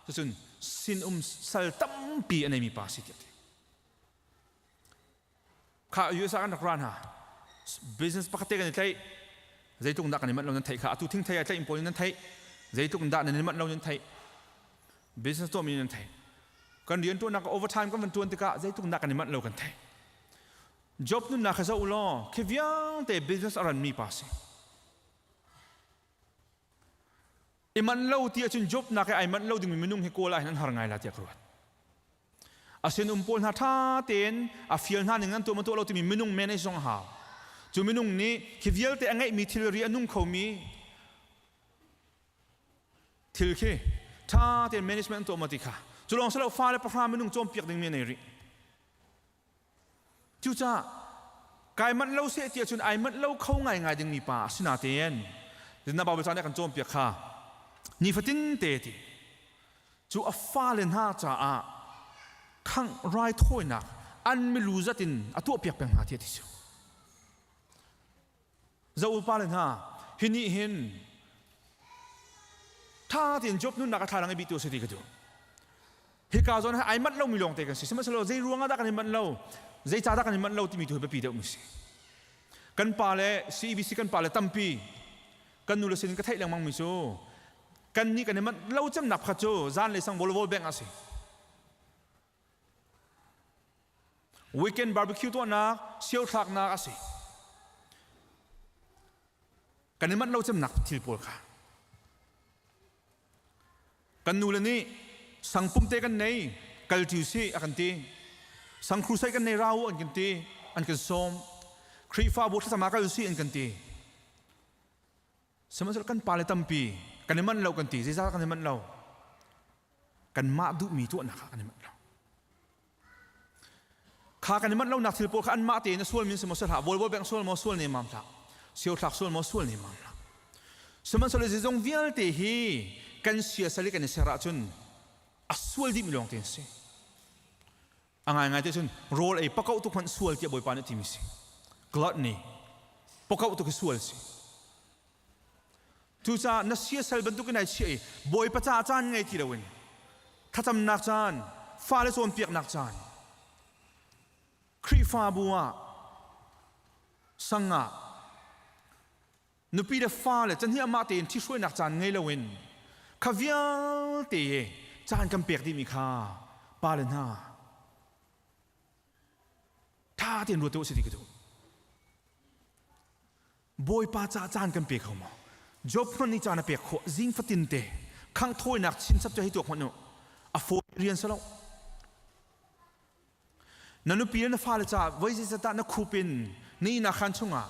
Speaker 19: cucun sinum sal tampi a neimi pa si tiah ti. Kha USA kan rak ra hna. Business pakhat te kan i tlaih. Zeitluk dah kan i manh lo nan theih kha. Atu thingthei ai tlaih pawl in nan theih. Zeitluk dah nan i manh lo nan theih. Business tuahmi nan theih. Kan rian tuannak overtime kan van tuan tikah zeitluk dah kan i manh lo kan theih. Job nunnak kha zoh u law khi vialte business a ranmi pa si. I manh lo ti ahcun Job nak i ai manh lo dingmi minung hi kawl ah hin an har ngai la tiah ka ruat. A sinum pawl hna ṭha tein a fial hna ning an tuah ma tuah lo timi minung manage zong a hau. Cu minung nih khi vialte a ngeihmi thilri a nung khomi thil khi ṭha tein management an tuah maw ti kha cu lawng si lo fale pahra minung cawnpiak dingmi an nei rih. Cucaah kai manh lo seh ti ahcun ai manh lo kho ngaingai dingmi pa a si natein na Bible ca nih a kan cawnpiak kha nifatin te ti cu a fale hna caah khangh raithawinak an milu zat in a tuahpiak peng hna ti a ti cu. Zo upa le hna hi nih hin Tha tein Job nunnak a thlalang i bihtu a si ti ka duh. Hika zawn hi ai manh lomi lawngte kan si. Sihmanhsehlaw zei ruangah dah kan i manh lo, zeicah dah kan i manh lo timi tu hi biapi deuhmi si. Kan pa le CEBC kan pa le tampi kan nu le sin ka theih lengmang mi cu kan nih kan i manh lo cemnak pakhat cu zan le sang volleyball bank a si. Weekend barbecue tuahnak, sio thlaknak a si. Kan i manh lo cemnak thil pawl kha. Kan nu le nih sangpum te kan nei, kal ṭi sih a kan ti. Sang crusade kan nei ra u an kan ti, an kan sawm. Khrihfabu thlacam ah kal sih an kan ti. Sihmanhsehlaw kan pale tampi kan i manh lo kan ti. Zeicah kan i manh lo? Kanmah duhmi tuahnak ah kan i manh lo. Kha kan i manh lonak thil pawl kha anmah tein a sual min si maw si hlah, volleyball beng sual maw sual nemam hlah, siothlak sual maw sual nemam hlah. Sihmanhsehlaw zeizong vialte hi kan siasal i kan i ser ahcun a sual dihmi lawng te an si. A ngaingai te cun rawl ei pakoh tuk hmanh sual tiah Bawipa nih a timi si. Gluttony pakoh tuk hi sual si. Cucaah na siasal bantukin ai chiah i Bawipa caah caan ngei ti loin thlacamnak caan, fale cawnpiaknak caan, Khrihfabu ah sang ah nupi le fale cahnih amah tein ṭhihruainak caan ngei loin kha vialte caan kan pek dihmi kha pale hna ṭha tein ruat u si ti ka duh. Bawipa caah caan kan pe kho maw? Job hmanh nih caan a pek khawh zing fatin te khangh thawinak chinchap cu hei tuak hmanh u a fawi rian si lo. Na nupi le na fale caah voi zeizat ah na khup in na ihnak khaan chungah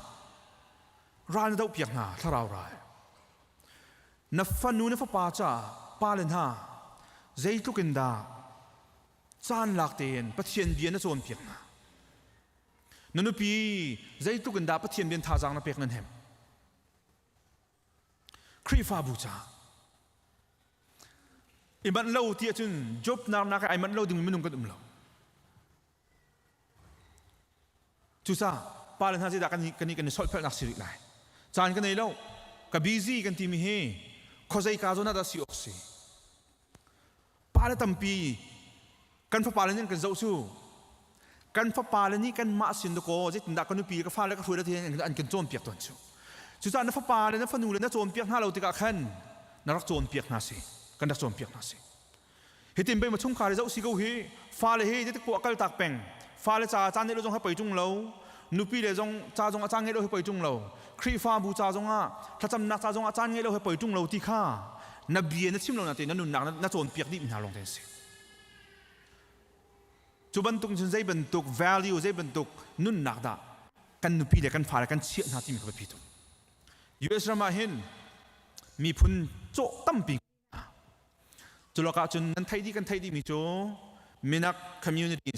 Speaker 19: ral na dohpiak hna thlarau ral. Na fanu na fapa caah pale hna zeitluk in dah caan lak tein Pathian bia na cawnpiak hna. Na nupi zeitluk in dah Pathian bian thazaang na pek nan hem. Khrihfabu caah i manh lo ti ahcun Job nak ai manh lo dingmi minung kan um lo. Cucaah pa le hna zeidah kan kan kan i solhfelnak si rih lai. Caan ka nei lo, ka busy kan timi hi khuazei ka zawn ah dah si awk si. Pa le tampi kan fapa le nih kan zoh cu kan fapa le nih kanmah sin dakaw zeitindah ka nupi ka fale ka hruai ti an kan cawnpiak tawn cu. Cucaah na fapa le na fanu le na cawnpiak hna lo tikah khan na rak cawnpiak hna si kan rak cawnpiak hna si. Hitin bei ma chungkhar i zoh si ko hi fale hi zeitik poah kaltak peng fale ca caan neih lo zong ha pei ṭung lo nupi le zong ca zong a caan ngeih lo hi pei ṭung lo Khrihfabu ca zong ah thlacamnak ca zong ah caan ngeih lo hi pei ṭung lo ti kha na bia na chim lo na te na nunnak na cawnpiak dih mi hna lawng te an si. Cu bantuk cun zei bantuk value zei bantuk nunnak dah kan nupi le kan fale kan chiah hna timi kha biapi tuk. US ram ah hin miphun cawh tampi Cu lakah cun nan theih dih kan theih dihmi cu minak community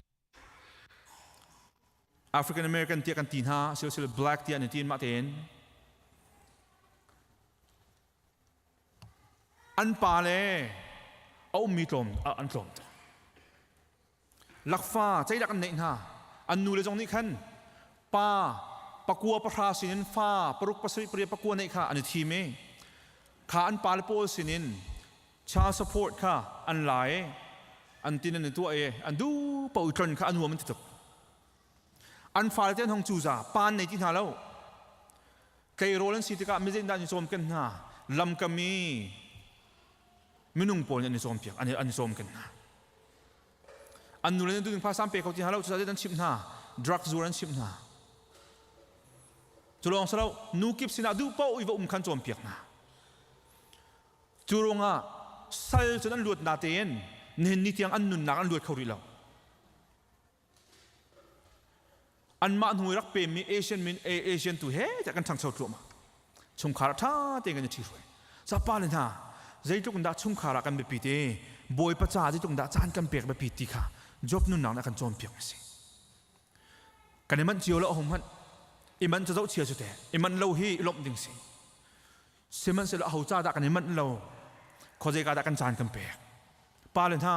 Speaker 19: African American tiah kan ti hna silsila black tiah an ti mah tein an pa le a ummi tlawm an tlawm tuk lakfa ceilak an neih hna an nu le zong nih khan pa pakua pahra sinin fa paruk pasarih pariat pakua neih kha an i thim i kha an pa le pawl sinin child support kha an la i an tin an i tuah i an duh paoh i tlon kha a nuam an ti tuk an fale te an hong cuza pa an nei ti hna lo tleirawl an si tikah mizeitindah an i cawmken hna lamkam i minung pawl nih an i cawmpiak an i cawmken hna An nu le nan duhning phaisa an pe kho ti hna lo cucaah an chimh hna drug zuar an chimh hna cu lawng si lo nu kip sinah duh paoh i va um khan cawnpiak hna cu ruangah sal cun an luat na tein nihin ni tiang an nunnak an luat kho rih lo anmah hnu i rak pemmi Asian min Asian tu he tiah kan ṭhangcho thluahmah chungkhar ṭha tein kan i ṭhihruai sapa le hna zeitluk in dah chungkhar ah kan biapi te bawipa ca zeitluk in dah caan kan pek biapi ti kha Job nunnak nih a kan cawnpiak a si kan i manh cio lo a hung hmanh i manh cu zohchia cu te i manh lo hi i lawmh ding si sihmanhsehlaw aho ca dah kan i manh lo khuazei ka dah kan caan kan pek Pa le hna,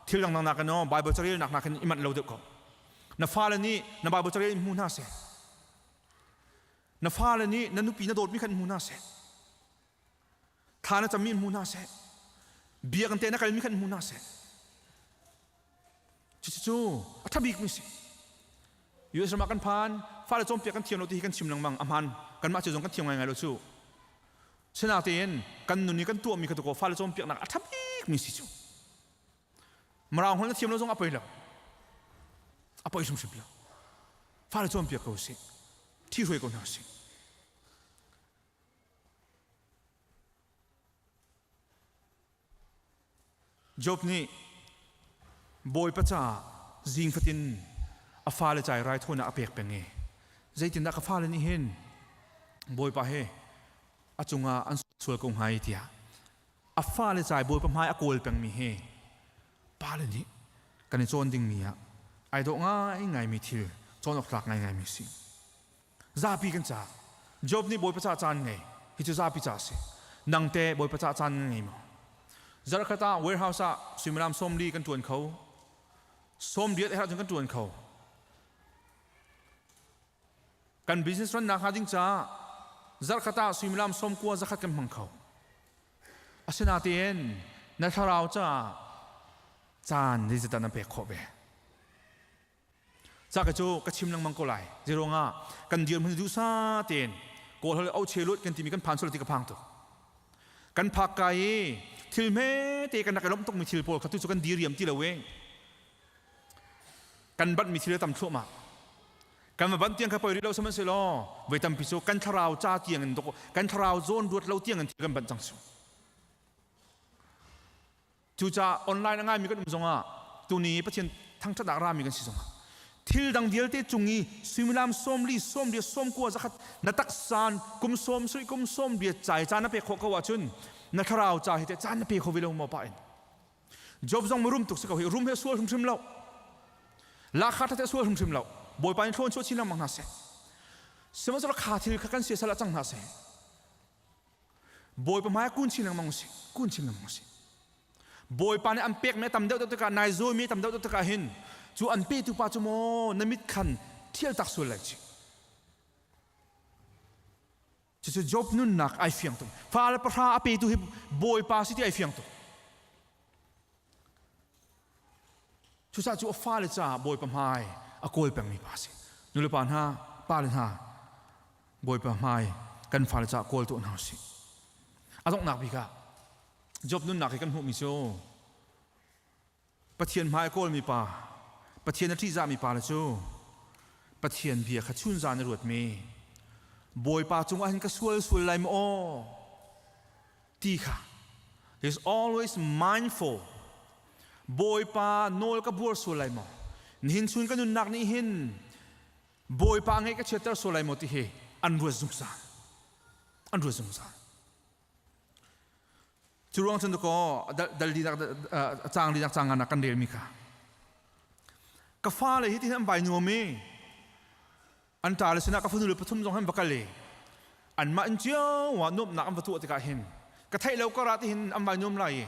Speaker 19: thil dangdang nakin aw Bible carelnak nakin i manh lo deuh ko. Na fale nih na Bible carel in hmu hna seh. Na fale nih na nupi na dawtmi khan hmu hna seh. Tha na cammi in hmu hna seh. Biakinn te na kalmi khan hmu hna seh. Cucu a ṭha bikmi si. US ram ah kan phan, fale cawnpiak kan thiam lo ti hi kan chim lengmang. A hmaan, kanmah cu zong kan thiam ngaingai lo cu. Sinain kan nun i kan tuahmi kha tukaw fale cawnpiaknak a ṭha bikmi si cu. Mirang holh na thiam lo zong a poi lo. A poi hrimhrim lo. Fale cawnpiak ko sih. Ṭhi hruai ko hna sih. Job nih Bawipa caah zing fatin a fale ca i raithawinak a pek peng i zeitindah ka fale nih hin Bawipa he a cungah an sual ko hnga i tiah a fale ca i Bawipa hmai a kawl pengmi hi pale nih kan i cawn dingmi ah ai dawh ngaingaimi thil cawn awk tlak ngaingaimi a si. Zapi kan ca. Job nih Bawipa ca caan ngei. Hi cu zapi ca a si. Nang te Bawipa ca caan na ngei maw? Zarhkhat ah warehouse ah suimilam 40 kan ṭuan kho. 80 herh cun kan ṭuan kho. Kan business rannak hnga ding caah zarhkhat ah suimilam 90 zakhat kan hmang kho. Asinain na thlarau caah caan zeizat na pek khawh ve? Ca ka cu ka chim lengmang ko lai. Zeiruangah kan dirhmun duhsah tein Kawl holh au che lut kan timi kan phan sual ti ka phang tuk. Kan phak ka i thil hme te kan rak i lawmh tukmi thil pawl kha tu cu kan diriam ti lo e. Kan banhmi thil a tam thluahmah. Kan va banh tiang kha poi rih lo sihmanhsehlaw voi tampi cu kan thlarau ca tiang in kan thlarau zawn ruat lo tiang in thil kan banh cang su. Cucaah online a ngaimi kan um zongah tuni Pathian thangṭhatnak rami kan si zongah thil dang vialte cung i suimilam 40 80 90 zakhat na taksan kum 70 kum 80 cai caan na pek khawh ko ahcun na thlarau ca hi teh caan na pe kho ve lo maw pa in Job zong mirum tuk si ko hi rum he sual hrimhrim lo lakha ṭha te sual hrimhrim lo Bawipa in thlawn chuah chin lengmang hna seh sihmanhsehlaw kha thil kha kan siasal ah cang hna seh Bawipa hmai kun chin lengmang usih kun chin lengmang usih Bawipa nih an pekmi a tam deuh deuh tikah nai zawimi a tam deuh deuh tikah hin cu an petu pa cu maw na mit khan thial tak sual lai ci cucu Job nunnak ai fiang tuk fale pahra a petu hi Bawipa si ti ai fiang tuk Cucaah cu a fale caah Bawipa hmai a kawl pengmi pa a si. Nulepa hna, pale hna, Bawipa hmai kan fale caah kawl tuah hna usih. A donghnak bik ah Job nunnak hi kan hmuhmi cu Pathian hmai a kawlmi pa, Pathian a ṭihzahmi pa le cu Pathian bia kha chunzan a ruatmi Bawipa cungah hin ka sual sual lai maw aw ti kha he is always mindful Bawipa nawl ka buar sual lai maw nihin chun ka nunnak nih hin Bawipa ngeih ka chiatter sual lai maw ti hi an ruat zungzal an ruat zungzal cu ruang cun kaw dal linak cang linak cang nganak kan relmi kha ka fale hi ti an vai nuam i An ṭale sinah ka fanu le pathum zong han va kal i anmah in cio ah nuamhnak an va tuah tikah hin ka theih lo karah tihin an vai nuam lai i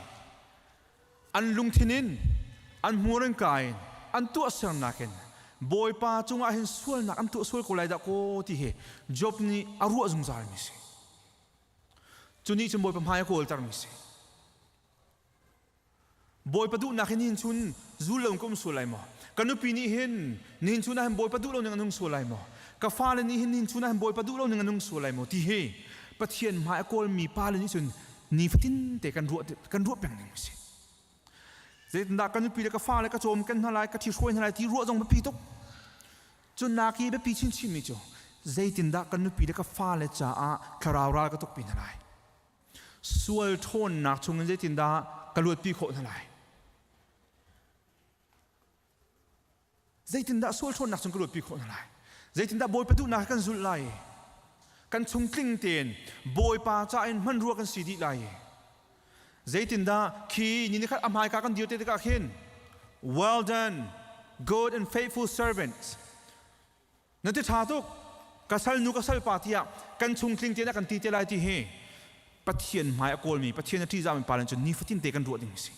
Speaker 19: an lungthin in an hmur in kai in an tuahsernak in Bawipa cungah hin sualnak an tuah sual ko lai dah kaw ti hi Job nih a ruah zungzalmi si. Cu nih cun Bawipa hmai a kawltermi si. Bawipa duhnak hi nihin chun zul lo in ka um sual lai maw? Ka nupi nih hin nihin chun ah hin Bawipa duh lo ning a nung sual lai maw? Ka fale nih hin nihin chun ah hin Bawipa duh lo ning a nung sual lai maw? Ti hi Pathian hmai a kawlmi pale nih cun nifatin te kan ruah kan ruah peng ning a si. Zeitindah ka nupi le ka fale ka cawm kan hna lai, ka ṭhihruai hna lai ti ruah zong biapi tuk. Cun nak i biapi chinchinmi cu zeitindah kan nupi le ka fale caah thlarau ral ka tukpi hna lai? Sual ṭhawnnak chungin zeitindah ka luatpi khawh hna lai? Zeitindah sual ṭhawnnak chung ka luatpi khawh hna lai? Zeitindah Bawipa duhnak kan zulh lai? Kan chung tling tein Bawipa ca in hmanrua kan si dih lai? Zeitindah khi ni nikhat a hmaika kan dir te tikah khin well done good and faithful servant Na ti ṭha tuk. Ka salnu ka salpa tiah kan chung tling tein a kan ti te lai ti hi Pathian hmai a kawlmi Pathian a ṭihzahmi pa cun nifatin te kan ruah ding a si.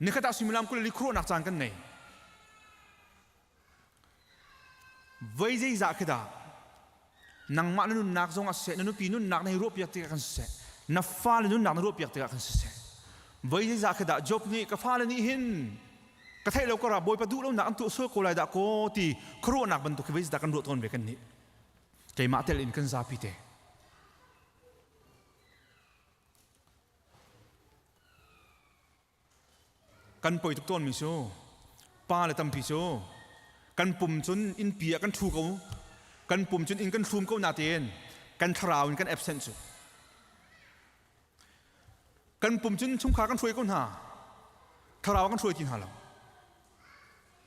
Speaker 19: Nikhat ah suimilam 24 khuaruahnak caan kan nei. Voi zeizah khi dah? Nangmah na nunnak zong ah siseh, na nupi nunnak na hi ruahpiak tikah kan siseh, na fale nunnak na ruahpiak tikah kan siseh. Voi zeizah khi dah Job nih ka fale nih hin ka theih lo ka ra Bawipa duh lonak an tuah sual ko lai dah kaw ti khuaruahnak bantuk khi voi zeidah kan ruah tawn ve kan nih. Keimah tel in kan zapi te. Kan poi tuk tawnmi cu pa le tampi cu kan pum cun innpi ah kan ṭhu ko, kan pum cun inn kan hrum ko natein kan thlarau in kan absent cu. Kan pum cun chungkhar kan hruai ko hna, thlarau kan hruai ti hna lo.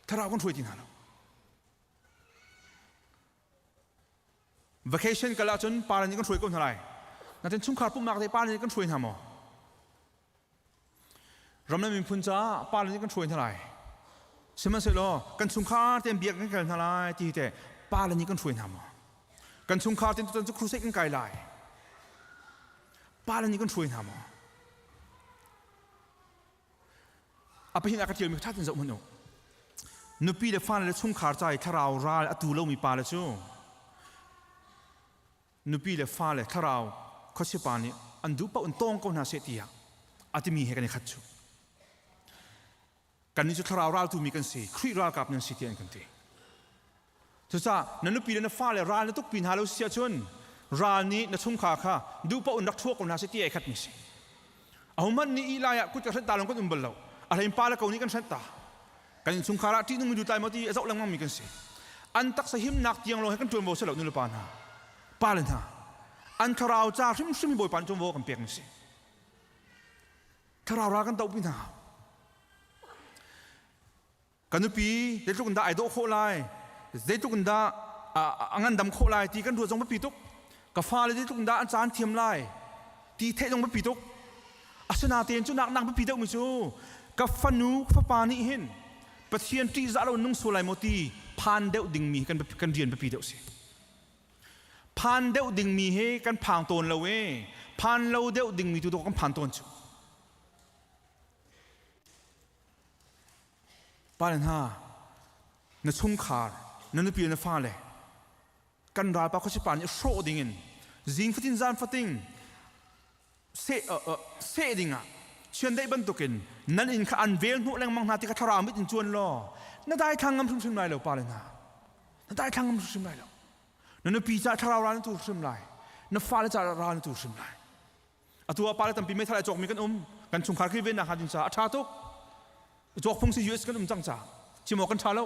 Speaker 19: Thlarau kan hruai ti hna lo. Vacation kal ahcun pa le nih kan hruai ko hna lai. Natin chungkhar pumhnak te pa le nih kan hruai hna maw? Ram le miphun caah pa le nih kan hruai hna lai. Sihmanhsehlaw kan chungkhar tein biak kan kal hna lai ti hi teh pa le nih kan hruai hna maw? Kan chungkhar tein tutan cu crusade kan kai lai. Pa le nih kan hruai hna maw? A pahin ah ka ṭialmi ṭha tein zoh hmanh u. Nupi le fale le chungkhar ca i thlarau ral a tu lomi pa le cu nupi le fale thlarau khuasipa nih an duh paoh in tawng ko hna seh tiah a timi he kan i khat cu. Kannih cu thlarau raltu mi kan si, Khrih ralkap nan si tiah an kan ti. Cucaah na nupi le na fale ral na tukpi hna lo si ahcun ral nih na chungkhar kha duh paoh in rak chuak ko hna seh ti ai khat mi si. Ahohmanh nih ih lai ah kut ka hrenh ta lawng kan um bal lo. A hlein pa le ko nih kan hrenh ta. Kan innchungkhar ah ṭihnung mi dutlai maw ti a zoh lengmang mi kan si. An taksa himnak tiang lawng he kan ṭuanvo si lo nulepa hna, pale hna. An thlarau ca hrimhrim hi Bawipa nih ṭuanvo kan pek mi si. Thlarau ral kan dohpi hna. Ka nupi zeitluk in dah ai dawh khawh lai, zeitluk in dah a ngandam khawh lai ti kan ruah zong biapi tuk. Ka fale zeitluk in dah an caan thiam lai ti theih zong biapi tuk. Asinain cu nak nak biapi deuhmi cu ka fanu fapa nih hin Pathian ṭihzah lo nung sual lai maw ti phan deuh dingmi kan kan rian biapi deuh si. Phan deuh dingmi hi kan phang tawn lo e. Phan lo deuh dingmi tu kan phan tawn cu. Pa le hna, na chungkhar, na nupi le na fale kan ralpa khuasipa nih hrawh dingin zing fatin zan fatin seh seh dingah chiandeih bantukin nan inn kha an vel hnawh lengmang hna ti kha thlarau mit in cuan law na daithlang ngam hrimhrim lai lo pa le hna na daithlang ngam hrimhrim lai lo na nupi ca thlarau ral na tu hrim lai na fale ca ral na tu hrim lai atu ah pa le tampi meithal ai cawkmi kan um kan chungkhar kilvennak hnga ding caah a ṭha tuk cawk phung si US kan um cang ca chim awk kan ṭha lo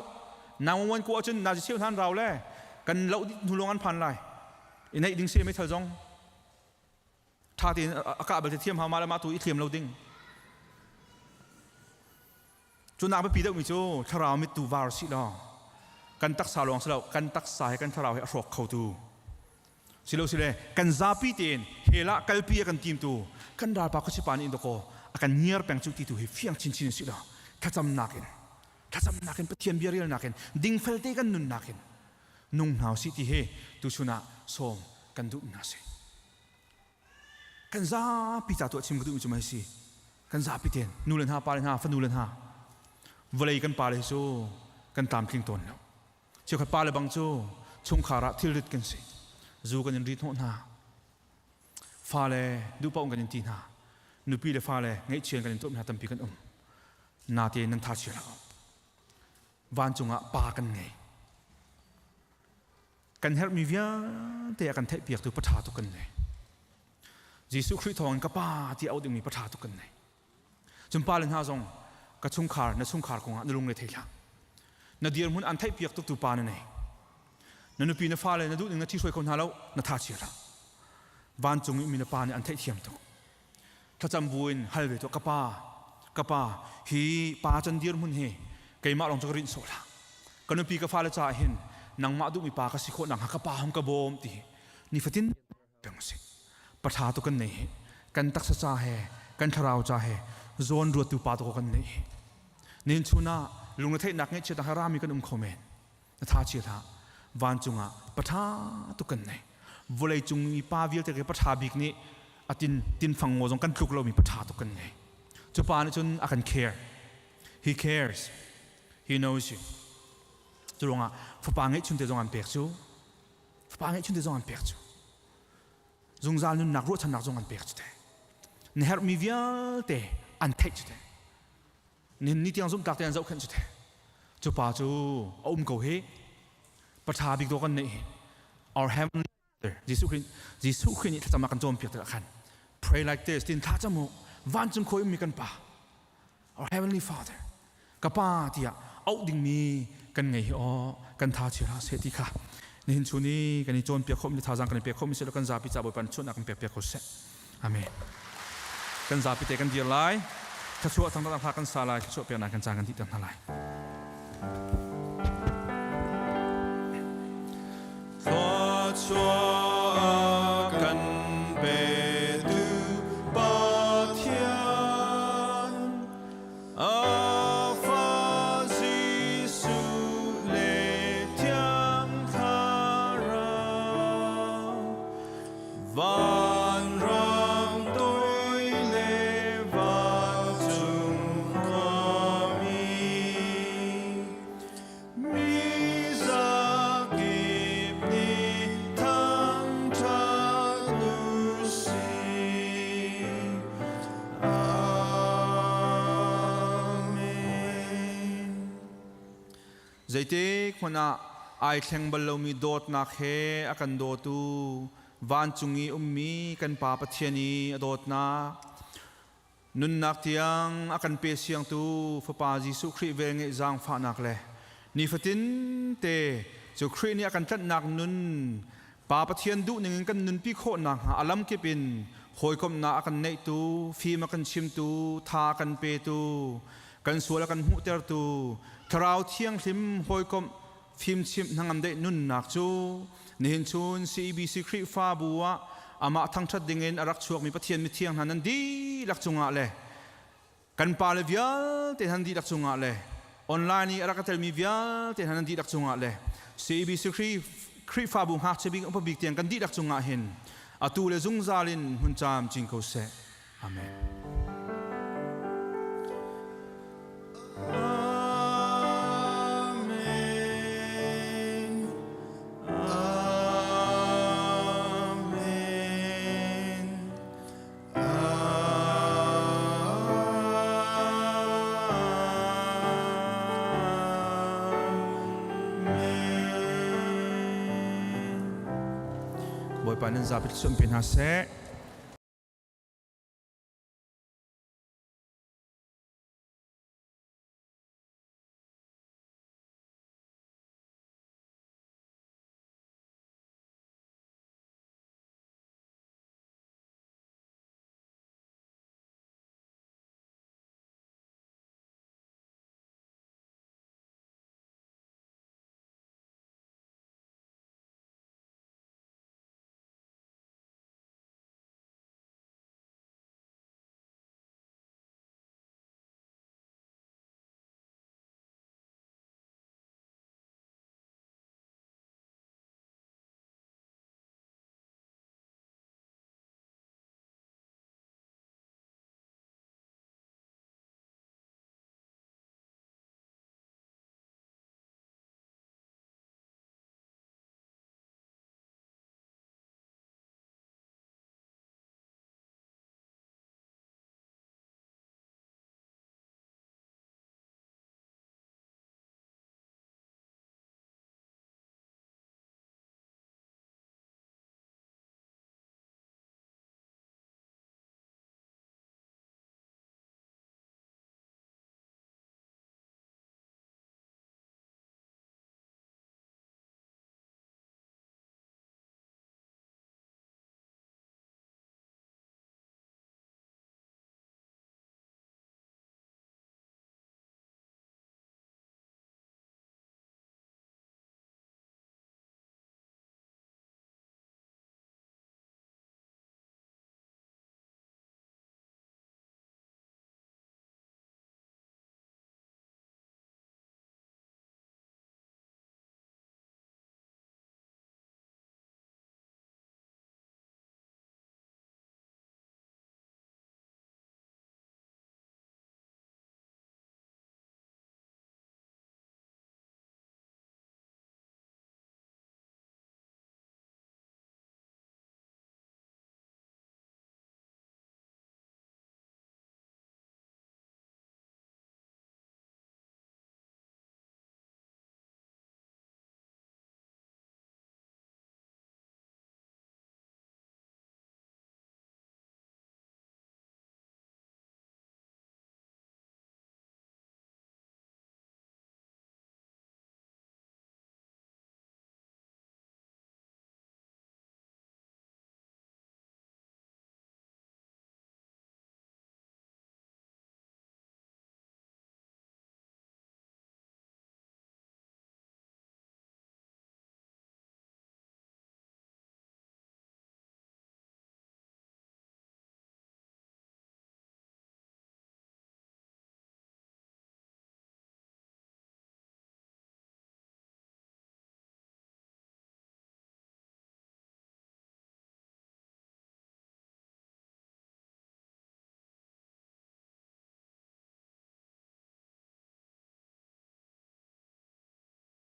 Speaker 19: nang wan ko ahcun nazi cheu hnan rau le kan loh hnu lawng an phan lai i neih ding si meithal zong ṭha tein a kah bal te thiam hau ma le mah tu i thliam lo ding Cu nak biapi deuhmi cu thlarau mit tu var sih law kan taksa lawng si lo kan taksa he kan thlarau he a hrawk khotu silo sile kan zapi tein hell ah kalpi a kan timtu kan ralpa khuasipa nih dakaw a kan ngiar peng cu ti tu hi fiang chinchin si law thlacamnak in thlacamnak in Pathian bia relnak in dingfel te kan nunnak in nung hna usih ti hi tuchun ah sawm kan duh hna si. Kan zapi ca tuah chim ka duhmi cu mei si. Kan zapi ten nu le hna pa le hna fanu le hna vawlei kan pa le cu kan tlamtling tawn lo. Cheukhat pa le bang cu chungkhar ah thilrit kan si. Zu kan in rit hnawh hna. Fale duh paoh kan in ti hna. Nupi le fale ngaihchian kan in tuah hna tampi kan um. Natein nan tha chia lo. Vancung ah pa kan ngei. Kan herhmi vialte a kan theihpiaktu paṭha tuk kan nei. Jesuh Khrih thawngin ka pa ti auh dingmi paṭha tuk kan nei. Cun pa le hna zong ka chungkhar na chungkhar kongah na lung le thei hlah. Na dirhmun an theihpiak tuk tu pa na nei. Na nupi na fale na duh ning na ṭhihruai kho hna lo na tha chia hlah. Vancung i mi na pa nih an theihthiam tuk. Thlacam buin hal ve tuah ka pa ka pa hi pa can dirhmun hi keimah lawng cu ka rinh sawh hlah ka nupi ka fale caah hin nangmah duhmi pa ka si khawh nakhnga ka pa hong ka bawm ti nifatin peng si paṭha tu kan nei hi kan taksa ca he kan thlarau ca he zawn ruattu pa tu kan nei hi nin chun ah lungretheihnak ngeihchiat ah rami kan um kho men na tha chia hlah vancung ah paṭha tuk kan nei vawlei cung i pa vialte ke paṭha bik nih a tin tinfang ngaw zong kan tluk lomi paṭha tuk kan ngei cu pa nih cun a kan care he cares he knows you cu ruangah fapa ngeihchun te zong an pek cu. Fapa ngeih chun te zong an pek cu. Zungzal nunnak ruahchannak zong an pek cu te. Na herhmi vialte an theih cu te. Nin ni tiang zumhtlak te an zohkhenh cu te. Cu pa cu a um ko hi. Patha bik do kan neih hi. Our heavenly Jesuh Khrih Jesuh Khrih nih thlacam a kan cawnpiak tikah khan pray like this tin thla cam u vancung khoi ummi kan pa our heavenly father ka pa tiah auh dingmi kan ngei hi aw kan tha chia hlah seh ti kha nihin chun i kan i cawnpiak khawhmi thazaang kan i pek khawhmi seh kan zapi ca Bawipa nih chuahnak kan pek piak ko seh. Amen. Kan zapi te kan dir lai. Thluachuah thangthat hla kan sa lai. Thluachuah peknak kan caan kan dihter hna lai.
Speaker 18: Thluachuah kan petu Pathian a fa Jesuh le Thiang Thlarau Vanram toi le vancung khuami mi zakip nih thangṭhat u sih. Amen.
Speaker 19: Zeitik hmanh ah ai thleng bal lomi dawtnak he a kan dawtu vancung i ummi kan Pa Pathian i a dawtnak nunnak tiang a kan pe siangtu Fapa Jesuh Khrih velngeih zaangfahnak le nifatin te cu Khrih nih a kan tlanhnak nun Pa Pathian duh ning in kan nunpi khawh nakhnga a lamkip in hawikomhnak a kan neihtu, fim a kan chimtu, tha a kan petu, kan sual a kan hmuhtertu, Thlarau Thianghlim hawikomh fimchimh hnangam deih nunnak cu nihin chun CEBC Khrihfabu ah amah thangṭhat dingin a rak chuakmi Pathian mithiang hna nan dihlak cungah le kan pale vialte han dihlak cungah le online i a rak telmi vialte han dihlak cungah le CEBC Khrihfabu ngakchia bik upa bik tiang kan dihlak cungah hin atu le zungzal in hun caam cin ko seh. Amen.
Speaker 18: Amen. Amen.
Speaker 19: Bawipa nan zapi sum pe hna seh.